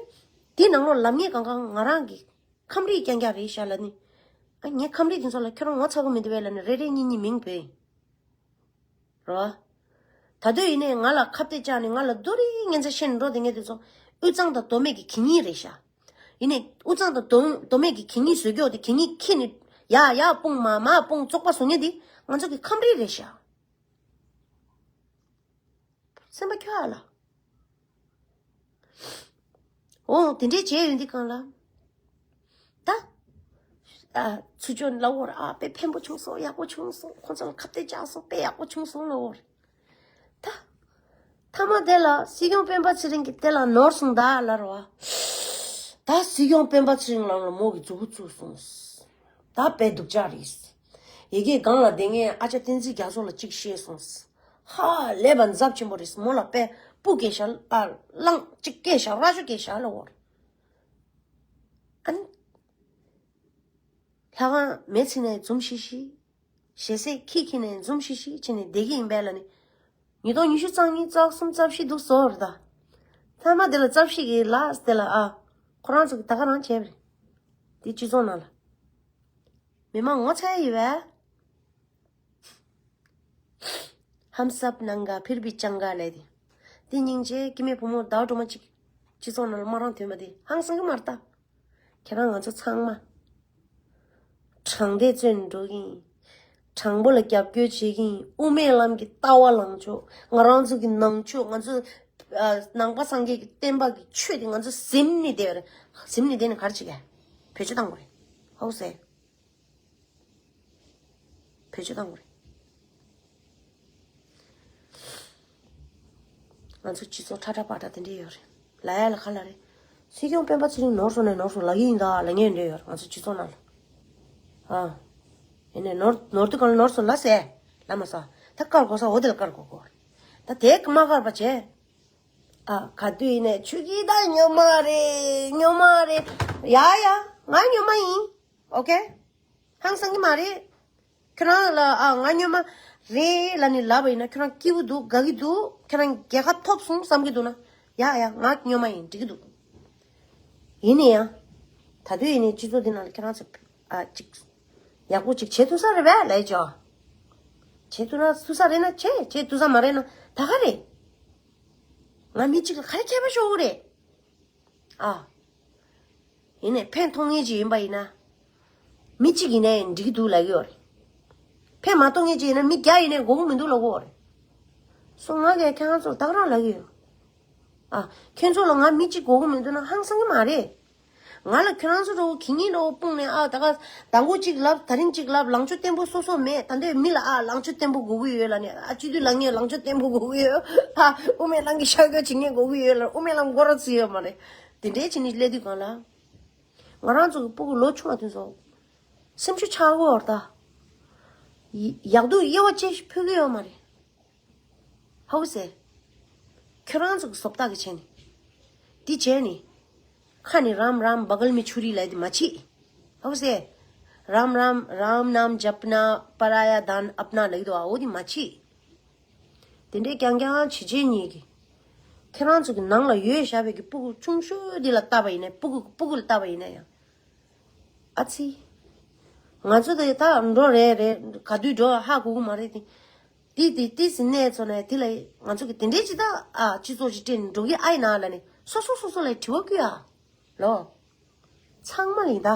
དེའི་ནང་ལོགས་ལབ་མཁན་གང་གང་ང་རང་གི་ཁམས་རིགས་རྐྱང་རྐྱང་རེད་ཤག་ལབ་ནི། ཨ་ངའི་ཁམས་རིགས་དེ་ཚོ་ལ་ཁྱོད་རང་ངོ་ཚ་གི་མི་འདུག་པས་ལབ་ནི་རེ་རེ་གཉིས་གཉིས་མིང་བོས། རེད་བ། ད་དུང་ཡིན་ནའི་ང་ལ་ཁ་གཏད་བཅག་ནས་ང་ལ་རྡོ་རིང་ཉན་ཚ་བཤད་ནས་འགྲོ་བསྡད་མཁན་དེ་ཚོ་དབུས་གཙང་དང་མདོ་སྨད་ཀྱི་གད་སྙིགས་རེད་ཤག་ཡིན་ནའི་དབུས་གཙང་དང་མདོ་མདོ་སྨད་ཀྱི་གད་སྙིགས་བཟོས་ཀྱོག་དེ་གད་སྙིགས་ཁྱེར་ནས་ཡར་ཡར་སྤུངས་མར་མར་སྤུངས་བཙོག་པ་བཟོ་མཁན་དེ་ང་ཚོ་གི་ཁམས་རིགས་རེད་ཤག་སེམས་པ་སྐྱོ་ཨ་ལ། འོ་དེ་འདྲས་བྱས་ཡོང་དུས་སྒང་ལ། ད། ཨ། ཚུར་ཕྱོགས་ནས་ལབ་ཀྱི་ཡོད་རེད། ཨ་དཔེ་ཕན་པོ་བྱུང་སོང་། ཡག་པོ་བྱུང་སོང་། ཁོ་ཚོ་ལ་ཁ་གཏད་བཅག་སོང་། དཔེ་ཡག་པོ་བྱུང་སོང་ལབ་ཀྱི་ཡོད་རེད། ད། མཐའ་མ་དེ་ལ་སྲིད་སྐྱོང་སྤེན་པ་ཚེ་རིང་གིས་དེ་ལ་ནོར་སོང་ད་ལབ་རེད་བ། ད་སྲིད་སྐྱོང་སྤེན་པ་ཚེ་རིང་ལགས་ལ་མོ་གིས་མཛུབ་གུ་བཙུགས་སོང་། ད་དཔེ་སྡུག་ཅག་རེད། ཡ་གི་སྒང་ལ་བསྡད་མཁན་ཨ་ཅག་བསྟན་འཛིན་རྒྱ་མཚོ་ལ་གཅིག་བཤད་སོང་། ཧ་ལས་པ་འཛབ་ཆེན་པོ་རེད། མོ་ལ་དཔེ་སྤུ་སྐད་ཤག་ཨ། གླང་གཅིག་སྐད་ཤག་རྭ་ཅོ་སྐད་ཤག་ལབ་ཀྱི་ཡོད་རེད། ཨ་ནི། ལྷ་ཁང་མེ་ཚིག་ནས་འཛུམ་ཤིག་ཤིག་ཞལ་ཟས་ཁྱི་ཁྱི་ནས་འཛུམ་ཤིག་ཤིག་བྱས་ནས་བསྡད་ཀྱི་ཡིན་པས་ལབ་ནི། ཉིས་སྟོང་ཉི་ཤུ་རྩ་གཉིས་རྩ་གསུམ་རྩ་བཞི་འདུག་བཟོ་བར་ད། མཐའ་མ་དེ་ལ་རྩ་བཞི་གི་ལ་དེ་ལ་ཨ། ཁོ་རང་ཚོ་གི་ད་ག་རང་བྱས་པ་རེད། དེ་སྤྱི་ཚོགས་ནང་ལ། མི་མང་ངོ་ཚ་ཡི་བས། ཧམ་སབ་ནང་ག་ཕིར་བི་ཅང་ག་ལས་དེ། དེ་སྙིང་རྗེ་སྐྱེ་དམན་བུ་མོ་ཟླ་བ་སྒྲོལ་མ་གཅིག་སྤྱི་ཚོགས་ནང་ལ་མ་རང་དོན་མ་དེ་ཧང་སང་གི་མ་རེད་ད། ཁྱེད་རང་ང་ཚོ་ཚང་མ། དྲང་བདེན་བཙོན་འགྲོ་གི་ཡིན། དྲང་པོ་ལ་རྒྱབ་སྐྱོར་བྱེད་ཀྱི་ཡིན། དབུ་མའི་ལམ་གྱི་ལྟ་བ་ལངས་ཕྱོགས། ང་རང་ཚོ་གི་ནང་ཆོས། ང་ཚོ་ཨ་ནང་པ་སངས་རྒྱས་ཀྱི་བསྟན་པ་གི་ཆོས་དེ་ང་ཚོ་ཟིན་ནས་བསྡད་པ་རེད། ཟིན་ནས་བསྡད་ནས་ག་རེ་བྱེད་ཀྱི། བེད་སྤྱོད་བཏང་དགོས་རེད། ཧོ་སེ། བེད་སྤྱོད་བཏང་དགོས་རེད། ང་ཚོ་སྤྱི་ཚོགས་ཁྲ་ཁྲ་པ་ཏྲ་དེ་འདྲས་ཡོད་རེད། ལབ་ཡ་ལ་ཁ་ལ་རེད། སྲིད་སྐྱོང་སྤེན་པ་ཚེ་རིང་ནོར་སོང་ནས་ནོར་སོང་ལབ་ཀྱི་ཡིན་ད་ལབ་མཁན་འདྲས་ཡོད་རེད་ང་ཚོ་སྤྱི་ཚོགས་ནང་ལ། ཨ། ཡིན་ནས་ནོར་ནོར་དུས་གང་ལ་ནོར་སོང་ལབ་ཟེར། ལབ་མ་སོང་། ད་བཀར་དགོས་ས་འོ་དེ་ལ་བཀར་དགོས་གོ། ད་དེ་མ་བཀར་པ་བྱས། ཨ། ག་དུས་ཡིན་ནས་ཆུ་སྐྱིད་ད་སྨྱོན་མ་རེད། སྨྱོན་མ་རེད། ཡ་ཡ། ང་སྨྱོན་མ་ཡིན། ཨོ་ཀེ། ཧང་སང་གི་མ་རེད། ཁྱོད་རང་ལ་ཨ་ང་སྨྱོན་མ་རེད་ལབ་ནས་ལབ་པ་ཡིན་ན་ཁྱོད་རང་སྐྱིད་པོ་འདུག་དགའ་གི་འདུག་ཁྱོད་རང་རྒྱལ་ཁ་ཐོབ་སོང་བསམ་གི་འདུག་ན། ཡ་ཡ། ང་སྨྱོན་མ་ཡིན། འགྲིག་གི་འདུག་ཡིན་ན་ཡང་། ད་དུས་ཡིན་ནའི་སྤྱི་ཚོགས་འདི་ནང་ལ་ཁྱོད་རང་ཚོ་ཨ་ཅིག་ཡག་པོ་ཅིག་བྱེད་ཐུབ་ས་རེད་པས་ལབ་ཡ་ཅོ། བྱེད་ཐུབ་ན་ཐུབ་ས་རེད་ན་བྱེད། བྱེད་ཐུབ་ས་མ་རེད་ན་ད་ག་རེད། ང་མི་གཅིག་ལ་ག་རེ་ཁྱད་པར་ཤོར་གི་རེད། ཨ། ཡིན་ནའི་ཕན་ཐོགས་ངེས་ཅིག་ཡིན་པ་ཡིན་ན། མི་གཅིག་ཡིན་ནའི་འགྲིག་གི་འདུག་ལབ་ཀྱི་ཡོད་རེད། ཕན་མ་ཐོགས་ངེས་ཅིག་ཡིན་ན་མི་བརྒྱ་ཡིན་ནའི་དགོས་ཀྱི་མི་འདུག་ལབ་ཀྱི་ཡོད་རེད། སོ་ང་གིས་ཁྱེད་རང་ཚོ་ད་ག་རང་ལབ་ཀྱི་ཡོད། ཨ། ཁྱེད་ཚོ་ལ་ང་མི་གཅིག་དགོས་ཀྱི་མི་འདུག་ན་ཧང་སང་གི་མ་རེད། ང་ལ་ཁྱོད་རང་ཚོ་འདྲ་བོ་གད་སྙིགས་འདྲ་བོ་སྤུངས་ནས། ཨ། ད་ག་དང་པོ་གཅིག་ལབ། དེ་རིང་གཅིག་ལབ། ལངས་ཕྱོགས་བརྟན་པོ་སོ་སོ་མེད། ད་འདོད་མི་ལ། ཨ། ལངས་ཕྱོགས་བརྟན་པོ་དགོས་ཀྱི་ཡོད་ལབ་ནས། ཨ། སྤྱི་འཐུས་ལངས་ངེས་ལངས་ཕྱོགས་བརྟན་པོ་དགོས་ཀྱི་ཡོད། ཨ། དབུ་མའི་ལམ་གྱི་ཤར་སྐྱོད་བྱེད་མཁན་དགོས་ཀྱི་ཡོད་ལབ། དབུ་མའི་ལམ་མགོ་ར་ཚོས་ཡོད་མ་རེད། དེ་འདྲའི་བྱས་ནས་སླེབས་དུས་གང་ལ། ང་རང་ཚོ་གི་སྤུ་གུ་ལོ་ཆུང་བ་དེ་ཚོ་སེམས་ཤུགས་ཆག་གི་ཡོད་རེད་ད། ཡ་ཡག་སྡུག་དབྱེ་བ་ཕྱེ་ཕོད་ཀྱི་ཡོད་མ་རེད། ཧའུ་ཟེར། ཁྱོད་རང་ཚོ་གི་བཟོ་ལྟ་གི་བྱས་ནས། འདི་བྱས་ནས། ཁ་ནས་རམ་རམ་བ་གལ་མི་ཆུ་རི་ལབ་དེ་མ་བྱེད། ཧའུ་ཟེར། རམ་རམ་རམ་ནམ་ཇབ་ན་པ་ར་ཡ་དན་ཨབ་ན་ལབ་ཀྱི་འདུག་ཨ། འོ་དེ་མ་བྱེད། དེ་འདྲའི་རྐྱང་རྐྱང་བྱེད་བྱེད་ཉིད་ཀྱི། ཁྱེད་རང་ཚོ་གི་ནང་ལ་ཡོད་བཞག་པའི་གི་སྤུ་གུ་ཆུང་ཤོས་འདི་ལ་བལྟས་པ་ཡིན་ན། སྤུ་གུ་སྤུ་གུ་ལ་བལྟས་པ་ཡིན་ན་ཡང་། ཨ་ཙི། ང་ཚོ་དེ་ད་འགྲོ་རེད་རེད། ག་དུས་འགྲོ་ཧ་གོ་གི་མ་རེད་དེ། དེ་དེ་དེ་ཟིན་ནས་ཚོ་ནས་དེ་ལ་ང་ཚོ་གི་དེ་འདྲའི་ཅི་ད། ཨ། སྤྱི་ཚོགས་ཅིག་སྤྲད་ནས་འགྲོ་གི་ཨ་ཡིན་ན་ལབ་ནས། སོ་སོ་སོ་སོ་ལ་དྲི་བ་བསྐུལ་ཡ། ལོ། ཚང་མ་ལ་ཡིན་ད།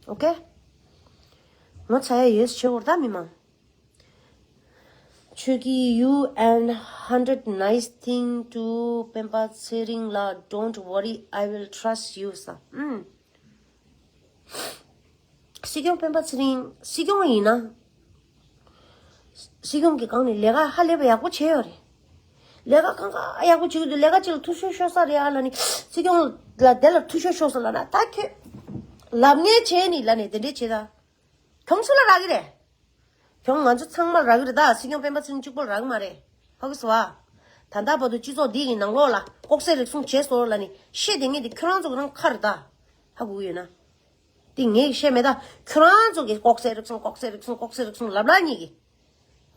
ཨོ་ཀེ། ངོ་ཚ་ཡ་ཡོད་ཆོས་བོར་ད་མི་མང་། ཆོས་ཀྱི། You and hundred nice thing to སྤེན་པ་ཚེ་རིང་ལགས། Don't worry, I will trust you ས། ཨུམ། སྲིད་སྐྱོང་སྤེན་པ་ཚེ་རིང་། སྲིད་སྐྱོང་ཡིན་ན། སྲིད་སྐྱོང་གི་སྒང་ནས་ལས་ཀ་ཧ་ལས་པ་ཡག་པོ་བྱས་ཡོད་རེད། ལས་ཀ་གང་ག་ཡག་པོ་བྱེད་ཀྱི་འདུག་ལས་ཀ་ཅིག་ལ་ཐུགས་ཤོར་ཤོར་ས་རེད་ཨ་ལབ་ནས། སྲིད་སྐྱོང་ལ་དེ་ལ་ཐུགས་ཤོར་ཤོར་ས་ལབ་ན། ད་ཁྱོད་ལབ་ངེས་བྱས་ནས་ལབ་ནས་དེ་འདྲས་བྱེད་ད། གྱོང་སུ་ལ་རག་གི་རེད། གྱོང་ང་ཚོ་ཚང་མར་རག་གི་རེད་ད། སྲིད་སྐྱོང་སྤེན་པ་ཚེ་རིང་གཅིག་པོར་རག་གི་མ་རེད། ཧ་གོ་སོང་ཨ། ད་ལྟ་བར་དུ་སྤྱི་ཚོགས་འདི་གི་ནང་ལོགས་ལ་ལྐོག་ཟ་རུལ་སུངས་བྱས་སོང་ལབ་ནས་བཤད་བསྡད་མཁན་དེ་ཁྱོད་རང་ཚོ་གི་རང་ཁ་རེད་ད། ཧ་གོ་གི་ཡོད་ན། དེ་ངས་བཤད་མེད་ད། ཁྱོད་རང་ཚོ་གི་ལྐོག་ཟ་རུལ་སུངས། ལྐོག་ཟ་རུལ་སུངས། ལྐོག་ཟ་རུལ་སུངས་ལབ་ལབ་ཉིད་ཀྱི།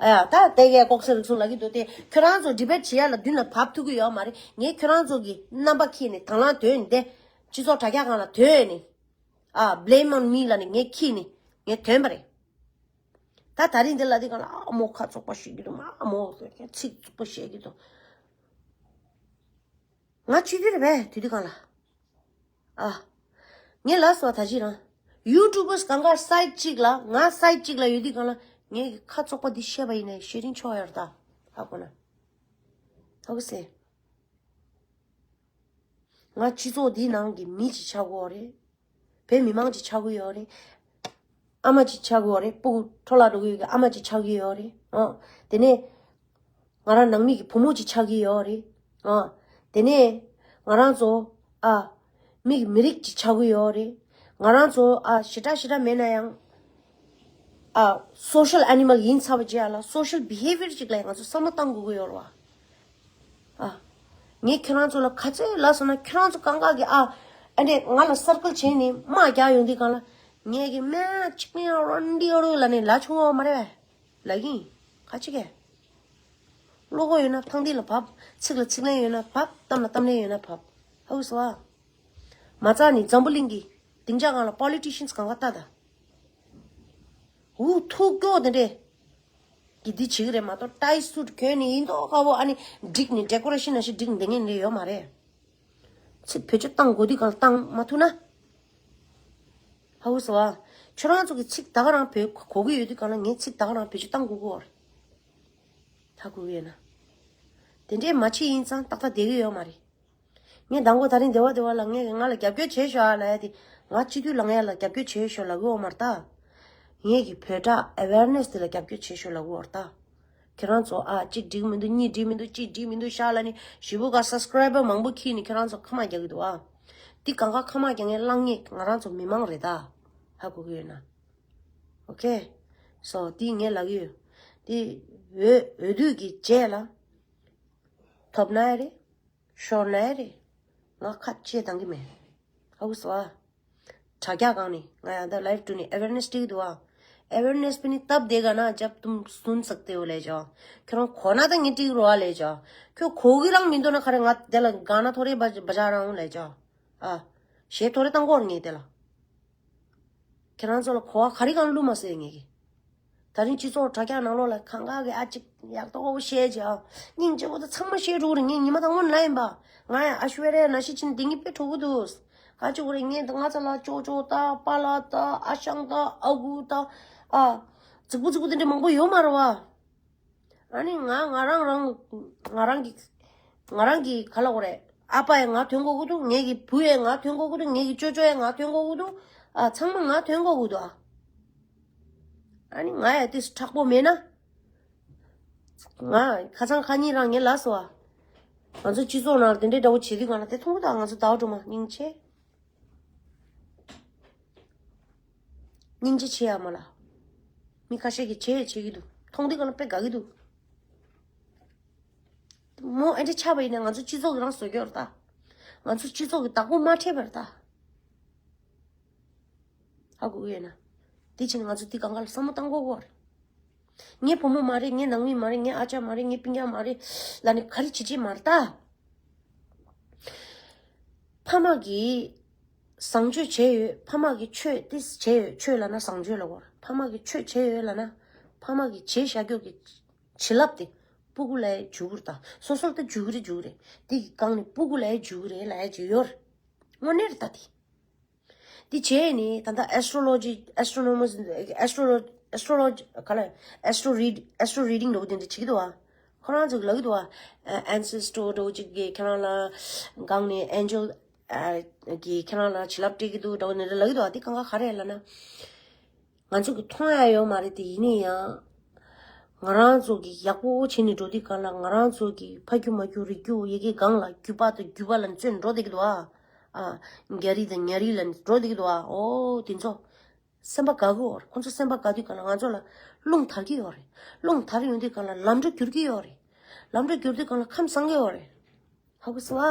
ཨ་ཡ། ད་དེ་གས་ལྐོག་ཟ་རུལ་སུངས་ལབ་ཀྱི་འདུག་སྟེ། ཁྱོད་རང་ཚོ་ཌི་བེཊ་བྱེད་ཡ་ལ་མདུན་ལ་བབས་ཐུབ་ཀྱི་ཡོད་མ་རེད། ངས་ཁྱོད་རང་ཚོ་གི་རྣམ་པ་ཁྱེར་ནས་དང་བླངས་དོན་ནས་སྤྱི་ཚོགས་དྲ་རྒྱ་སྒང་ལ་དོན་ནས། ཨ། Blame on me ལབ་ནས་ངས་ཁྱེར་ནས་ངས་དོན་པ་རེད། ད་དེ་རིང་འདི་ལ་འདི་གང་ལ། ཨ་མོ་ཁ་བཙོག་པ་བཤད་ཀྱི་འདུག་མ་མོ་ཚིག་བཙོག་པ་བཤད་ཀྱི་འདུག་ང་སྤྱི་འཐུས་རེད་པས་དེ་དུས་གང་ལ། ཨ། ངས་ལབ་སོང་ད་ཅི་རང་། ཡུ་ཊུབ་པར་གང་ག་སའིཊ་གཅིག་ལ། ང་སའིཊ་གཅིག་ལ་ཡོད་དུས་གང་ལ། ངས་ཁ་བཙོག་པ་འདི་བཤད་པ་ཡིན་ན་ཤེས་རིན་ཆོག་ཡོད་རེད་ད། ཧ་གོ་ན། ཧ་གོ་སེ། ང་སྤྱི་ཚོགས་འདིའི་ནང་གི་མི་ཅིག་ཆགས་དགོས་རེད། བོད་མི་མང་ཅིག་ཆགས་ཀྱི་ཡོད་རེད། ཨ་མ་ཅིག་ཆགས་ཀྱི་ཡོད་རེད། སྤུ་གུ་འཕྲོ་བརླག་འགྲོ་གི་ཡོད་ཀྱི་ཨ་མ་ཅིག་ཆགས་ཀྱི་ཡོད་རེད། ཨ། དེ་ནས་ང་རང་ནང་མི་གི་བུ་མོ་ཅིག་ཆགས་ཀྱི་ཡོད་རེད། ཨ། དེ་ནས་ང་རང་ཚོ། ཨ། མི་གི་མི་རིགས་ཅིག་ཆགས་ཀྱི་ཡོད་རེད། ང་རང་ཚོ། ཨ། ཞེ་དྲག་ཞེ་དྲག་མེད་ན་ཡང་། ཨ། སོ་ཤལ་ཨེ་ནི་མལ་ཡིན་ཚར་བ་རྗེས་ལ་སོ་ཤལ་བི་ཧེ་བི་ཡར་ཅིག་ལ་ང་ཚོ་བསམ་བློ་བཏང་དགོས་ཀྱི་ཡོད་རེད་བ། ཨ། ངས་ཁྱོད་རང་ཚོ་ལ་ག་ཚོད་ལབ་སོང་ན། ཁྱོད་རང་ཚོ་གང་ག་གི། ཨ། ཨ་ནི་ང་ལ་སར་ཀལ་བྱས་ནས་དམག་རྒྱག་ཡོང་དུས་གང་ལ། ངས་གི་སྨན་གཅིག་ནས་རོན་འདི་རོ་ལབ་ནས་ལབ་བྱུང་བ་མ་རེད་པས། ལབ་ཀྱི་ཡིན། ག་ཅི་གས། བློ་ཁོག་ཡོད་ན་ཐང་འདི་ལ་བབས། ཚིག་ལ་ཚིག་ལན་ཡོད་ན་བབས། གཏམ་ལ་གཏམ་ལན་ཡོད་ན་བབས། ཧ་གོ་སོང་ཨ། མ་རྩ་ནས་འཛམ་བུ་གླིང་གི་སྡིངས་ཆ་སྒང་ལ་པོ་ལི་ཊི་ཤན་གང་ག་ལྟ་ད། འུ་ཐུག་སྐྱོ་དེ་འདྲས་ཀྱི་འདི་བྱེད་ཀྱི་རེད་མ་གཏོགས། ཏའི་སུཊ་གྱོན་ནས་ཡིན་མདོག་ཁ་པོ་ཨ་ནི་བསྒྲིགས་ནས་ཌེ་ཀོ་རེ་ཤན་ནང་བཞིན་བསྒྲིགས་བསྡད་མཁན་རེ་ཡོད་མ་རེད། ཚིག་བེད་སྤྱོད་བཏང་དགོས་དུས་གང་བཏང་མ་ཐུབ་ན། ཧ་གོ་སོང་ཨ། ཁྱོད་རང་ཚོ་གི་ཚིག་ད་ག་རང་བེད་གོ་གི་ཡོད་དུས་གང་ལ་ངའི་ཚིག་ད་ག་རང་བེད་སྤྱོད་བཏང་དགོས་ཀྱི་ཡོད་རེད། ཧ་གོ་གི་ཡོད་ན། དེ་འདྲས་མ་བྱེད་ཡིན་ཙང་ཏག་ཏག་བསྡད་ཀྱི་ཡོད་མ་རེད། ངས་མདང་དགོང་དེ་རིང་སྡེ་བ་སྡེ་བ་ལ་ངས་ང་ལ་རྒྱབ་སྐྱོར་བྱེད་ཤོག་ཨ་ལབ་ཡ་དེ། ང་སྤྱི་འཐུས་ལངས་ཡ་ལ་རྒྱབ་སྐྱོར་བྱེད་ཤོག་ལབ་གི་ཡོད་མ་རེད་ད། ངས་ཀྱི་བོད་དྲ་ཨེ་ཝེར་ནེས་དེ་ལ་རྒྱབ་སྐྱོར་བྱེད་ཤོག་ལབ་གི་ཡོད་རེད་ད། ཁྱེད་རང་ཚོ། ཨ། གཅིག་འགྲིག་མི་འདུག་གཉིས་འགྲིག་མི་འདུག་གཅིག་འགྲིག་མི་འདུག་ཤག་ལབ་ནས་ཞེ་པོ་ག་སབ་སི་ཀ་རའི་བར་མང་པོ་ཁྱེར་ནས་ཁྱེད་རང་ཚོ་ཁ་མ་རྒྱག་གི་འདུག་ཨ། འདི་གང་ག་ཁ་མ་རྒྱག་མཁན་གླང་ངེ་ང་རང་ཚོ་མི་མང་རེད་ད། ཧ་གོ་གི་ཡོད་ན། ཨོ་ཁེ། སོ་འདི་ངས་ལབ་ཀྱི་ཡོད། འདི་འོས་འོས་བསྡུ་གི་རྗེས་ལ་ཐོབ་ན་ཡ་རེད། ཤོར་ན་ཡ་རེད། ང་ཁ་ལྕེ་བཏང་གི་མེད། ཧ་གོ་སོང་ཨ། དྲ་རྒྱ་སྒང་ནས་ང་ཡང་ད་ལའིབ་བྲིས་ནས་ཨེ་ཝེར་ནེས་སྤྲད་ཀྱི་འདུག་ཨ། ཨེ་ཝེར་ནེས་སྤྲད་ནས་སྟབས་བདེ་ག་ན་ཇབ་ཏུམ་སུན་སག་ཏེ་བོ་ལབ་ཅོག་ཁྱོད་རང་གོ་ན་ད་ངས་སྤྲད་ཀྱི་རེད་བ་ལབ་ཅོག་ཁྱོད་གོ་གི་རང་མི་འདུག་ན་ག་རེ་ང་དེ་ལ་གང་ན་ཐོ་རེ་བ་བ་ཇག་རང་ལབ་ཅོག་ཨ། གཞས་ཐོ་རེ་བཏང་གོ་ངས་དེ་ལ། ཁྱེད་རང་ཚོ་ལ་གོ་བ་ག་རེ་གང་བླུགས་མ་སོང་ངས་ཀྱི། ད་རིང་སྤྱི་ཚོགས་དྲ་རྒྱ་ནང་ལོགས་ལ་གང་ག་གི་ཨ་ཅིག་ཡག་ཏོག་བཤད་ཅིག་ཨ། སྙིང་རྗེ་བོ་ད་ཚང་མ་བཤད་འགྲོ་གི་རེད། ངས་ཉི་མ་དང་སྔོན་ལ་ཡིན་པ། ང་ཡང་ཨ་ཤུ་ཝེ་ར་ཡ་ནང་བཞིན་བྱས་ནས་བསྡད་སྙིང་དཔེ་བྲོ་གི་འདུག་ག་ཅིག་གོ་རེད། ངས་ད་ང་ཚ་ལ་ཅོ་ཅོ་ད་པཱ་ལགས་ད་ཨ་ཞང་ད་ཨ་ཁུ་ད་ཨ་རྫིག་པོ་རྫིག་པོ་དེ་འདྲ་མང་པོ་ཡོད་མ་རེད་བ། ཨ་ནི་ང་ང་རང་རང་ང་རང་གི་ང་རང་གི་ག་ལ་གོ་རེད། ཨ་ཕ་ཡང་ང་ཐོན་དགོས་ཀྱི་འདུག་ངེད་ཀྱི་བུ་ཡང་ང་ཐོན་དགོས་ཀྱི་འདུག་ངེད་ཀྱི་ཅོ་ཅོ་ཡང་ང་ཐོན་དགོས་ཀྱི་འདུག་ཨ་ཚང་མ་ང་ཐོན་དགོས་ཀྱི་འདུག་ཨ། ཨ་ནི་ང་ཡང་དེ་དྲག་པོ་མེད་ན། ང་ཁ་སང་ཁ་ཉིན་རང་ངས་ལབ་སོང་ཨ། ང་ཚོ་སྤྱི་ཚོགས་ནང་དེ་འདྲའི་འདྲ་བོ་བྱེད་དུས་གང་ལ་དེ་མཐོང་གི་འདུག་ང་ཚོ་ཟླ་བ་སྒྲོལ་མ་སྙིང་རྗེ། སྙིང་རྗེ་ཆེ་ཡ་མ་ལ། མི་ཁ་ཤས་ཀྱིས་བྱེད་བྱེད་ཀྱི་འདུག་མཐོང་དུས་གང་ལ་དཔེ་དགའ་གི་འདུག་མོ་ཨེ་འདྲ་ཆགས་པ་ཡིན་ན་ང་ཚོ་སྤྱི་ཚོགས་ཀྱི་རང་བཟོ་རྒྱུ་རེད་ད། ང་ཚོ་སྤྱི་ཚོགས་ཀྱི་བདག་པོ་མ་འཕྲད་པ་རེད་ད། ཧ་གོ་གི་ཡོད་ན། དེ་ཕྱིན་ང་ཚོ་དེ་གང་ག་ལ་བསམ་བློ་བཏང་དགོས་ཀྱི་རེད། ངའི་བུ་མོ་མ་རེད། ངའི་ནང་མི་མ་རེད། ངའི་ཨ་ཅག་མ་རེད། ངའི་སྤུན་ཀྱག་མ་རེད་ལབ་ནས་ག་རེ་བྱེད་ཀྱི་མ་རེད་ད། ཕ་མ་གིས་བཟང་སྤྱོད་བྱས་ཡོད། ཕ་མ་གིས་ཆོས་དེ་བྱས་ཡོད། ཆོས་ལབ་ན་བཟང་སྤྱོད་ལབ་དགོས་རེད། ཕ་མ་གིས་ཆོས་བྱས་ཡོད་ལབ་ན་ཕ་མ་གིས་བྱས་བཞག་རྒྱུ་གི་བྱིན་རླབས་དེ་སྤུ་གུ་ལ་འཇུག་གི་རེད་ད། སོ་སོར་ད་འཇུག་གི་རེད། འཇུག་གི་རེད། དེ་གི་སྒང་ནས་སྤུ་གུ་ལ་འཇུག་གི་རེད་ལབ་ཡ་ཅིག་ཡོད་རེད། དངོས་གནས་རེད་ད་དེ། དེ་བྱས་ནས་ད་ལྟ་ཨེ་སི་ཊྲོ་ལོ་ཇི། ཨེ་སི་ཊྲོ་ནོ་མར། ཨེ་སི་ཊྲོ་ཨེ་སི་ཊྲོ་ལོ་ཇི་ག་ལ། ཨེ་སི་ཊྲོ་རི་ཌི། ཨེ་སི་ཊྲོ་རི་ཌིང་འདྲ་བོ་དེ་འདྲ་བྱེད་ཀྱི་འདུག་བ། ཁོ་རང་ཚོ་གིས་ལབ་ཀྱི་འདུག་བ། ཨེན་སེ་སི་ཊར་འདྲ་བོ་ཅིག་གིས་ཁྱེད་རང་ལ་སྒང་ནས་ཨེན་ཇེལ་གིས་ཁྱེད་རང་ལ་བྱིན་རླབས་སྤྲད་ཀྱི་འདུག་འདྲ་བོ་དེ་འདྲ་ལབ་ཀྱི་འདུག་བ། དེ་གང་ག་ག་རེ་རེད་ལབ་ན། ང་ཚོ་གིས་མཐོང་ཡ་ཡོད་མ་རེད་དེ། ཡིན་ན་ཡང་ང་རང་ཚོ་གིས་ཡག་པོ་བྱས་ནས་འགྲོ་དུས་གང་ལ་ང་རང་ཚོ་གི་ཕ་རྒྱུ་མ་རྒྱུ་རིགས་རྒྱུ་ཡ་གི་སྒང་ལ་རྒྱུད་པ་དང་རྒྱུད་པ་ལ་བརྩོན་འགྲོ་བསྡད་ཀྱི་འདུག་ཨ། ཨ། རྒྱ་རིགས་དང་ཉ་རིགས་ལ་འགྲོ་བསྡད་ཀྱི་འདུག་ཨ། ཨོ་དེ་ཚོ་སེམས་པ་དགའ་གི་ཡོད་རེད། ཁོང་ཚོ་སེམས་པ་དགའ་དུས་གང་ལ་ང་ཚོ་ལ་རླུང་དར་གྱི་ཡོད་རེད། རླུང་དར་ཡོང་དུས་གང་ལ་ལམ་འགྲོ་འགྱུར་གྱི་ཡོད་རེད། ལམ་འགྲོ་འགྱུར་དུས་གང་ལ་ཁམས་བཟང་གི་ཡོད་རེད། ཧ་གོ་སོང་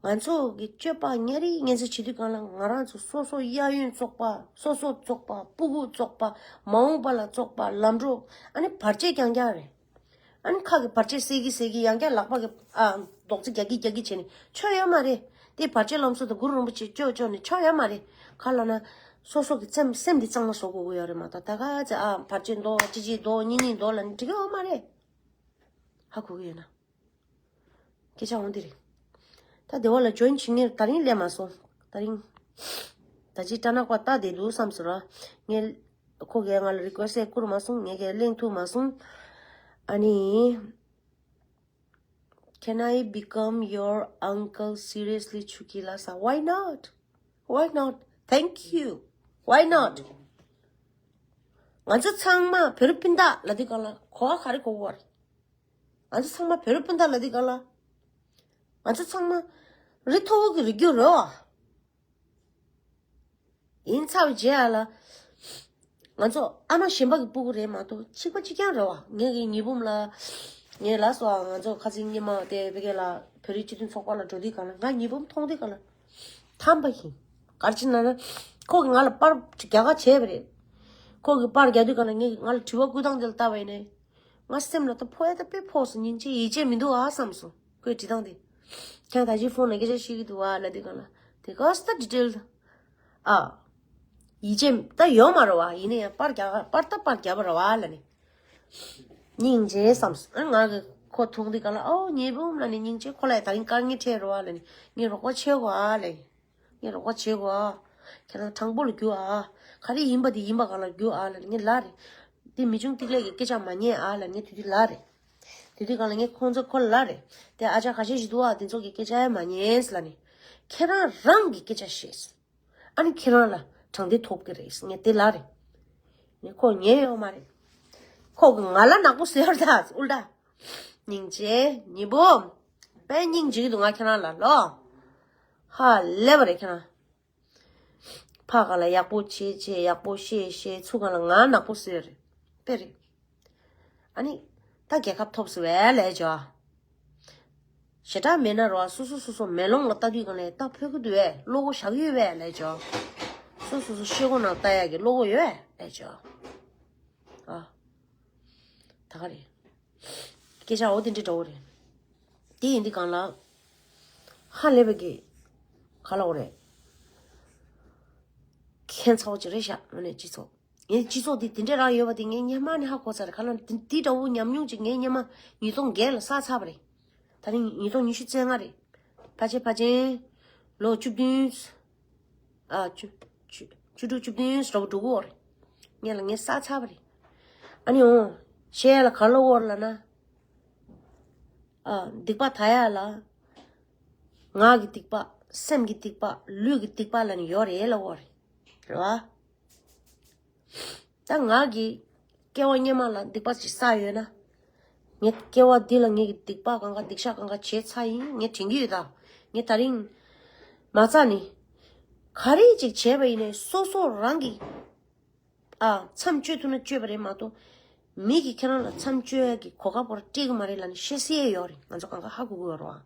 ཨ། ང་ཚོ་གི་སྤྱོད་པ་ཉ་རིགས་ངན་ཚ་བྱེད་དུས་གང་ལ་ང་རང་ཚོ་སོ་སོ་གཡས་གཡོན་བཙོག་པ། སོ་སོ་བཙོག་པ། སྤུ་གུ་བཙོག་པ། མ་འོངས་པ་ལ་བཙོག་པ། ལམ་འགྲོ། ཨ་ནི་བར་ཆད་རྐྱང་རྐྱང་རེད། ཨ་ནི་ཁ་གི་བར་ཆད་སེལ་གི་སེལ་གི་ཡང་བསྐྱར་ལག་པ་གི་ཨ་རྡོག་རྫི་རྒྱག་གི་རྒྱག་གི་བྱས་ནས་ཆོ་ཡོད་མ་རེད། དེ་བར་ཆད་ལམ་སྲོལ་དང་གུ་རུ་རིན་པོ་ཆེ་ཅོ་ཅོ་ནས་ཆོ་ཡོད་མ་རེད། ག་ལ་ན་སོ་སོ་གི་སེམས་སེམས་འདི་གཙང་མ་བཟོ་དགོས་ཀྱི་ཡོད་རེད་མ་གཏོགས། ད་ག་ཚེ་ཨ་བར་ཆད་འདོགས། ཅི་ཅི་འདོགས། གཉིས་གཉིས་འདོགས་ལབ་ནས་འགྲིག་གི་ཡོད་མ་རེད། ཧ་གོ་གི་ཡོད་ན། སྐད་ཆ་འོང་དེ་རེད། ད་སྡེ་བ་ལ་ཇོ་ཡིན་བྱེད་མཁན་ད་རིང་སླེབས་མ་སོང་། ད་རིང་ད་ཅི་སྦྲ་ནག་པ་ལྟ་བསྡད་འདུག་བསམ་སོང་ར། ངས་ཁོ་གིས་ང་ལ་རི་ཀུ་ཨེ་སི་ཊི་བསྐུར་མ་སོང་། ངས་ཀྱང་གླེང་ཐུབ་མ་སོང་། ཨ་ནི། Can I become your uncle? Seriously, Chukila san. Why not? Why not? Thank you. Why not? ང་ཚོ་ཚང་མ་བོད་རིགས་སྤུན་ཟླ་ལབ་དུས་གང་ལ་གོ་བ་ག་རེ་གོ་གི་ཡོད་རེད། ང་ཚོ་ཚང་མ་བོད་རིགས་སྤུན་ཟླ་ལབ་དུས་གང་ལ། ང་ཚོ་ཚང་མ་རི་མཐོ་བོ་གི་རིགས་རྒྱུད་རེད་བ། ཡིན་ཚར་བའི་རྗེས་ལ། ང་ཚོ་ཨ་མ་གཞན་པ་གི་སྤུ་གུ་རེད་མ་གཏོགས་གཅིག་པ་གཅིག་རྐྱང་རེད་བ། ངེད་ཀྱི་ཉི་འབུམ་ལ། ངས་ལབ་སོང་ང་ཚོ་ཁ་སང་ཉི་མ་དེ་བི་ཀེ་ལ་བོད་རིགས་སྤྱི་མཐུན་ཚོགས་པ་ལ་འགྲོ་དུས་གང་ལ་ང་ཉི་འབུམ་མཐོང་དུས་གང་ལ། ཐམ་པ་ཡིན། ག་རེ་བྱས་ན་ན། ཁོ་གིས་ང་ལ་པར་རྒྱག་ག་བྱས་པ་རེད། ཁོ་གིས་པར་རྒྱག་དུས་གང་ལ་ངས་ང་ལ་དྲི་བ་བསྐུར་སྟངས་དེ་ལ་ལྟ་བ་ཡིན་ནའི། ང་སེམས་ལ་ད་ཕོག་ཡ་ད་དཔེ་ཕོག་སོང་། སྙིང་རྗེ་ཡིད་ཆེས་མི་འདུག་ཨ་བསམ་སོང་། ཁོས་བྲིས་སྟངས་དེ། ཁྱེད་ད་ཅི་ཕོན་ལ་སྐད་ཆ་བཤད་ཀྱི་འདུག་ཨ་ལབ་དུས་གང་ལ། དེ་ག་ས་ད་ཌི་ཊེལ་ཨ། ཡིད་ཆེས་ད་ཡོད་མ་རེད་བ། ཡིན་ན་ཡང་པར་རྒྱག་པར་ད་པར་རྒྱག་པ་རེད་བ་ལབ་ནས། སྙིང་རྗེ་བསམ་སོང་། ཨ་ང་གི་ཁོ་མཐོང་དུས་གང་ལ་ཨོ་ཉི་འབུམ་ལབ་ནས་སྙིང་རྗེ། ཁོ་ལ་ཡང་ད་རིང་དཀའ་ངལ་འཕྲད་རེད་བ་ལབ་ནས་ངས་རོགས་པ་བྱེད་དགོས་ཨ་ལབ། ངས་རོགས་པ་བྱེད་དགོས་ཨ། ཁྱེད་རང་དྲང་པོ་ལ་རྒྱུགས་ཨ། ག་རེ་ཡིན་པ་དེ་ཡིན་པ་གང་ལ་རྒྱུགས་ཨ་ལབ་ནས་ངས་ལབ་རེད། དེ་མི་ཆུང་ཏིག་ལེ་གི་སྐད་ཆ་མ་ཉན་ཨ་ལབ་ངས་དེ་དུས་ལབ་རེད། དེ་དུས་གང་ལ་ངས་ཁོང་ཚོ་ཁོ་ལ་ལབ་རེད། དེ་ཨ་ཅག་ཁ་ཤས་ཤིག་འདུག་ཨ། དེ་ཚོ་གི་སྐད་ཆ་ཡང་མ་ཉན་ལབ་ནས། ཁྱེད་རང་རང་གི་སྐད་ཆ་བཤད། ཨ་ནི་ཁྱེད་རང་ལ་དྲང་བདེན་ཐོབ་ཀྱི་རེད་ངས་དེ་ལབ་རེད། ངས་ཁོ་ཉན་ཡོད་མ་རེད། ཁོ་གི་ང་ལ་ནག་པོ་ཟེར་ད་ཨུལ་ཏྲ། སྙིང་རྗེ་ཉི་འབུམ། དཔེ་སྙིང་རྗེ་གི་འདུག་ང་ཁྱེད་རང་ལ་ལོ། ཧ་ལས་པ་རེད་ཁྱེད་རང་། ཕ་ག་ལ་ཡག་པོ་བྱེད་བྱེད་ཡག་པོ་བཤད་བཤད་ཚུར་ག་ལ་ང་ནག་པོ་ཟེར་རེད། དཔེ་རེད། ཨ་ནི། ད་རྒྱལ་ཁབ་ཐོབ་སོང་བས་ལས་ཇོ། ཞེ་དྲག་མེད་ན་རོ་སོ་སོ་སོ་སོ་མེ་ལོང་ལ་ལྟ་དུས་གང་ལས་ད་ཕོད་ཀྱི་འདུག་བས་བློ་ཁོག་བཞག་ཡོད་བས་ལས་ཇོ། སོ་སོ་སོ་ཤེལ་སྒོ་ནང་ལྟ་ཡག་གི་བློ་ཁོག་ཡོད་བས་ལས་ཇོ། ཨ། ད་ག་རེད། སྐད་ཆ་འོ་དེ་འདྲ་འདྲ་བོ་རེད། དེ་ཡིན་དུས་གང་ལ། ཧ་ལས་པའི་གི། ག་ལ་འོ་རེད། ཁྱད་མཚར་བོ་ཅིག་རེད་ཤག་དངོས་གནས་སྤྱི་ཚོགས། ངའི་སྤྱི་ཚོགས་འདི་དེ་འདྲ་རང་ཡོད་པ་དེ་ངས་སྔོན་མ་ནས་ཧ་གོ་ཚར་རེད། ག་ལ་འདི་འདི་འདྲ་བོ་ཉམས་མྱོང་ཅིག་ངས་སྔོན་མ་ཉིས་སྟོང་བརྒྱད་ལ་བསགས་ཚར་བ་རེད། ད་རིང་ཉིས་སྟོང་ཉི་ཤུ་རྩ་ལྔ་རེད། ཕལ་ཆེར་ཕལ་ཆེར་ལོ་བཅུ་བདུན། ཨ་བཅུ་བཅུ་བཅུ་དྲུག་བཅུ་བདུན་འདྲ་བོ་འགྲོ་གི་ཡོད་རེད། ངས་ལ་ངས་བསགས་ཚར་བ་རེད། ཨ་ནི་འོ། བཤད་ཡ་ལ་ག་ལ་འོར་ལ་ན། ཨ་སྡིག་པ་དག་ཡ་ལ། ངག་གི་སྡིག་པ། སེམས་ཀྱི་སྡིག་པ། ལུས་ཀྱི་སྡིག་པ་ལ་ནི་ཡོད་རེད་ལ་འོར་རེད། རེད་བ། ད་ང་གི་སྐྱེ་བ་སྔོན་མ་ལ་སྡིག་པ་ཅིག་བསགས་ཡོད་ན། ངའི་སྐྱེ་བ་འདི་ལ་ངེད་ཀྱི་སྡིག་པ་གང་ག་སྡིག་བཤགས་གང་ག་བྱས་ཚར་ཡིན། ངས་དྲན་གྱི་ཡོད་ད། ངས་ད་རིང་མ་རྩ་ནས་ག་རེ་ཅིག་བྱས་པ་ཡིན་ནའི་སོ་སོ་རང་གི་ཨ་མཚམས་གཅོད་ཐུབ་ན་གཅོད་པ་རེད་མ་གཏོགས། མི་གིས་ཁྱེད་རང་ལ་མཚམས་གཅོད་ཡ་གི་གོ་སྐབས་པོར་སྤྲད་གི་མ་རེད་ལབ་ནས་བཤད་སྲིད་ཡ་ཡོད་རེད། ང་ཚོ་གང་ག་ཧ་གོ་གི་ཡོད་རེད་བ།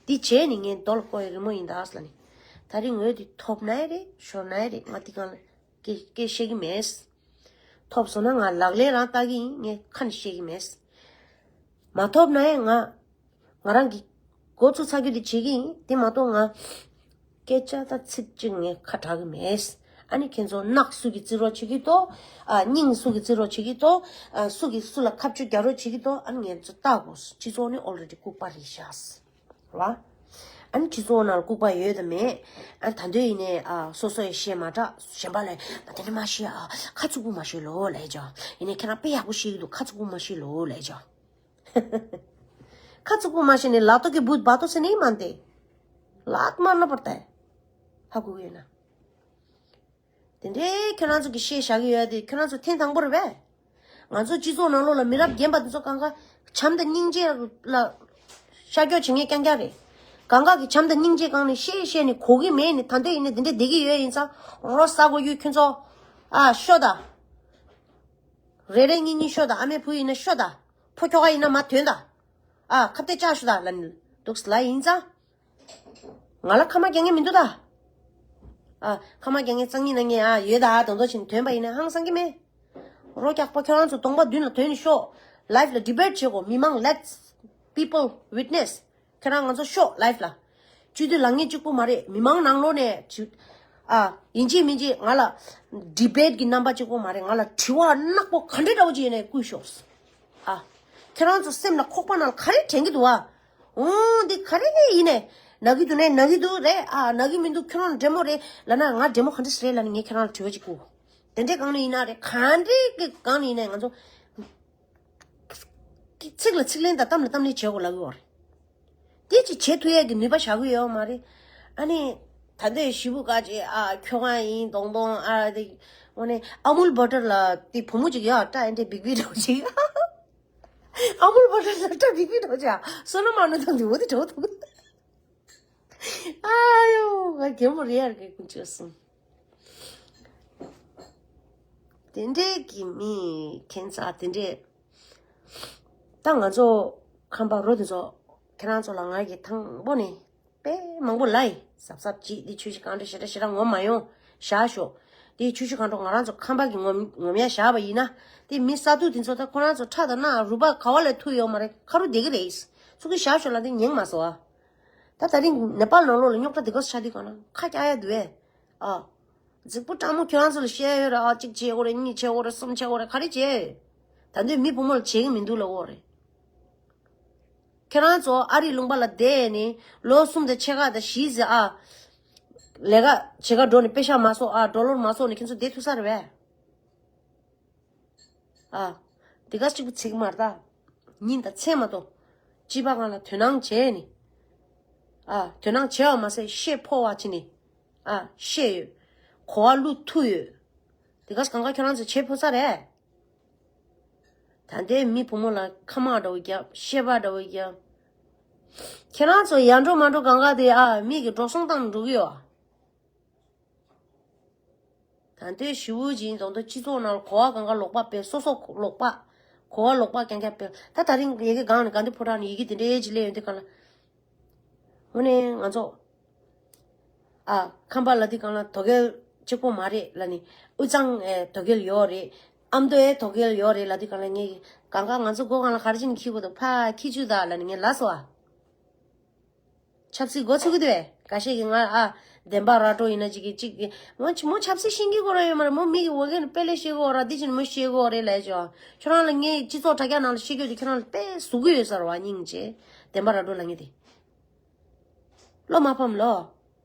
འདི་བྱས་ནས་ངས་རྡོ་ལ་བརྐོ་ཡ་རི་མོ་ཡིན་ད་ལབ་ནས། ད་རིང་འོས་འདི་ཐོབ་ན་ཡ་རེད། ཤོར་ན་ཡ་རེད། ང་འདི་གང་ལ་སྐད་སྐད་བཤད་གི་མེད། ཐོབ་སོང་ན་ང་ལག་ལེན་རང་བསྟར་གི་ཡིན། ངས་ཁ་ནས་བཤད་གི་མེད། མ་ཐོབ་ན་ཡང་ང་ང་རང་གི་འགོ་ཚུགས་ཚར་རྒྱུ་དེ་བྱེད་ཀྱི་ཡིན། དེ་མ་གཏོགས་ང་སྐད་ཆ་དང་ཚིག་གཅིག་ངས་ཁ་གྲག་གི་མེད། ཨ་ནི་ཁྱེད་ཚོ་རྣག་སུ་གིས་བཙིར་རོགས་བྱེད་ཀྱི་འདུག་ཨ་སྙིང་སུ་གིས་བཙིར་རོགས་བྱེད་ཀྱི་འདུག་ཨ་སུ་གིས་སུ་ལ་ཁ་གཅོད་རྒྱག་རོགས་བྱེད་ཀྱི་འདུག་ཨ་ནི་ངས་ཚོ་ལྟ་དགོས། སྤྱི་ཚོགས་ནི་already་ལྐུགས་པ་རེད་ཤག་ར། ཨ་ནི་སྤྱི་ཚོགས་ནང་ལྐུགས་པ་ཡོད་དམ་མེད། ཨ་ནི་ད་འདོད་ཡིན་ནའི་ཨ་སོ་སོ་ཡི་བཤད་མ་དྲག་གཞན་པ་ལ་ད་དེ་འདྲ་མ་བཤད་ཨ། ཁ་ཚུགས་པོ་མ་བཤད་ལོ་ལས་ཅོ། ཡིན་ནའི་ཁྱེད་རང་དཔེ་ཡག་པོ་བཤད་ཀྱི་འདུག་ཁ་ཚུགས་པོ་མ་བཤད་ལོ་ལས་ཅོ། ཁ་ཚུགས་པོ་མ་བཤད་ནས་ལག་ཏོ་གི་བུད་བ་ཏོ་ཟེར་ནི་མ་འདེ། ལག་མ་ན་པར་ཏེ། ཧ་གོ་གི་ཡོད་ན། དེ་འདྲའི་ཁྱོད་རང་ཚོ་གི་བཤད་བཞག་གི་ཡོད་དེ་ཁྱོད་རང་ཚོ་ཐེངས་དང་པོ་རེད་པས། ང་ཚོ་སྤྱི་ཚོགས་ནང་ལོགས་ལ་མི་རབས་རྒན་པ་དེ་ཚོ་གང་ག་བྱམས་དང་སྙིང་རྗེ་ལ་ཤར་སྐྱོར་བྱེད་མཁན་རྐྱང་རྐྱང་རེད། གང་ག་གི་བྱམས་དང་སྙིང་རྗེ་གང་ནས་བཤད་བཤད་ནས་གོ་གི་མེད་ནས་ད་འདོད་ཡིན་ནས་དེ་འདྲ་བསྡད་ཀྱི་ཡོད་ཡིན་ཙང་རོ་ས་གོ་ཡུལ་ཁྱོད་ཚོ་ཨ་ཤོ་ད། རེ་རེ་གཉིས་གཉིས་ཤོ་ད། ཨ་མའི་བུ་ཡིན་ན་ཤོ་ད། ཕོ་ཁྱོ་ག་ཡིན་ན་མ་དོན་ད། ཨ་ཁ་གཏད་བཅག་ཤོ་ད་ལ་ནི་འདུག་ལ་ཡིན་ཙང་། ང་ལ་ཁ་མ་རྒྱག་མཁན་མི་འདུག་ད། ཨ་ཁ་མ་རྒྱག་མཁན་གཙང་ཉིད་ན་ངས་ཨ་ཡོད་ད་དོན་དོ་ཕྱིན་དོན་པ་ཡིན་ན་ཧང་སང་གི་མེད། རོ་རྒྱག་པ་ཁྱོད་རང་ཚོ་གདོང་པ་མདུན་ལ་དོན་ནི་ཤོག་ལའིབ་ལ་ཌི་བེཊ་བྱེད་དགོས་མི་མང་let's people witness ཁྱེད་རང་ང་ཚོ་ཤོག་ལའིབ་ལ། སྤྱི་འཐུས་ལངས་མཁན་གཅིག་པུ་མ་རེད། མི་མང་ནང་ལོགས་ནས་ཅི། ཨ། ཡིན་གཅིག་མིན་གཅིག་ང་ལ་ཌི་བེཊ་གི་རྣམ་པ་གཅིག་པུ་མ་རེད། ང་ལ་དྲི་བ་ནག་པོ་ག་འདྲ་འདྲ་བོ་ཅིག་ཡིན་ནའི་བསྐུར་ཤོག་ཨ། ཁྱེད་རང་ཚོ་སེམས་ལ་ཁོག་པ་ནང་ལ་ག་རེ་དྲན་གྱི་འདུག་ཨ། འོ་འདི་ག་རེ་ཡིན་ནའི་ན་གི་འདུག་ནའི་ན་གི་འདུག་རེད་ཨ། ན་གི་མི་འདུག་ཁྱོད་རང་འདྲེ་མོ་རེད་ལབ་ན་ང་འདྲེ་མོ་ག་འདྲ་ཞིག་རེད་ལབ་ནས་ངས་ཁྱེད་རང་ལ་དྲི་བ་ཅིག་བསྐུར། དེ་འདྲའི་སྒང་ནས་ཡིན་ན་རེད། ག་འདྲའི་གི་སྒང་ནས་ཡིན་ནའི་ང་ཚོ་ཚིག་ལ་ཚིག་ལན་དང་གཏམ་ལ་གཏམ་ལན་བྱེད་དགོས་ལབ་གི་ཡོད་རེད། དེ་ཅིག་བྱེད་ཐུབ་ཡས་ཀྱི་ནུས་པ་བཞག་གི་ཡོད་མ་རེད། ཨ་ནི། ད་ལྟའི་ཞི་བུ་ག་ཅེ་ཨ་ཁྱོ་ག་ཡིན་གདོང་གདོང་ཨ་དེ། འོ་ནི་ཨ་མུལ་བྷ་ཊར་ལ་དེ་བུ་མོ་ཅིག་ཡོད་ཨ། སྐྲ་ཨེ་འདྲ་བིག་བིག་འདྲ་བོ་ཅིག་ཨ་མུལ་བྷ་ཊར་ལ་སྐྲ་བིག་བིག་འདྲ་བོ་ཅིག་ཨ། བསོད་ནམས་མ་ནུ་དང་དེ་འོ་དེ་འདྲ་བོ་འདུག་ཨ་ཡོ་ང་རྒན་མོ་རེད་ཡ་རེད་ཀུན་སྤྱོད་གསུམ། དེ་འདྲའི་གི་མི་ཁྱད་མཚར་དེ་འདྲའི། ད་ང་ཚོ་ཁམས་པ་རོ་དེ་ཚོ་ཁྱེད་རང་ཚོ་ལ་ང་གི་དང་པོ་ནས་དཔེ་མང་པོ་ལབ་ཡིན། གཟབ་གཟབ་གྱིས་འདི་ཆུ་བཞི་གང་འདྲ་ཞེ་དྲག་ཞེ་དྲག་ངོམ་མ་ཡོང་བཞག་ཤོག་འདི་ཆུ་བཞི་གང་འདྲ་ང་རང་ཚོ་ཁམས་པ་གི་ངོམ་ངོམ་ཡ་བཞག་པ་ཡིན་ན། དེ་མི་ས་ཐུག་དེ་ཚོ་ད་ཁོ་རང་ཚོ་ཁྲག་དང་སྣ་རུས་པ་ག་བ་ལས་ཐུག་ཡོད་མ་རེད། ཁ་རུ་བསྡད་ཀྱི་རེད། ཚུགས་ཀྱི་བཞག་ཤོག་ལ་འདི་ཉན་མ་སོང་ཨ། ད་ད་རིང་ནེ་པཱལ་ནང་ལོགས་ལ་རྙོག་དྲ་དེ་ག་ས་ཆགས་དུས་གང་ན་ཁ་རྒྱག་ཡ་འདུག་ཨེ། ཨ། རྫིག་པོ་སྤྲང་མོ་ཁྱོད་རང་ཚོ་ལ་བཤད་ཡོད་རེད་ཨ། གཅིག་བྱེད་དགོས་རེད། གཉིས་བྱེད་དགོས་རེད། གསུམ་བྱེད་དགོས་རེད། ག་རེ་བྱེད། ད་དུང་མི་བུ་མོ་ལ་བྱེད་ཀྱི་མི་འདུག་ལབ་དགོས་རེད། ཁྱེད་རང་ཚོ་ཨ་རིའི་ལུང་པ་ལ་བསྡད་ནས་ལོ་གསུམ་དང་ཕྱེད་ཀ་དང་བཞི་ཟེར་ཨ། ལས་ཀ་བྱེད་ག་འགྲོ་ནས་པེ་ཤག་མ་གསོག་ཨ། ཌོ་ལར་མ་གསོག་ནས་ཁྱེད་ཚོ་བསྡད་ཐུབ་ས་རེད་པས། ཨ། འདི་ག་གཅིག་པུ་ཚིག་མ་རེད་ད། ཉིན་དང་མཚན་མ་གཏོགས། སྤྱི་པ་སྒང་ལ་དོ་སྣང་བྱས་ནས། ཨ། དོ་སྣང་བྱས་པ་མ་ཟད་ཤེས་ཕོ་བ་བྱས་ནས། ཨ། ཤེས་ཡོད། གོ་བ་བླུག་ཐུབ་ཡོད། འདི་ག་གང་ག་ཁྱོད་རང་ཚོ་བྱེད་ཕོད་ས་རེད། ད་ལྟའི་མི་བུ་མོ་ལ་ཁ་མ་འདྲ་བོ་རྒྱབ། བཤད་པ་འདྲ་བོ་རྒྱབ། ཁྱེད་རང་ཚོ་ཡར་འགྲོ་མར་འགྲོ་གང་ག་དེ་ཨ་མི་གི་འགྲོ་སོང་བཏང་འགྲོ་གི་ཡོད། ད་ལྟའི་ཞི་བོ་ཇིན་དང་དུ་སྤྱི་ཚོགས་ནང་གོ་བ་གང་ག་ལོག་པ་སྤེལ། སོ་སོ་ལོག་པ། གོ་བ་ལོག་པ་རྐྱང་རྐྱང་སྤེལ། ད་ད་རིང་ཡ་གི་སྒང་ནས་དགའ་ལྡན་ཕོ་བྲང་ནས་ཡ་གི་དེ་འདྲའི་ཅིག་སླེབས་ཡོང་དུས་གང་ལ། དངོས་གནས་ང་ཚོ། ཨ། ཁམས་པ་ལབ་དུས་གང་ལ་དོལ་རྒྱལ་གཅིག་པོ་མ་རེད་ལབ་ནས། དབུས་གཙང་ཨེ་དོལ་རྒྱལ་ཡོད་རེད། ཨ་མདོ་ཨེ་དོལ་རྒྱལ་ཡོད་རེད་ལབ་དུས་གང་ལ་ངས་གང་ག་ང་ཚོ་སྒོ་སྒང་ལ་ག་རེ་བྱས་ནས་འཁྱེར་དགོས་འདུག་ཕར་འཁྱེར་བཅུག་དང་ལབ་ནས་ངས་ལབ་སོང་ཨ། ཆབ་སྲིད་འགོ་ཚུགས་ཀྱི་འདུག་པས། ཁ་ཤས་ཀྱིས་ང་ཨ་བདེན་པ་ར་སྤྲོད་ཡིན་ན་ཅིག་གིས་ཅིག་གིས་མོ་ཆ་མོ་ཆབ་སྲིད་ཤེས་ཀྱི་གོ་ར་ཡོད་མ་རེད། མོ་མི་གི་འོ་གན་དཔེ་ལས་ཤེས་གོ་ར་འདི་བྱིན་མོ་ཤེས་གོ་རེད་ལས་ཅོ། ཁྱོད་རང་ལ་ངའི་སྤྱི་ཚོགས་དྲ་རྒྱ་ནང་ལ་ཤེས་རྒྱུ་དེ་ཁྱོད་རང་ལ་དཔེ་ཟུག་གི་ཡོད་ས་རེད་བ། སྙིང་རྗེ། བདེན་པ་ར་སྤྲོད་ལབ་མཁན་དེ། བློ་མ་ཕམ་ལོ།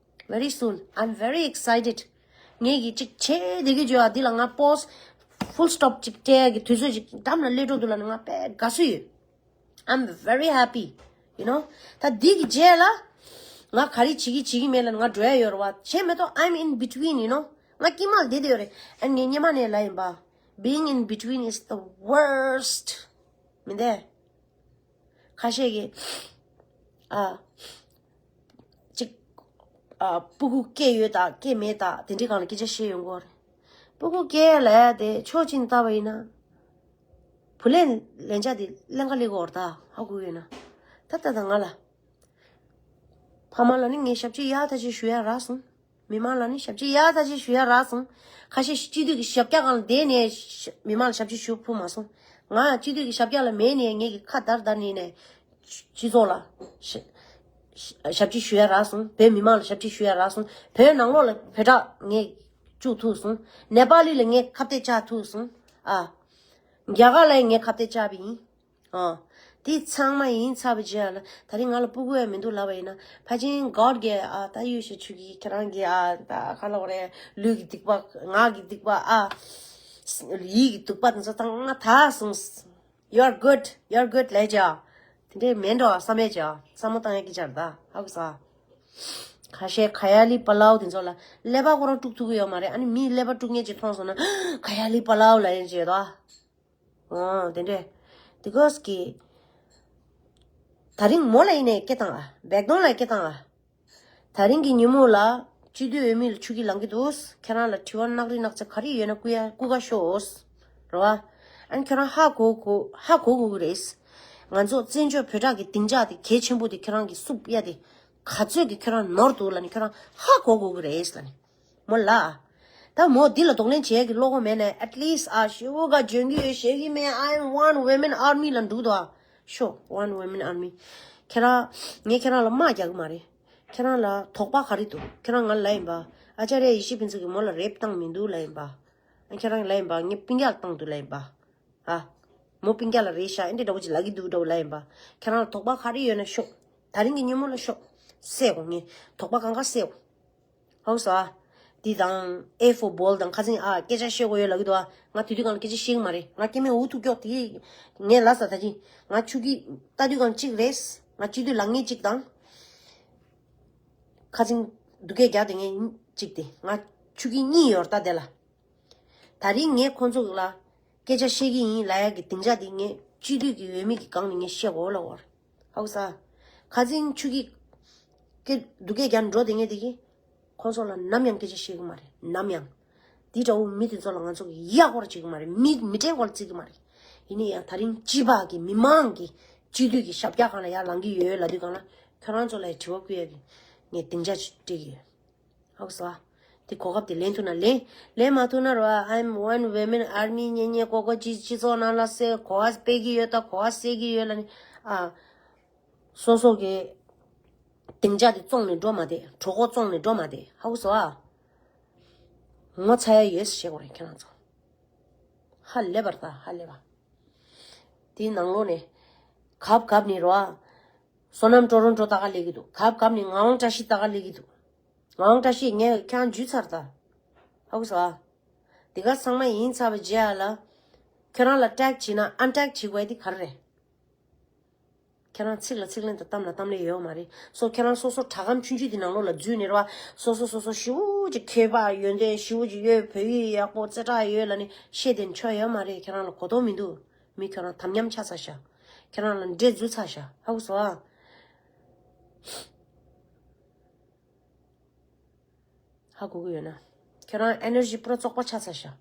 Very soon. I'm very excited. ངས་ཀྱི་ཅིག་བྱེད་བསྡད་ཀྱི་བརྗོད་ཨ་འདི་ལ་ང་post full stop ཅིག་སྤྲད་ཀྱི་དུས་ཚོད་ཅིག་འགྲམ་ལ་སླེབས་འགྲོ་འདུག་ལ་ང་དཔེ་དགའ་བསུ་ཡོད། I'm very happy. You know? ད་འདི་གི་རྗེས་ལ་ང་ག་རེ་བྱེད་ཀྱི་བྱེད་ཀྱི་མེད་ལ་ང་འགྲོ་ཡ་ཡོད་རེད་བ། བྱས་མེད་དོ། I'm in between, you know? ང་དཀྱིལ་མ་ལ་བསྡད་བསྡད་ཡོད་རེད། ཨ་ངས་སྔོན་མ་ནས་ལབ་ཡིན་པ། Being in between is the worst. མི་འདུག་ཁ་ཤས་ཀྱིས་ཨ་ཅིག་ཨ་སྤུ་གུ་སྐྱེས་ཡོད་དང་སྐྱེས་མེད་དང་དེ་འདྲའི་སྒང་ལ་སྐད་ཆ་བཤད་ཡོང་གི་ཡོད་རེད། སྤུ་གུ་སྐྱེས་ལབ་ཡ་དེ་ཕྱོགས་གཅིག་ནས་བལྟས་པ་ཡིན་ན་བུ་ལོན་ལེན་ཆ་དེ་ལེན་ག་སླེབས་ཀྱི་ཡོད་རེད། ད་ཧ་གོ་གི་ཡོད་ན། ད་ལྟ་ད་ང་ལ་ཕ་མ་ལ་ནི་ངས་ཞབས་ཕྱི་ཡག་ཐག་ཆོད་ཞུ་ཡ་རག་སོང་། མི་མང་ལ་ནི་ཞབས་ཕྱི་ཡག་ཐག་ཆོད་ཞུ་ཡ་རག་སོང་། ཁ་ཤས་སྤྱི་འཐུས་ཀྱི་ཞབས་བཀྱག་སྒང་ལ་བསྡད་ནས་ཞབས་མི་མང་ལ་ཞབས་ཕྱི་ཞུ་ཕོད་མ་སོང་། ང་སྤྱི་འཐུས་ཀྱི་ཞབས་བཀྱག་ལ་མེད་ནས་ངས་ཀྱི་ཁ་བརྡར་བརྡར་ནས་ནས་སྤྱི་ཚོགས་ལ་ཞབས་ཞབས་ཕྱི་ཞུ་ཡ་རག་སོང་། བོད་མི་མང་ལ་ཞབས་ཕྱི་ཞུ་ཡ་རག་སོང་། བོད་ནང་ལོགས་ལ་བོད་ཕྲུག་ངས་བཅུག་ཐུབ་སོང་། ནེ་པ་ལི་ལ་ངས་ཁ་གཏད་བཅག་ཐུབ་སོང་། ཨ། རྒྱ་གར་ལ་ངས་ཁ་གཏད་བཅག་པ་ཡིན། ཨ། དེ་ཚང་མ་ཡིན་ཚར་བའི་རྗེས་ལ་ད་རིང་ང་ལ་སྤུ་གུ་ཡང་མི་འདུག་ལབ་པ་ཡིན་ན། ཕལ་ཆེར་God གིས་ཨ་ད་ཡོད་ཤེས་ཆུ་གིས་ཁྱེད་རང་གིས་ཨ་ད་ག་ལབ་དགོས་རེད། ལུས་ཀྱི་སྡིག་པ་ངག་གི་སྡིག་པ་ཨ་ཡིད་ཀྱི་སྡིག་པ་དེ་ཚོ་ད་ང་ད་སོང་། You're good, you're good ལབ་ཅག་དེ་འདྲས་མེད་འགྲོ་བསམ་ཡས་ཅག་བསམ་བློ་བཏང་ཡས་ཀྱི་ཅག་ད་ཧ་གོ་ས། ཁ་ཤས་ཁ་ཡ་ལི་པ་ལའོ་དེ་ཚོ་ལ་ཀླད་པ་ཁོ་རང་དཀྲུག་ཐུབ་ཀྱི་ཡོད་མ་རེད། ཨ་ནི་མིའི་ཀླད་པ་དཀྲུག་མཁན་ཅིག་མཐོང་སོང་ན་ཁ་ཡ་ལི་པ་ལའོ་ལབ་ཡས་ཅིག་ཡོད་དོ། ཨོ་དེ་འདྲས། Because གི་ད་རིང་མོ་ལ་ཡིན་ནས་སྐད་བཏང་ཨ། བེག་དོང་ལ་སྐད་བཏང་ཨ། ད་རིང་གི་ཉིན་མོ་ལ་སྤྱི་འཐུས་འོས་མི་ལ་ཆུ་གི་ལང་གི་འདུག་ཁྱེད་རང་ལ་དྲི་བ་ནག་རི་ནག་ཚ་ག་རེ་ཡོད་ན་བསྐུར་ཡ་བསྐུར་ག་ཤོག་རེད་བ། ཨ་ནི་ཁྱེད་རང་ཧ་གོ་གོ་ཧ་གོ་དགོས་ཀྱི་རེད། ང་ཚོ་བཙན་བྱོལ་བོད་ཕྲུག་གི་སྡིངས་ཆ་དེ་གལ་ཆེན་པོ་དེ་ཁྱེད་རང་གི་བསུབ་ཡ་དེ་ག་ཚོད་ཀྱི་ཁྱེད་རང་ནོར་འདུག་ལབ་ནི་ཁྱེད་རང་ཧ་གོ་དགོས་ཀྱི་རེད་ལབ་ནི། མོ་ལ། ད་མོ་འདི་ལ་གདོང་ལེན་བྱེད་ཀྱི་བློ་ཁོག་མེད་ན་at least ཨ་ཞེ་པོ་ག་འཇོན་གྱི་ཡོད་ཤེས་ཀྱི་མེད། I am one women army ལ་འདུག་དོ། ཤོག one women army. ཁྱེད་རང་ངས་ཁྱེད་རང་ལ་དམག་རྒྱག་གི་མ་རེད། ཁྱེད་རང་ལ་དོགས་པ་ག་རེ་འདུག་ཁྱེད་རང་ང་ལ་ཡིན་པ། ཨ་ཅཱརྱ་ཡེ་ཤེས་ཕུན་ཚོགས་ཀྱིས་མོ་ལ་རེབ་བཏང་མི་འདུག་ལབ་ཡིན་པ། ཨ་ཁྱེད་རང་ལ་ཡིན་པ་ངས་སྤུན་ཀྱག་ལ་བཏང་འདུག་ལབ་ཡིན་པ། ཨ། མོ་སྤུན་ཀྱག་ལ་རེད་ཤག་ཨེ་འདྲ་འདྲ་བོ་ཅིག་ལབ་ཀྱི་འདུག་འདྲ་བོ་ལབ་ཡིན་པ། ཁྱེད་རང་ལ་དོགས་པ་ག་རེ་ཡོད་ན་ཤོག་ད་རིང་གི་ཉིན་མོ་ལ་ཤོག་བསལ་གོ་ངས་དོགས་པ་གང་ག་བསལ་གོ་ཧོ་སོ་ཨ། འདི་དང་A for ball དང་ཁ་སང་ཨ་སྐད་ཆ་བཤད་དགོས་ཡོད་ལབ་ཀྱི་འདུག་ཨ། ང་དེ་དུས་གང་ལ་སྐད་ཆ་བཤད་ཀྱི་མ་རེད། ང་སྐྱེ་དམན་འུ་ཐུག་ཀྱོག་དེ་ངས་ལབ་ས་ད་ཅི། ང་ཆུ་གི་ལྟ་དུས་གང་གཅིག་རེད། ང་སྤྱི་འཐུས་ལངས་མཁན་གཅིག་དང་། ཁ་སང་སྡུག་སྐད་རྒྱག་བསྡད་མཁན་གཅིག་དེ་ང་ཆུ་གི་གཉིས་ཡོད་རེད་ད་དེ་ལ། ད་རིང་ངས་ཁོང་ཚོ་ལ་སྐད་ཆ་བཤད་ཀྱི་ཡིན་ལབ་ཡག་གི་སྡིངས་ཆ་དེ་ངས་སྤྱི་འཐུས་ཀྱི་འོས་མི་གི་སྒང་ནས་ངས་བཤད་དགོས་ལབ་པ་རེད། ཧ་གོ་ས། ཁ་སང་ཆུ་གི་སྐད་སྡུག་སྐད་རྒྱག་འགྲོ་བསྡད་མཁན་དེ་གིས་ཁོང་ཚོ་ལ་ནམ་ཡང་སྐད་ཆ་བཤད་ཀྱི་མ་རེད་ནམ་ཡང་། འདི་འདྲ་བོ་མི་དེ་ཚོ་ལ་ང་ཚོ་གི་ཡག་པོ་ར་བྱེད་ཀྱི་མ་རེད། མི་མི་གྲལ་སྐོར་ལ་བརྩི་གི་མ་རེད། ཡིན་ན་ཡང་ད་རིང་སྤྱི་པ་གི་མི་མང་གི་སྤྱི་འཐུས་ཀྱི་ཞབས་བཀྱག་སྒང་ལ་ཡར་ལངས་ཀྱི་ཡོད་ལབ་དུས་སྒང་ལ་ཁྱོད་རང་ཚོ་ལ་དྲི་བ་བསྐུར་ཡག་གི་ངས་སྡིངས་ཆ་ཅིག་སྤྲད་ཀྱི་ཡོད། ཧ་གོ་སོང་ཨ། དེ་གོ་སྐབས་དེ་ལེན་ཐུབ་ན་ལེན། ལེན་མ་ཐུབ་ན་རོ། I'm one women army གཉེན་ཉེ་ཀོ་ཀོ་ཅི་སྤྱི་ཚོགས་ནང་ལ་སེ་གོ་བ་སྤེལ་གྱི་ཡོད་ད་གོ་བ་སེལ་གྱི་ཡོད་ལབ་ནི། ཨ། སོ་སོ་གི་སྡིངས་ཆ་དེ་བཙོང་ནས་འགྲོ་མ་བསྡད། གྲོད་ཁོག་བཙོང་ནས་འགྲོ་མ་བསྡད། ཧ་གོ་སོང་ཨ། ངོ་ཚ་ཡ་ཡོད་ཟེར་བཤད་དགོས་རེད་ཁྱེད་རང་ཚོ། ཧ་ལས་པར་ད་ཧ་ལས་པ། དེའི་ནང་ལོགས་ནས་གབ་གབ་ནས་རོ། བསོད་ནམས་ཀྲོ་རོན་ཀྲོ་ལྟ་ག་སླེབས་ཀྱི་འདུག་གབ་གབ་ནས་ངག་དབང་བཀྲ་ཤིས་ལྟ་ག་སླེབས་ཀྱི་འདུག་ངག་དབང་བཀྲ་ཤིས་ངས་ཁྱེད་རང་འཇུས་ཚར་ད། ཧ་གོ་སོང་ཨ། དེ་ག་ཚང་མ་ཡིན་ཚར་བའི་རྗེས་ལ། ཁྱོད་རང་ལ་ཊེག་བྱས་ན་ཨན་ཊེག་བྱེད་དགོས་དེ་ག་རེ་རེད། ཁྱེད་རང་ཚིག་ལ་ཚིག་ལན་དང་གཏམ་ལ་གཏམ་ལན་ཡོད་མ་རེད། སོ་ཁྱེད་རང་སོ་སོ་དྲ་སྒམ་ཆུང་ཆུང་དེ་ནང་ལོགས་ལ་འཛུལ་ནས་རེད་བ། སོ་སོ་སོ་སོ་ཞེ་པོ་ཅིག་མཁས་པ་ཡོན་ཏན་ཞེ་པོ་ཅིག་ཡོད། བོད་ཡིག་ཡག་པོ་རྩེ་གྲས་ཡོད་ལབ་ནས་བཤད་དེ་ཆོ་ཡོད་མ་རེད། ཁྱེད་རང་ལ་གོ་རྟོགས་མི་འདུག་མི་ཁྱོད་རང་དམ་ཉམས་ཆགས་ཚར་ཤག་ཁྱེད་རང་ལ་འདྲེ་འཛུལ་ཚར་ཤག་ཧ་གོ་སོང་ཨ། ཧ་གོ་གི་ཡོད་ན། ཁྱེད་རང་ཨེ་ནར་ཇི་པུ་ར་བཙོག་པ་ཆགས་ཚར་ཤག་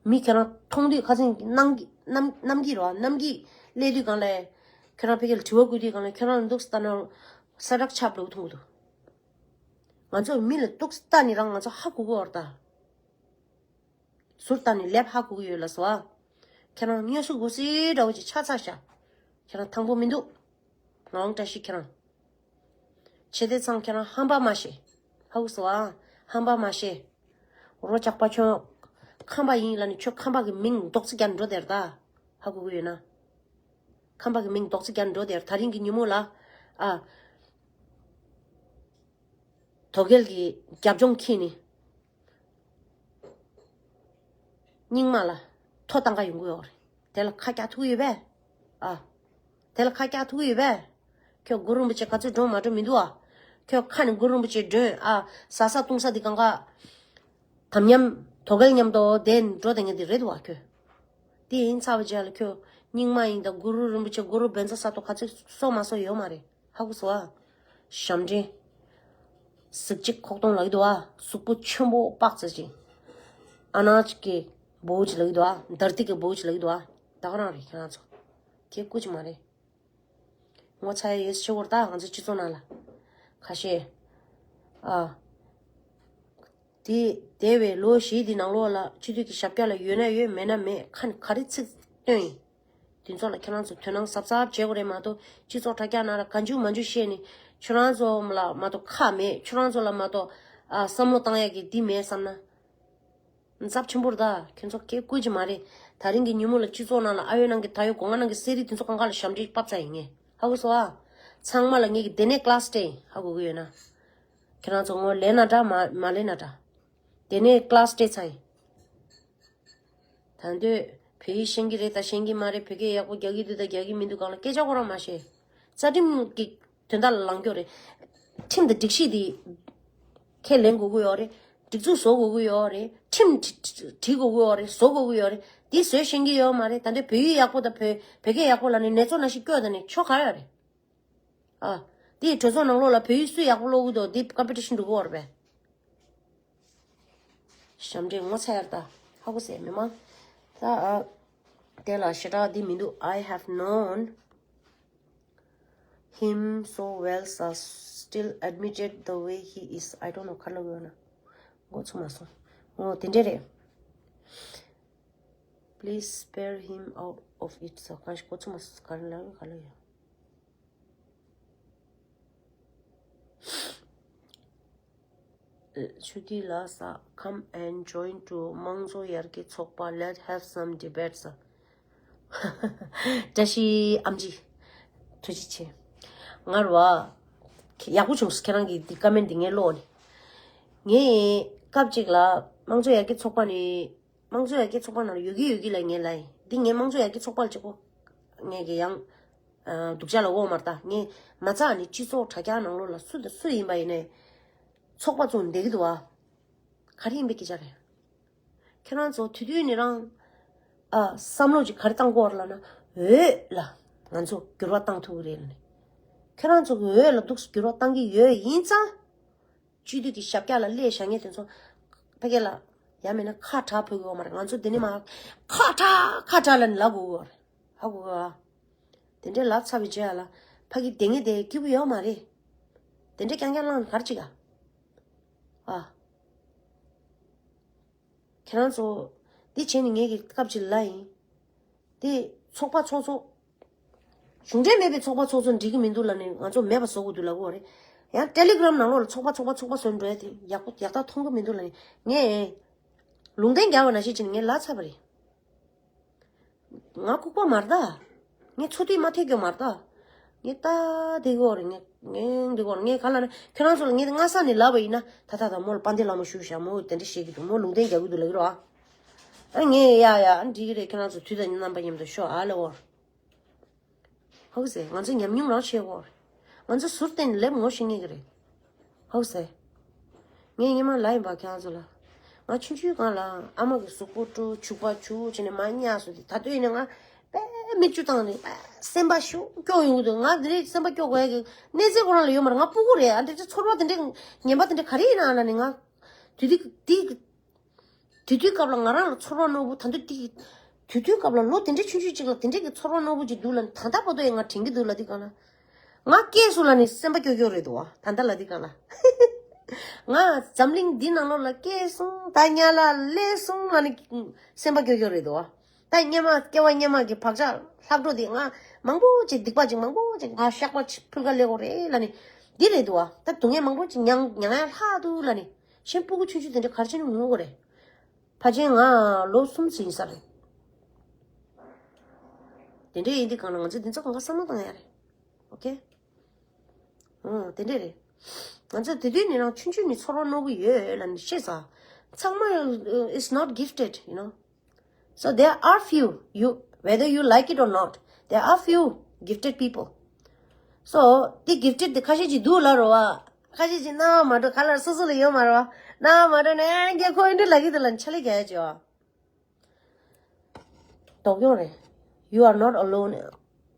མི་ཁྱེད་རང་མཐོང་དུས་ཁ་སང་གནམ་གྱི་གནམ་གནམ་གྱི་རོ་གནམ་གྱི་སླེབས་དུས་སྒང་ལ། ཁྱེད་རང་ཕ་གི་ལ་དྲི་བ་བསྐུར་དུས་སྒང་ལ་ཁྱེད་རང་འདུག་སྟ་ན་ས་རག་ཆབ་ལུག་མཐོང་གི་འདུག་ང་ཚོ་མི་ལ་འདུག་སྟ་ནི་རང་ང་ཚོ་ཧ་གོ་གི་ཡོད་རེད་ད། ཟུར་ལྟ་ནས་ལེབ་ཧ་གོ་གི་ཡོད་ལ་སོ། ཁྱེད་རང་དངོས་སུ་གུ་སི་འདྲ་བོ་ཅིག་ཆགས་ཚར་ཤག་ཁྱེད་རང་ཐང་པོ་མི་འདུག་ངག་དབང་བཀྲ་ཤིས་ཁྱེད་རང་། བྱེད་དེ་ཚང་ཁྱེད་རང་ཧམ་པ་མ་བྱེད། ཧ་གོ་སོང་ཨ། ཧམ་པ་མ་བྱེད། རོ་ཇག་པ་ཁྱོད། ཁམས་པ་ཡིན་ལབ་ནས་ཁྱོད་ཁམས་པ་གི་མིང་རྡོག་རྩ་རྒྱག་འགྲོ་དེར་ད། ཧ་གོ་གི་ཡོད་ན། ཁམས་པ་གི་མིང་རྡོག་རྩ་རྒྱག་འགྲོ་དེར་ད་རིང་གི་ཉིན་མོ་ལ། ཨ། དོ་གལ་གྱི་རྒྱབ་ལྗོངས་ཁྱེར་ནས། རྙིང་མ་ལ་ཐོ་བཏང་ག་ཡོང་གི་ཡོད་རེད། དེ་ལ་ཁ་རྒྱག་ཐུབ་ཀྱི་ཡོད་པས། ཨ། དེ་ལ་ཁ་རྒྱག་ཐུབ་ཀྱི་ཡོད་པས། ཁྱོད་གུ་རུ་རིན་པོ་ཆེ་ག་ཚོད་འགྲོ་མ་འགྲོ་མི་འདུག་ཨ། ཁྱོད་ཁ་ནས་གུ་རུ་རིན་པོ་ཆེ་མགྲོན་ཨ། ཟ་ས་བཏུང་ས་འདི་གང་ག་དམ་ཉམས་དོ་གལ་མཉམ་དུ་བསྡད་འགྲོ་དེ་ངས་འདི་རེད་འདུག་ཨ་ཁྱོད། དེ་ཡིན་ཚར་བ་རྗེས་ལ་ཁྱོད་རྙིང་མ་ཡིན་ད་གུ་རུ་རིན་པོ་ཆེ་གུ་རུ་བཛྲ་ས་ཏོ་ག་ཚོད་གསོག་མ་གསོག་ཡོད་མ་རེད། ཧ་གོ་སོང་ཨ། ཞབས་འདྲེན། གཟི་བརྗིད་ཁོག་སྟོང་ལག་ཏུ་ཨ། གཟུགས་པོ་ཆེན་པོ་དཔག་ཚད་ཅིག་ཨ་ན་ཅིག་གི་བོའུ་ཅིག་ལག་ཏུ་ཨ། དར་ཏིག་གི་བོའུ་ཅིག་ལག་ཏུ་ཨ། ད་ག་རང་རེད་ཁྱེད་རང་ཚོ། དེ་ཀུ་ཅིག་མ་རེད། ངོ་ཚ་ཡ་ཡོད་ཆེ་བོར་ད་ང་ཚོ་སྤྱི་ཚོགས་ནང་ལ། ཁ་ཤས། ཨ། དེ་དེ་བས་ལོ་བཞི་དེ་ནང་ལོགས་ལ་སྤྱི་འཐུས་ཀྱི་ཞབས་བཀྱག་ལ་ཡོད་ན་ཡོད་མེད་ན་མེད་ཁ་ནས་ག་རེ་ཚིག་བཏོན་ཡིན། དེ་ཚོ་ལ་ཁྱེད་རང་ཚོ་དོ་སྣང་གཟབ་གཟབ་བྱེད་དགོས་རེད་མ་གཏོགས་སྤྱི་ཚོགས་དྲ་རྒྱ་ནང་ལ་ག་འཇུ་མ་འཇུ་བཤད་ནས་ཁྱོད་རང་ཚོ་ལ་མ་གཏོགས་ཁག་མེད། ཁྱོད་རང་ཚོ་ལ་མ་གཏོགས་ཨ་བསམ་བློ་བཏང་ཡག་གི་འདི་མེད་བསམ་ན། ཚབས་ཆེན་པོ་རེད་ད། ཁྱོད་ཚོ་སྐད་བཀོད་ཀྱི་མ་རེད། ད་རིང་གི་ཉིན་མོ་ལ་སྤྱི་ཚོགས་ནང་ལ་ཨ་ཡོད་ནང་གི་ད་ཡོད་སྒོ་ང་ནང་གི་གསེར་རི་དེ་ཚོ་གང་ག་ལ་ཞབས་འདྲེན་ཕབ་ཚར་ཡིན་ངས། ཧ་གོ་སོང་ཨ། ཚང་མ་ལ་ངས་ཀྱི་དེ་ནས་ཀླ་སི་སྤྲད་ཡིན། ཧ་གོ་གི་ཡོད་ན། ཁྱེད་རང་ཚོ་ངོ་ལེན་ན་འདྲ་མ་མ་ལེན་ན་འདྲ། དེ་ནས་ཀླ་སི་སྤྲད་ཚར་ཡིན། ད་འདོད་བོད་ཡིག་ཤེས་ཀྱི་རེད་ད་ཤེས་ཀྱི་མ་རེད། བོད་སྐད་ཡག་པོ་རྒྱག་གི་འདུག་ད་རྒྱག་གི་མི་འདུག་གང་ལ་སྐད་ཆ་ཁོ་རང་མ་བཤད། རྩ་ཁྲིམས་ཀྱི་དོན་དག་ལ་ལངས་རྒྱུ་རེད། ཁྲིམས་དང་སྒྲིག་གཞི་དེ་ཁས་ལེན་དགོས་ཀྱི་ཡོད་རེད། སྒྲིག་འཛུགས་བཟོ་དགོས་ཀྱི་ཡོད་རེད། ཁྲིམས་བྲི་བྲི་བྲི་དགོས་ཀྱི་ཡོད་རེད། བཟོ་དགོས་ཀྱི་ཡོད་རེད། དེ་བཟོས་ཤེས་ཀྱི་ཡོད་མ་རེད། ད་འདོད་བོད་ཡིག་ཡག་པོ་དང་བོད་བོད་སྐད་ཡག་པོ་ལ་ནི་ནེ་ཙོ་ནང་བཞིན་སྐྱོ་ད་ནི་ཆོ་ག་ཡོད་རེད། ཨ། དེ་གྲོས་ཚོགས་ནང་ལོགས་ལ་བོད་ཡིག་སུས་ཡག་པོ་ཀློག་གི་འདུག་དེ་ཀམ་པི་ཊི་ཤན་འགྲོ་གི་ཡོད་རེད་པས། ཞབས་འདྲེན་ངོ་ཚ་ཡར་ལྟ། ཧ་གོ་སོང་མི་མང་། ད་ཨ། དེ་ལ་ཞེ་དྲག་འདི་མི་འདུག I have known him so well, so still admitted the way he is. I don't know ག་ལ་ཡོད་ན། མགོ་ཚོས་མ་སོང་། འོ་དེ་འདྲས་རེད། Please spare him out of it. So གང་ཞིག་མགོ་ཚོས་མ་སོང་། ག་ལ་ཡོད་ག་ལ་ཡོད། ཆུ་ཐིག་ལགས། Come and join to དམངས་གཙོ་ཡར་རྒྱས་ཚོགས་པ། Let's have some debates. བཀྲ་ཤིས་ཨམ་ཆི། ཐུགས་རྗེ་ཆེ། ང་རུ་བ། ཡག་པོ་བྱུང་སོང་ཁྱེད་རང་གི་འདི་ཀ་མེན་འདི་ངས་ཀློག་ནས། ངས་སྐབས་གཅིག་ལ་དམངས་གཙོ་ཡར་རྒྱས་ཚོགས་པ་ནས། དམངས་གཙོ་ཡར་རྒྱས་ཚོགས་པ་ནང་ལ་ཡོད་ཀྱི་ཡོད་ཀྱི་ལ་ངས་ལབ་ཡིན། འདི་ངས་དམངས་གཙོ་ཡར་རྒྱས་ཚོགས་པ་ལ་གཅིག་པོ་ངས་ཀྱི་ཡང་སྡུག་ཅག་ལ་འོག་མར་ལྟ། ངས་མ་རྩ་ནས་སྤྱི་ཚོགས་དྲ་རྒྱ་ནང་ལོགས་ལ་སུ་དང་སུ་ཡིན་པ་ཡིན་ནའི་ཚོགས་པ་བཙུགས་བསྡད་ཀྱི་འདུག་བ། ག་རེ་ཡིན་པའི་སྐད་ཆ་རེད། ཁྱེད་རང་ཚོ་དུས་དུས་ནས་རང་ཨ་བསམ་བློ་ཅིག་ག་རེ་བཏང་དགོས་རེད་ལབ་ན། འོས་ལ་ང་ཚོ་འགྱུར་བ་བཏང་ཐུབ་ཀྱི་རེད་ལབ་ནས། ཁྱེད་རང་ཚོ་གི་འོས་ལ་འདུག་འགྱུར་བ་བཏང་གི་ཡོད་ཡིན་ཙང་། སྤྱི་འཐུས་ཀྱི་ཞབས་བཀྱག་ལ་སླེབས་བཞག་མཁན་དེ་ཚོ་ཕ་གི་ལ་ཡང་མིན་ན་ཁ་གྲག་ཕོད་ཀྱི་ཡོད་མ་རེད། ང་ཚོ་འདི་ནས་མར་ཁ་གྲག་ཁ་གྲག་ལབ་ནས་ལབ་དགོས་ཀྱི་ཡོད་རེད། ཧ་གོ་གི་ཨ། དེ་འདྲས་ལབ་ཚར་བའི་རྗེས་ལ་ཕ་གི་དེ་ངས་དེ་སྐྱིད་པོ་ཡོད་མ་རེད། དེ་འདྲས་རྐྱང་རྐྱང་བླངས་ནས་ག་རེ་བྱེད་ག་ཨ། ཁྱེད་རང་ཚོ། འདི་བྱས་ནས་ངས་ཀྱི་སྐབས་ཅིག་ལ་ཡིན། དེ་ཚོགས་པ་ཚོགས་གཙོ། གཞུང་འབྲེལ་མེད་པའི་ཚོགས་པ་ཚོགས་གཙོ་འགྲིག་གི་མི་འདུག་ལབ་ནས་ང་ཚོ་མེད་པ་བཟོ་དགོས་འདུག་ལབ་ཀྱི་ཡོད་རེད། ཡང་ཊེ་ལི་གྷི་རམ་ནང་ལོགས་ལ་ཚོགས་པ་ཚོགས་པ་ཚོགས་པ་བཟོས་འགྲོ་ཡ་དེ་ཡག་པོ་ཡག་ཐག་མཐོང་གི་མི་འདུག་ལབ་ནས་ངས་ལུང་བསྟན་རྒྱག་པ་ནང་བཞིན་བྱས་ནས་ངས་ལབ་ཚར་བ་རེད། ང་ལྐུགས་པ་མ་རེད་ད། ངས་འཚོ་དུས་མ་ཐེག་གི་མ་རེད་ད། ངས་ད་དེ་གོ་རེད། ངས་ངས་འདི་གོ་རེད། ངས་ག་ལ་ནི་ཁྱོད་རང་ཚོ་ལ་ངས་སྔ་ས་ནས་ལབ་པ་ཡིན་ན་ད་ད་ད་མོ་ལ་དཔལ་ལྡན་བླ་མ་ཞུ་བཞག་མོ་དེ་འདྲ་བཤད་ཀྱི་འདུག་མོ་ལུང་བསྟན་རྒྱག་གི་འདུག་ལབ་ཀྱི་རེད་བ། ཨ་ངས་ཡ་ཡ་ཨ་འགྲིག་གི་རེད། ཁྱོད་རང་ཚོ་དུས་དང་རྣམ་པ་མཉམ་དུ་ཤོག་ཨ་ལེ་འོ། ཧོག་ཟེ་ང་ཚོ་ཉམས་མྱོང་རང་བཤད་འོ། ང་ཚོ་ཟུར་བསྟན་ནས་ལེབ་ངོ་ཤེས་ངེས་ཀྱི་རེད། ཧོག་ཟེ། ངས་སྔོན་མ་ལབ་ཡིན་པ་ཁྱེད་རང་ཚོ་ལ། ང་ཆུང་ཆུང་སྒང་ལ་ཨ་མ་གི་གཟུགས་པོ་བཀྲུ་བྱུག་པ་བྱུག་བྱས་ནས་མར་བསྙལ་སོང་དེ་ད་ལྟ་ཡིན་ན་ང་དཔེ་མིག་ཆུ་བཏང་ནས་དཔེ་སེམས་པ་ཤུགས་སྐྱོ་ཡོང་གི་འདུག་ང་འདི་རིགས་སེམས་པ་སྐྱོ་དགོས་ཡ་གི་གནས་ཚུལ་ཁོ་རང་ལ་ཡོད་མ་རེད། ང་སྤུ་གུ་རེད། ཨ་འདྲ་ཚོར་བ་དེ་འདྲ་ངན་པ་དེ་འདྲ་ག་རེ་ཡིན་ན་ཨ་ལ་ནི་ང་དུས་དུས་དེ་དུས་དུས་སྐབས་ལ་ང་རང་ལ་ཚོར་བ་རྣོ་པོ་ད་འདི་དེ་དུས་དུས་སྐབས་ལ་ལོ་དེ་འདྲའི་ཆུང་ཆུང་ཅིག་ལ་དེ་འདྲའི་གི་ཚོར་བ་རྣོ་པོ་ཅིག་འདུག་ལ་ནི་ད་ལྟ་བར་དུ་ཡང་ང་དྲན་གི་འདུག་ལ་དེ་གང་ལ། ང་སྐྱེས་སོང་ལ་ནི་སེམས་པ་སྐྱོ་སྐྱོ་རེད་འདུག་བ། ད་ལྟ་ལ་དེ་གང་ལ། ང་འཛམ་གླིང་འདི་ནང་ལོགས་ལ་སྐྱེས་སོང་ད་དམྱལ་ལ་སླེབས་སོང་ལ་ནི་སེམས་པ་སྐྱོ་སྐྱོ་རེད་འདུག་བ། ད་སྔོན་མ་སྐྱེ་བ་སྔོན་མ་གི་བག་ཆགས་ལྷག་འཕྲོ་དེ་ང་མང་པོ་ཅིག་སྡིག་པ་ཅིག་མང་པོ་ཅིག་ང་བཤགས་པ་ཕུལ་ག་སླེབས་དགོས་རེད་ལ་ནི། འདི་རེད་འདུག་བ། ད་སྡུག་བསྔལ་མང་པོ་ཅིག་མྱང་མྱང་ཡ་ལྷག་འདུག་ལ་ནི། གཞན་སྤུ་གུ་ཆུང་ཆུང་དེ་འདྲ་ག་རེ་བྱས་ནས་ངུ་དགོས་རེད། ཕལ་ཆེར་ང་ལོ་གསུམ་ཙམ་ཡིན་ས་རེད། དེ་འདྲ་ཡིན་དུས་གང་ལ་ང་ཚོས་འདི་ཚོ་གང་ག་བསམ་བློ་བཏང་ཡ་རེད། ཨོ་ཁེ། ཨོ་དེ་འདྲ་རེད། ང་ཚོ་དེ་དུས་ནས་རང་ཆུང་ཆུང་ནས་ཚོར་བ་རྣོ་གི་ཡོད་ལ་ནི་ཤེས་ས། ཚང་མ uh, is not gifted, you know. So there are few, you, whether you like it or not, there are few gifted people. So དེ་gifted དེ་ཁ་ཤས་ཅིག་འདུག་ལ་རོ་བ། ཁ་ཤས་ཅིག་སྣང་མ་འགྲོ། ཁ་ལ་སོ་སོ་ལ་ཡོད་མ་རོ་བ། སྣང་མ་འགྲོ་ནས་ཨ་རྒྱ་ཁོ་ཨེ་འདྲ་ལ་གི་དེ་ལ་ཆ་ལེ་རྒྱ་ཡ་ཅོ། དོགས་ཡོང་རེད། You are not alone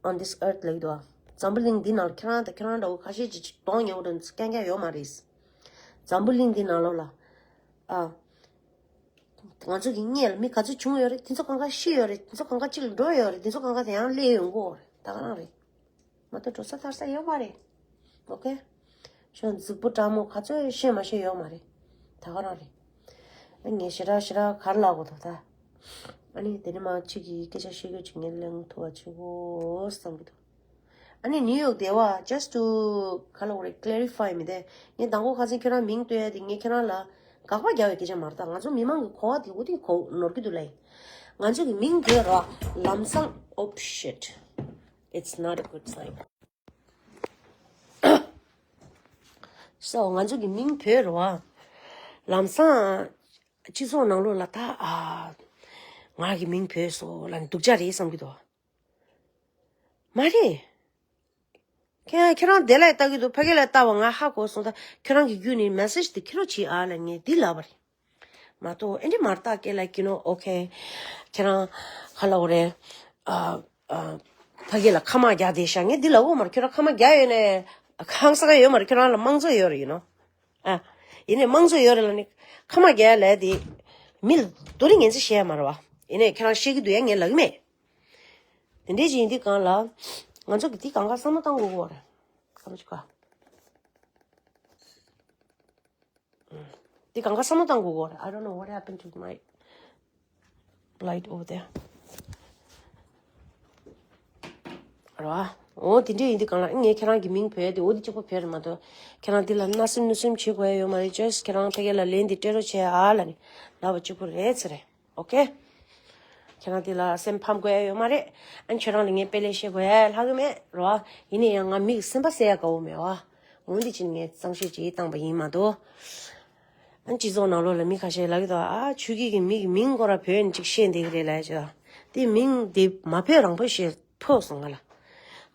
on this earth ལ་གི་དོ། འཛམ་བུ་གླིང་འདི་ནང་ཁྱེད་རང་དང་ཁྱེད་རང་འདྲ་བོ་ཁ་ཤས་ཅིག་ཅིག་གདོང་ཉེ་བོ་དང་རྐྱང་རྐྱང་ཡོད་མ་རེད། འཛམ་བུ་གླིང་འདི་ནང་ལོགས་ལ། ཨ། ང་ཚོ་གི་སྔས་ལ་མི་ག་ཚོད་བྱུང་ཡོད་རེད། དེ་ཚོ་གང་ག་ཤི་ཡོད་རེད། དེ་ཚོ་གང་ག་གཅིག་ལ་འགྲོ་ཡོད་རེད། དེ་ཚོ་གང་ག་དེ་ཡང་སླེབས་ཡོང་གི་ཡོད་རེད། ད་ག་རང་རེད། མ་གཏོགས་འགྲོ་ས་ཐར་ས་ཡོད་མ་རེད། ཨོ་ཁེ། ཞོ་རྫིག་པོ་སྤྲང་མོ་ག་ཚོད་ཤེས་མ་ཤེས་ཡོད་མ་རེད། ད་ག་རང་རེད། ཨ་ངས་ཞེ་དྲག་ཞེ་དྲག་ག་རེ་ལབ་དགོས་འདུག་ད། ཨ་ནི་དེ་ནས་མ་གཅིག་གིས་སྐད་ཆ་བཤད་རྒྱུ་ཅིག་ངས་གླེང་ཐུབ་པ་བྱེད་དགོས་བསམ་གྱི་འདུག་ཨ་ནི་ནིའུ་ཡོག་དེ་བ་just to ག་ལབ་དགོས་རེད། clarify མི་དེ། ངས་དང་པོ་ཁ་སང་ཁྱོད་རང་མིང་བཏོན་ཡ་དེ་ངས་ཁྱོད་རང་ལ་དགག་པ་རྒྱག་པའི་སྐད་ཆ་མ་རེད། ད་ང་ཚོ་མི་མང་གི་གོ་བ་དེ་འུ་དེ་གོ་ནོར་གྱི་འདུག་ལ། ང་ཚོ་གི་མིང་བོད་ར་ལམ་སང་། Oh shit, it's not a good sign. So ང་ཚོ་གི་མིང་བོད་ར་ལམ་སང་སྤྱི་ཚོགས་ནང་ལོགས་ལ་ད་ཨ་ང་གི་མིང་བོད་སོ་ལ་ནི་སྡུག་ཅག་རེད་བསམ་གྱི་འདུག་མ་རེད། ཁྱེད་ཁྱེད་རང་དེ་ལ་ལྟ་གི་འདུག་ཕ་གི་ལ་ལྟ་བ་ང་ཧ་གོ་སོང་། ད་ཁྱེད་རང་གི་བརྒྱུད་ནས་message་དེ་ཁྱེད་རང་བྱེད་ཨ་ལ་ངས་འདི་ལབ་པ་རེད། མ་གཏོགས་ཨེ་འདྲི་མར་ལྟ་སྐད་ལ་ཀི་ནོ། ཨོ་ཁེ། ཁྱེད་རང་ག་ལབ་དགོས་རེད། ཨ་ཨ་ཕ་གི་ལ་ཁ་མ་རྒྱག་བསྡད་ཤག་ངས་འདི་ལབ་དགོས་མ་རེད། ཁྱོད་རང་ཁ་མ་རྒྱག་ཡོད་ནས་ཧང་སང་ཡོད་མ་རེད། ཁྱོད་རང་ལ་དམངས་གཙོ་ཡོད་རེད། ཡིན་ནོ། ཨ། ཡིན་ནའི་དམངས་གཙོ་ཡོད་རེད་ལ་ནི། ཁ་མ་རྒྱག་ཡ་ལས་དེ། མི་ལ་དོ་རིང་ངན་ཚེ་བཤད་ཡ་མ་རེད་བ། ཡིན་ནའི་ཁྱེད་རང་བཤད་ཀྱི་འདུག་ཡ་ངས་ལབ་ཀྱི་མེད། དེ་འདྲའི་ཅིག་ཡིན་དུས་གང་ལ། ང་ཚོ་གི་དེ་གང་ག་བསམ་བློ་བཏང་དགོས་ཀྱི་ཡོད་རེད། བསམ་བློ་ཅིག་ག་དེ་གང་ག་བསམ་བློ་བཏང་དགོས་ཀྱི་ཡོད་རེད། I don't know what happened to my light over there. རེད་བ། འོ་དེ་འདྲ་ཡིན་དུས་གང་ལ་ངས་ཁྱེད་རང་གི་མིང་བོས་ཏེ། འོ་དེ་གཅིག་པོ་བོས་རེད་མ་གཏོགས། ཁྱེད་རང་དེ་ལ་མནའ་ཟིན་ནུ་ཟིན་བྱེད་དགོས་ཡ་ཡོད་མ་རེད། just ཁྱེད་རང་ཕ་གི་ལ་ལན་དེ་སྤྲད་རོགས་བྱས་ཨ་ལ་ནི་ལབ་པ་གཅིག་པོ་རེད་ཟེར་རེད། ཨོ་ཁེ། ཁྱེད་རང་དེ་ལ་སེམས་ཕམ་དགོས་ཡ་ཡོད་མ་རེད། ཨ་ནི་ཁྱོད་རང་ལ་ངས་དཔེ་ལན་བཤད་དགོས་ཡ་ལྷག་གི་མེད་རེད་བ། ཡིན་ན་ཡང་ང་མི་གི་སེམས་པ་གསལ་ཡ་དགའ་བོ་མེད་བ། འོ་འདི་ཅིག་ངས་གཙང་བཤད་ཅིག་བཏང་པ་ཡིན་མ་གཏོགས། ཨ་ནི་སྤྱི་ཚོགས་ནང་ལོགས་ལ་མི་ཁ་ཤས་ལབ་ཀྱི་འདུག་ཨ་ཆོས་སྐྱིད་ཀྱི་མི་གི་མིང་སྐོར་ར་བོད་ནས་ཅིག་བཤད་བསྡད་ཀྱི་རེད་ལབ་ཡ་ཅིག་དང་། དེ་མིང་དེ་མ་བོས་རང་བོས་བཤད་ཕོད་སོང་ང་ལ།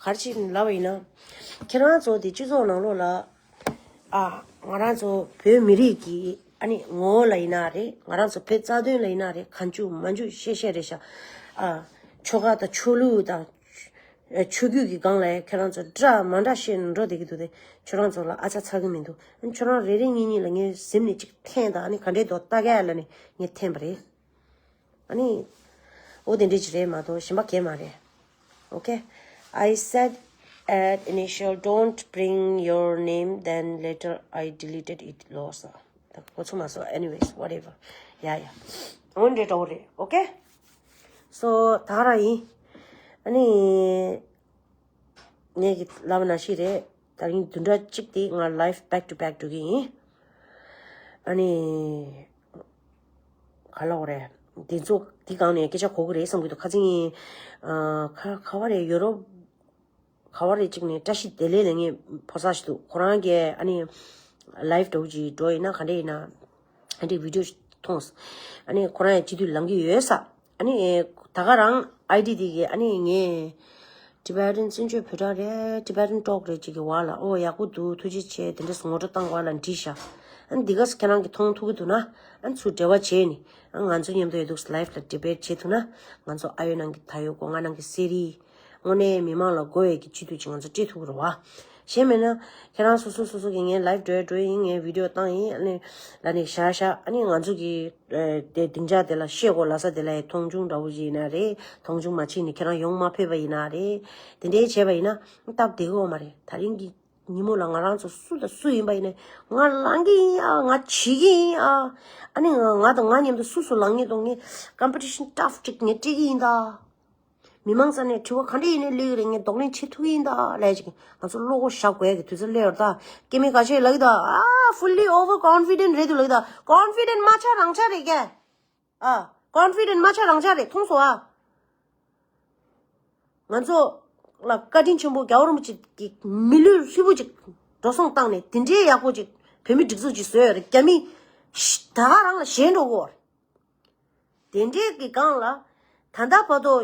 ག་རེ་བྱས་ནས་ལབ་པ་ཡིན་ན། ཁྱེད་རང་ཚོ་དེ་སྤྱི་ཚོགས་ནང་ལོགས་ལ། ཨ་ང་རང་ཚོ་བོད་མི་རིགས་ཀྱི་ཨ་ནི་ངོ་བོ་ལ་ཡིན་ན་རེད། ང་རང་ཚོ་བོད་རྩ་དོན་ལ་ཡིན་ན་རེད། གང་བྱུང་མང་བྱུང་བཤད་བཤད་རེད་ཤག་ཨ་ཆོལ་ཁ་དང་ཆོས་ལུགས་དང་། ཆོས་བརྒྱུད་ཀྱི་སྒང་ལ་ཁྱེད་རང་ཚོ་འདྲ་མ་འདྲ་བཤད་ནས་འགྲོ་བསྡད་ཀྱི་འདུག་སྟེ། ཁྱོད་རང་ཚོ་ལ་ཨ་ཚ་ཚ་གི་མི་འདུག་ཨ་ཁྱོད་རང་རེ་རེ་གཉིས་གཉིས་ལ་ངས་གཟིམ་ནས་ཅིག་འཐེན་དང་། ཨ་ནི་ག་འདྲའི་མདོག་ལྟ་ག་ལ་ནི་ངས་འཐེན་པ་རེད། ཨ་ནི། འོ་དེ་འདྲ་ཅིག་རེད་མ་གཏོགས་གཞན་པ་གང་ཡང་མ་རེད། Okay, I said at initial, don't bring your name, then later I deleted it ལོ་ཟེར། ད་གོ་ཚོད་མ་སོང་། Anyways, whatever. Yeah, yeah. འོ་འདྲ་འདྲ་བོ་རེད། Okay? So ད་ག་རང་ཡིན། ཨ་ནི། ངས་ཀྱི་ལབ་ན་ཤི་རེད། ད་རིང་བདུན་ཕྲག་གཅིག་དེ་ང་live back to back འགྲོ་གི་ཡིན། ཨ་ནི། ག་ལབ་དགོས་རེད། དེ་ཚོ་དེ་སྒང་ནས་སྐད་ཆ་གོ་གི་རེད་བསམ་གྱི་འདུག་ཁ་སང་ཨ་ག་ག་བ་རེད། ཡོ་རོབ་ག་བ་རེད་ཅིག་ནས་བཀྲ་ཤིས་བདེ་ལེགས་ལབ་མཁན་ཕོ་གསར་ཞིག་འདུག་ཁོ་རང་གིས་ཨ་ནི་live འདྲ་བོ་ཅིག་འགྲོ་ཡིན་ན་ག་འདྲ་ཡིན་ན། ཨ་འདྲའི་video ཞིག་མཐོང་། ཨ་ནི་ཁོ་རང་ཡང་སྤྱི་འཐུས་ལངས་ཀྱི་ཡོད་ས། ཨ་ནི་ད་ག་རང་ID དེ་གིས་ཨ་ནི་ངས་Tibetan བཙན་བྱོལ་བོད་ཕྲུག་རེད། Tibetan talk རེད་ཅིག་གི་བར་ལ། ཨོ་ཡག་པོ་འདུག་ཐུགས་རྗེ་ཆེ། དེ་འདྲ་ངོ་སྤྲོད་བཏང་བ་ལ་འགྲིག་ཤག་ཨ་ནི་འདི་ག་ཁྱེད་རང་གིས་མཐོང་ཐུབ་ཀྱི་འདུག་ན། ཨ་ནི་ཚུར་འབྲེལ་བ་བྱས་ནས། ཨ་ང་ཚོ་མཉམ་དུ་ཡ་འདུག་live ལ་debate བྱེད་ཐུབ་ན། ང་ཚོ་ཨ་ཡོད་ནང་གི་ད་ཡོད་སྒོ་ང་ནང་གི་གསེར་རི། དངོས་གནས་མི་མང་ལ་དགོས་ཡས་ཀྱི་སྤྱི་འཐུས་ཅིག་ང་ཚོ་སྤྲད་ཐུབ་ཀྱི་རེད་བ། གཞན་མེད་ན། ཁྱེད་རང་སོ་སོ་སོ་སོ་གིས་ངའི་live འགྲོ་ཡ་འགྲོ་ཡིན། ངའི་video བཏང་ཡིན། ཨ་ནི་ལ་ནི་བཞག་བཞག་ཨ་ནི་ང་ཚོ་གི་ཨ་དེ་སྡིངས་ཆ་དེ་ལ་བཤད་དགོས་ལབ་ས་དེ་ལ་ཡ་མཐོང་ཆུང་འདྲ་བོ་ཞིག་ཡིན་ན་རེད། མཐོང་ཆུང་མ་བྱེད་ནས་ཁྱེད་རང་ཡོང་མ་ཕོད་པ་ཡིན་ན་རེད། དེ་འདྲའི་བྱས་པ་ཡིན་ན་སྟབས་བདེ་གི་ཡོད་མ་རེད། ད་རིང་གི་ཉིན་མོ་ལ་ང་རང་ཚོ་སུ་དང་སུ་ཡིན་པ་ཡིན་ནའི་ང་ལངས་ཀྱི་ཡིན་ཨ། ང་བྱེད་ཀྱི་ཡིན་ཨ། ཨ་ནི་ང་ང་དང་ང་མཉམ་དུ་སུ་སུ་ལངས་ངེས་དང་ངས་competition tough ཅིག་ངས་སྤྲད་ཀྱི་ཡིན་ད། མི་མང་རྩ་ནས་དྲི་བ་ག་འདྲ་ཡིན་ནའི་སླེབས་ཀྱི་རེད། ངས་གདོང་ལེན་བྱེད་ཐུབ་ཀྱི་ཡིན་ད་ལབ་ཅིག་ང་ཚོ་བློ་ཁོག་བཞག་དགོས་ཀྱི་དུས་ཚོད་སླེབས་ཡོད་རེད་ད། སྐྱེ་དམན་ཁ་ཤས་ལབ་ཀྱི་ད། ཨ་fully overconfident རེད་འདུག་ལབ་ཀྱི་ད། confident མ་ཆགས་རང་ཆགས་རེད་ཀྱ། ཨ། confident མ་ཆགས་རང་ཆགས་རེད། མཐོང་སོང་ཨ། ང་ཚོ་ལ་བཀའ་དྲིན་ཆེན་པོ་རྒྱལ་བ་རིན་པོ་ཆེ་གི་མི་ལུས་ཧྲིལ་པོ་ཅིག་འགྲོ་སོང་བཏང་ནས་དེ་འདྲའི་ཡག་པོ་ཅིག་བོད་མི་སྒྲིག་འཛུགས་ཅིག་བཟོས་ཡོད་རེད། རྒྱ་མི་ད་ག་རང་ལ་ཞེན་འགྲོ་གི་ཡོད་རེད། དེ་འདྲའི་གི་སྒང་ལ་ད་ལྟ་བར་དུ་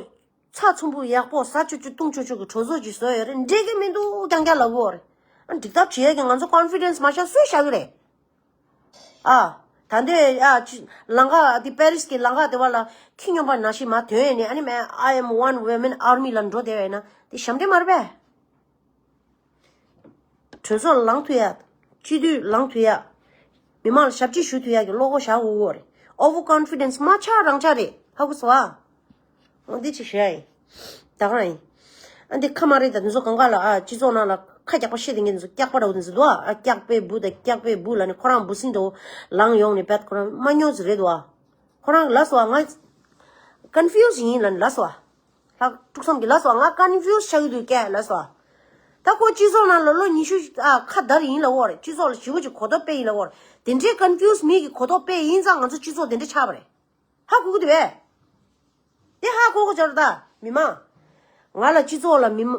ཚྭ་ཚོམ་བུ་ཡག་པོ་ཟ་ཆོག་ཆོག་བཏུང་ཆོག་ཆོག་གི་གྲོས་ཚོགས་ཅིག་བཟོས་ཡོད་རེད། འགྲིག་གི་མི་འདུག་རྐྱང་རྐྱང་ལབ་གི་ཡོད་རེད། ཨ། འགྲིག་ཐབས་བྱེད་ཡས་ཀྱི་ང་ཚོ་confidence མ་བཞག་སུས་བཞག་གི་རེད། ཨ། ད་འདོད་ཨ་ཅི་ལམ་ཁ་དེ་པེ་རིས་ཀྱི་ལམ་ཁ་དེ་བ་ལ་ཁྱི་སྨྱོན་པ་ནང་བཞིན་མར་ཐོན་ནས་ཨ་ནི་མ་I am one women army ལ་འགྲོ་བསྡད་པ་ཡིན་ན་དེ་ཞབས་འདྲེན་མ་རེད་པས། གྲོས་ཚོགས་ལངས་ཐུབ་ཡ། སྤྱི་འཐུས་ལངས་ཐུབ་ཡ། མི་མང་ལ་ཞབས་ཕྱི་ཞུ་ཐུབ་ཡ་གི་བློ་ཁོག་བཞག་དགོས་ཀྱི་ཡོད་རེད། over confidence མ་ཆགས་རང་ཆགས་རེད། ཧ་གོ་སོང་ཨ། འོ་འདི་ཅིག་ཞུ་ཡ་ཡིན། ད་ག་རང་ཡིན། ཨ་འདི་ཁ་མ་རེད་ད། འདི་ཚོ་གང་ག་ལ་ཨ་སྤྱི་ཚོགས་ནང་ལ་ཁ་རྒྱག་པ་བཤད་དེ་ངས་འདི་ཚོ་སྐྱག་པ་འདྲ་བོ་འདི་ཚོ་འདུག་ཨ། ཨ་སྐྱག་པའི་འབུ་དང་སྐྱག་པའི་འབུ་ལ་ནི་ཁོ་རང་འབུ་སྲིན་འདྲ་བོ་ལངས་ཡོང་ནས་བད་ཁོ་རང་མ་སྨྱོ་ཟེར་རེད་འདུག་ཨ། ཁོ་རང་གི་ལབ་སོང་ཨ། ང་confuse ཡིན་ལ་ནི་ལབ་སོང་ཨ། ལྷག་དཀྲུག་བསམ་གི་ལབ་སོང་ང་confuse ཆགས་ཀྱི་འདུག་སྐད་ལབ་སོང་། ད་ཁོ་སྤྱི་ཚོགས་ནང་ལ་ལོ་ཉི་ཤུ་ཨ་ཁ་བརྡར་ཡིན་ལབ་ཡོད་རེད། སྤྱི་ཚོགས་ལ་ཞེ་པོ་ཅིག་གོ་རྟོགས་སྤེལ་ཡིན་ལབ་ཡོད་རེད། དེ་འདྲའི་confuse མི་གི་གོ་རྟོགས་སྤེལ་ཡིན་ཙང་ང་ཚོ་སྤྱི་ཚོགས་དེ་འདྲ་ཆགས་པ་རེད། ཧ་གོ་གི་འདུག་བས། དེ་ཧ་གོ་གི་ཆགས་རེད་ད་མི་མང་། ང་ལ་སྤྱི་ཚོགས་ལ་མི་མ་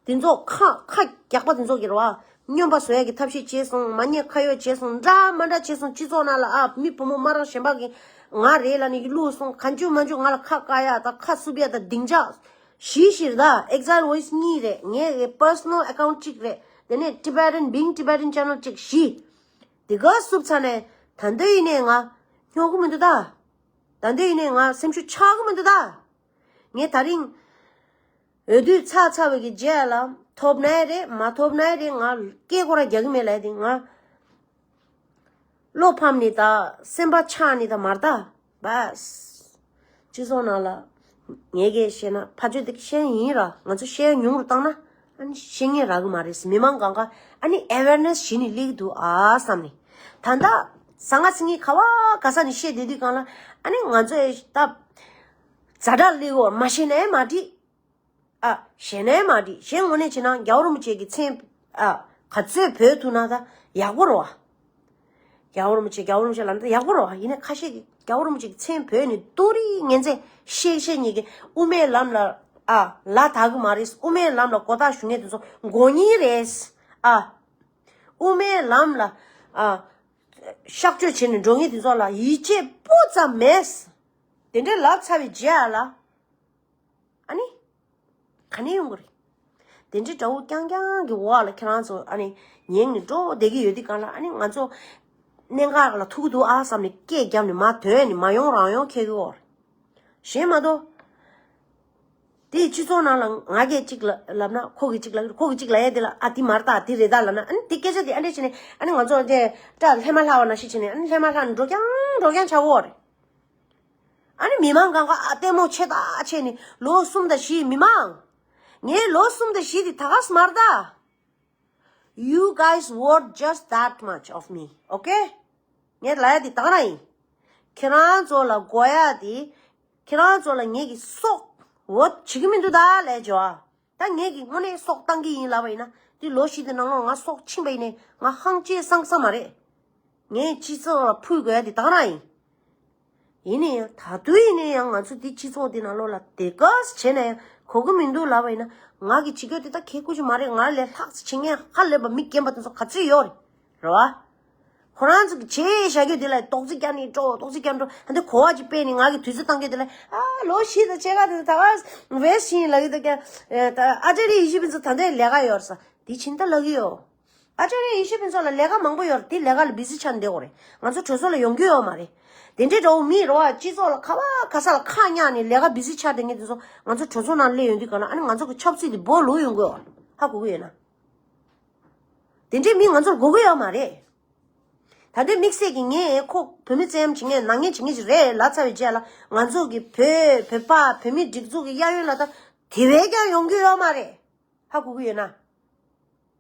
དེ་ཚོ་ཁ་ཁ་རྒྱག་པ་དེ་ཚོ་གི་རེད་བ། སྨྱོན་པ་བཟོ་ཡ་གི་ཐབས་ཤེས་བྱས་སོང་། མ་ཉེས་ཁ་གཡོག་བྱས་སོང་། འདྲ་མ་འདྲ་བྱས་སོང་། སྤྱི་ཚོགས་ནང་ལ་ཨ་མི་བུ་མོ་སྨ་ར་གཞན་པ་གི་ང་རེད་ལབ་ནས་བླུགས་སོང་། གང་བྱུང་མ་བྱུང་ང་ལ་ཁ་བཀག་ཡ་དང་ཁ་བསུབ་ཡ་དང་སྡིངས་ཆ་བཞི་བཞི་རེད་ད། Exile Voice གཉིས་རེད། ངའི་personal account གཅིག་རེད། དེ་ནས་Tibetan Being Tibetan Channel གཅིག་བཞི། དེ་ག་བསུབ་ཚར་ནས་ད་འདི་ཡིན་ནས་ང་སྨྱོ་གི་མི་འདུག་ད། ད་འདི་ཡིན་ནས་ང་སེམས་ཤུགས་ཆག་གི་མི་འདུག་ད། ངས་ད་རིང་འོས་བསྡུ་ཚར་ཚར་བའི་གི་རྗེས་ལ་ཐོབ་ནའི་རེད་མ་ཐོབ་ནའི་རེད། ང་སྐད་ཁོ་ར་རྒྱག་གི་མེད་ལབ་དེ་ང་བློ་ཕམ་ནི་ད་སེམས་པ་ཆག་ནི་ད་མ་རེད་ད། བས། སྤྱི་ཚོགས་ནང་ལ་ངས་སྐད་བཤད་ན་ཕ་ཆོས་དེ་བཤད་ཡིན་ར། ང་ཚོ་བཤད་ཉུང་རུ་བཏང་ན་ཨ་ནི་བཤད་ངེས་རག་གི་མ་རེད། མི་མང་གང་ག་ཨ་ནི་awareness བྱེད་ནི་སླེབས་འདུག་ཨ་བསམ་ནི། ད་ལྟ་ཟང་ངེ་ཟིང་ངེ་ག་བ་ག་ས་ནས་བཤད་བསྡད་དུས་གང་ལ་ཨ་ནི་ང་ཚོས་ད་ཛ་དྲག་སླེབས་འོ། མ་བཤད་ནའི་མ་འགྲིག་ཨ། བཤད་ནའི་མ་འགྲིག་གཞན་ངོས་ནས་བྱས་ན་རྒྱལ་བ་རིན་པོ་ཆེ་གི་མཚན་ཨ་ག་ཚོད་བོས་ཐུབ་ན་ད་ཡག་པོ་རེད་བ། རྒྱལ་བ་རིན་པོ་ཆེ་རྒྱལ་བ་རིན་པོ་ཆེ་ལབ་ན་ད་ཡག་པོ་རེད་བ། ཡིན་ནའི་ཁ་ཤས་ཀྱིས་རྒྱལ་བ་རིན་པོ་ཆེ་གི་མཚན་བོས་ནས་ཏོག་རིགས་ངན་ཚད་བཤད་བཤད་ཉེས་ཀྱི་དབུ་མའི་ལམ་ལ་ཨ་ལ་དག་གི་མ་རེད། དབུ་མའི་ལམ་ལ་མགོ་བཏགས་ཞུ་མཁན་དེ་ཚོ་མགོ་རྙིང་རེད་ཨ། དབུ་མའི་ལམ་ལ་ཨ་གཤག་བཅོས་བྱས་ནས་འགྲོ་མཁན་དེ་ཚོ་ལ་ཡིད་ཆེས་སྤུ་ཙམ་མེད། དེ་འདྲའི་ལབ་ཚར་བའི་རྗེས་ལ། ཨ་ནི། ག་ནས་ཡོང་གི་རེད། དེ་འདྲའི་དགྲ་བོ་རྐྱང་རྐྱང་གི་འོག་ལ་ཁྱེད་རང་ཚོ་ཨ་ནི་ཉན་ནས་འགྲོ་བསྡད་ཀྱི་ཡོད་དུས་གང་ལ་ཨ་ནི་ང་ཚོ་གནད་འགག་ལ་ཐུག་གི་འདུག་ཨ་བསམ་ནས་སྐད་བརྒྱབ་ནས་མར་ཐོན་ནས་མ་ཡོང་རང་ཡོང་ཁེལ་གི་འོག་རེད། གཞན་མ་གཏོགས། དེ་སྤྱི་ཚོགས་ནང་ལ་ང་སྐད་གཅིག་ལ་ལབ་ན་ཁོ་གིས་གཅིག་ལབ་ཁོ་གིས་གཅིག་ལབ་ཡས་དེ་ལ་ཨ་དེ་མ་རེད་ད་དེ་རེད་ད་ལབ་ན་ཨ་ནི་དེ་སྐད་ཆ་དེ་ཨ་འདྲས་བྱས་ནས་ཨ་ནི་ང་ཚོ་དེ་སྐྲ་ལྷས་མ་ལྷག་པ་ནང་བཞིན་བྱས་ནས་ཨ་ནི་ལྷས་མ་ལྷག་ནས་འགྲོ་རྐྱང་འགྲོ་རྐྱང་ཆགས་འོག་རེད། ཨ་ནི་མི་མང་གང་ག་ཨ་ལྟད་མོ་ཆེ་ད་ཆེ་ནི་ལོ་གསུམ་དང་བཞི་མི་མང་། ངའི་ལོ་གསུམ་དང་བཞི་དེ་ད་ག་སེ་མ་རེད་ད། You guys worth just that much of me, okay? ངས་ལབ་ཡ་དེ་ད་ག་རང་ཡིན། ཁྱེད་རང་ཚོ་ལ་དགོས་ཡ་དེ། ཁྱེད་རང་ཚོ་ལ་ངེད་ཀྱི་སྲོག་worth བྱེད་ཀྱི་མི་འདུག་ད་ལས་བྱོས་ཨ། ད་ངེད་ཀྱིས་དངོས་གནས་སྲོག་བཏང་གི་ཡིན་ལབ་པ་ཡིན་ན་དེ་ལོ་བཞི་དེ་ནང་ལོགས་ང་སྲོག་ཕྱིན་པ་ཡིན་ནའི་ང་ཧང་ཅེ་སང་ས་མ་རེད། ངས་སྤྱི་ཚོགས་ལ་ཕུལ་དགོས་ཡ་དེ་ད་ག་རང་ཡིན། ཡིན་ན་ཡང་ད་དུང་ཡིན་ན་ཡང་ང་ཚོ་འདི་སྤྱི་ཚོགས་འདི་ནང་ལོགས་ལ་དེ་ག་བྱས་ན་ཡང་གོ་གི་མི་འདུག་ལབ་པ་ཡིན་ན་ང་གི་བྱེད་རྒྱུ་དེ་ད་གལ་ཁུ་ཅིག་མ་རེད། ང་ལས་ལྷག་ཙམ་བྱེད་མཁན་ཧ་ལས་པ་མི་རྒན་པ་དེ་ཚོ་ག་ཚོད་ཡོད་རེད། རེད་བ། ཁོ་རང་ཚོ་གི་བྱས་བཞག་རྒྱུ་དེ་ལ་རྡོག་རྫིས་རྒྱག་ནས་འགྲོ་རྡོག་རྫིས་རྒྱག་འགྲོ་ད་འདི་གོ་བ་ཅིག་སྤེལ་ནས་ང་གི་དུས་ཚོད་བཏང་རྒྱུ་དེ་ལ་ཨ་ལོ་བཞི་དང་ཕྱེད་ཀ་དེ་ད་ག་waste བྱས་ལབ་ཀྱི་འདུག་ཀྱང་ཨ་ཅཱརྱ་ཡེ་ཤེས་ཕུན་ཚོགས་ད་ལྟའི་ལས་ཀ་ཡོད་རེད་ས་འདི་ཕྱིན་ད་ལབ་ཀྱི་ཡོད། ཨ་ཅཱརྱ་ཡེ་ཤེས་ཕུན་ཚོགས་ལ་ལས་ཀ་མང་པོ་ཡོད་རེད། དེ་ལས་ཀ་ལ་བི་ཟི་ཆགས་ནས་བསྡད་ཡོད་རེད། ང་ཚོ་གྲོས་ཚོགས་ལ་ཡོང་རྒྱུ་ཡོད་མ་རེད། དེ་འདྲའི་འདྲ་བོ་མི་རེད་བ། སྤྱི་ཚོགས་ལ་ག་བ་ག་ས་ལ་ཁ་གཡར་ནས་ལས་ཀ་བི་ཟི་ཆགས་བསྡད་མཁན་དེ་ཚོ་ང་ཚོ་གྲོས་ཚོགས་ནང་སླེབས་ཡོང་དུས་ག་ན་ཨ་ནི་ང་ཚོ་གི་ཆབ་སྲིད་དེ་སྦོ་ལུག་ཡོང་གི་ཡོད་རེད། ཧ་གོ་གི་ཡོད་ན། དེ་འདྲའི་མི་ང་ཚོར་དགོས་ཀྱི་ཡོད་མ་རེད། ད་ལྟའི་དམིགས་བསལ་གྱི་ངས་ཁོ་བོད་མི་བཙན་གཡེམ་བྱེད་མཁན་ནག་ཉེས་བྱེད་མཁན་ཞིག་རེད་ལབ་ཚར་བའི་རྗེས་ལ་ང་ཚོ་གི་བོད་བོད་པ་བོད་མི་སྒྲིག་འཛུགས་ཀྱི་གཡས་གཡོན་ལ་ད་དེ་བས་ཀྱང་ཡོང་རྒྱུ་ཡོད་མ་རེད། ཧ་གོ་གི་ཡོད་ན།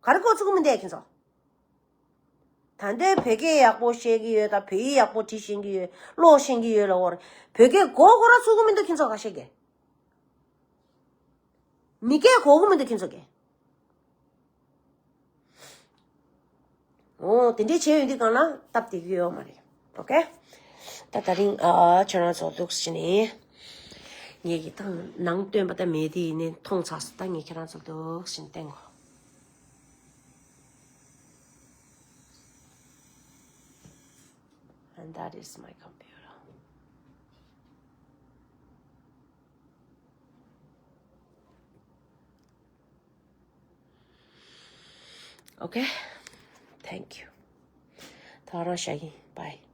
ག་རེ་གོ་ཚུགས་ཀྱི་མི་འདུག་ཁྱེད་ཚོ། ད་ལྟའི་བོད་སྐད་ཡག་པོ་བཤད་ཀྱི་ཡོད་ད་བོད་ཡིག་ཡག་པོ་འབྲི་ཤེས་ཀྱི་ཡོད་ཀློག་ཤེས་ཀྱི་ཡོད་ལབ་ཡོད་རེད། བོད་སྐད་གོ་གོ་ར་ཚུགས་ཀྱི་མི་འདུག་ཁྱེད་ཚོ་ཁ་ཤས་ཀྱིས། མི་སྐད་གོ་གི་མི་འདུག་ཁྱེད་ཚོ་གིས། འོ་དེ་འདྲས་བྱས་ཡོང་དུས་སྒང་ལ་སྟབས་བདེ་གི་ཡོད་མ་རེད། ཨོ་ཀེ། ད་ད་རིང་ཨ་ཁྱེད་རང་ཚོ་འདུག་སེ་བྱས་ནས། ངེད་ཀྱི་ད་ནང་སྟོན་པ་ད་མེད་དེ་ཡིན་ནའི་མཐོང་ཚར་སོང་། ད་ངས་ཁྱེད་རང་ཚོ་འདུག་སེ་བྱས་ནས་བསྟན་གོ། And that is my computer. Okay. Thank you. ད་རང་ཤག་ཡིན། Bye.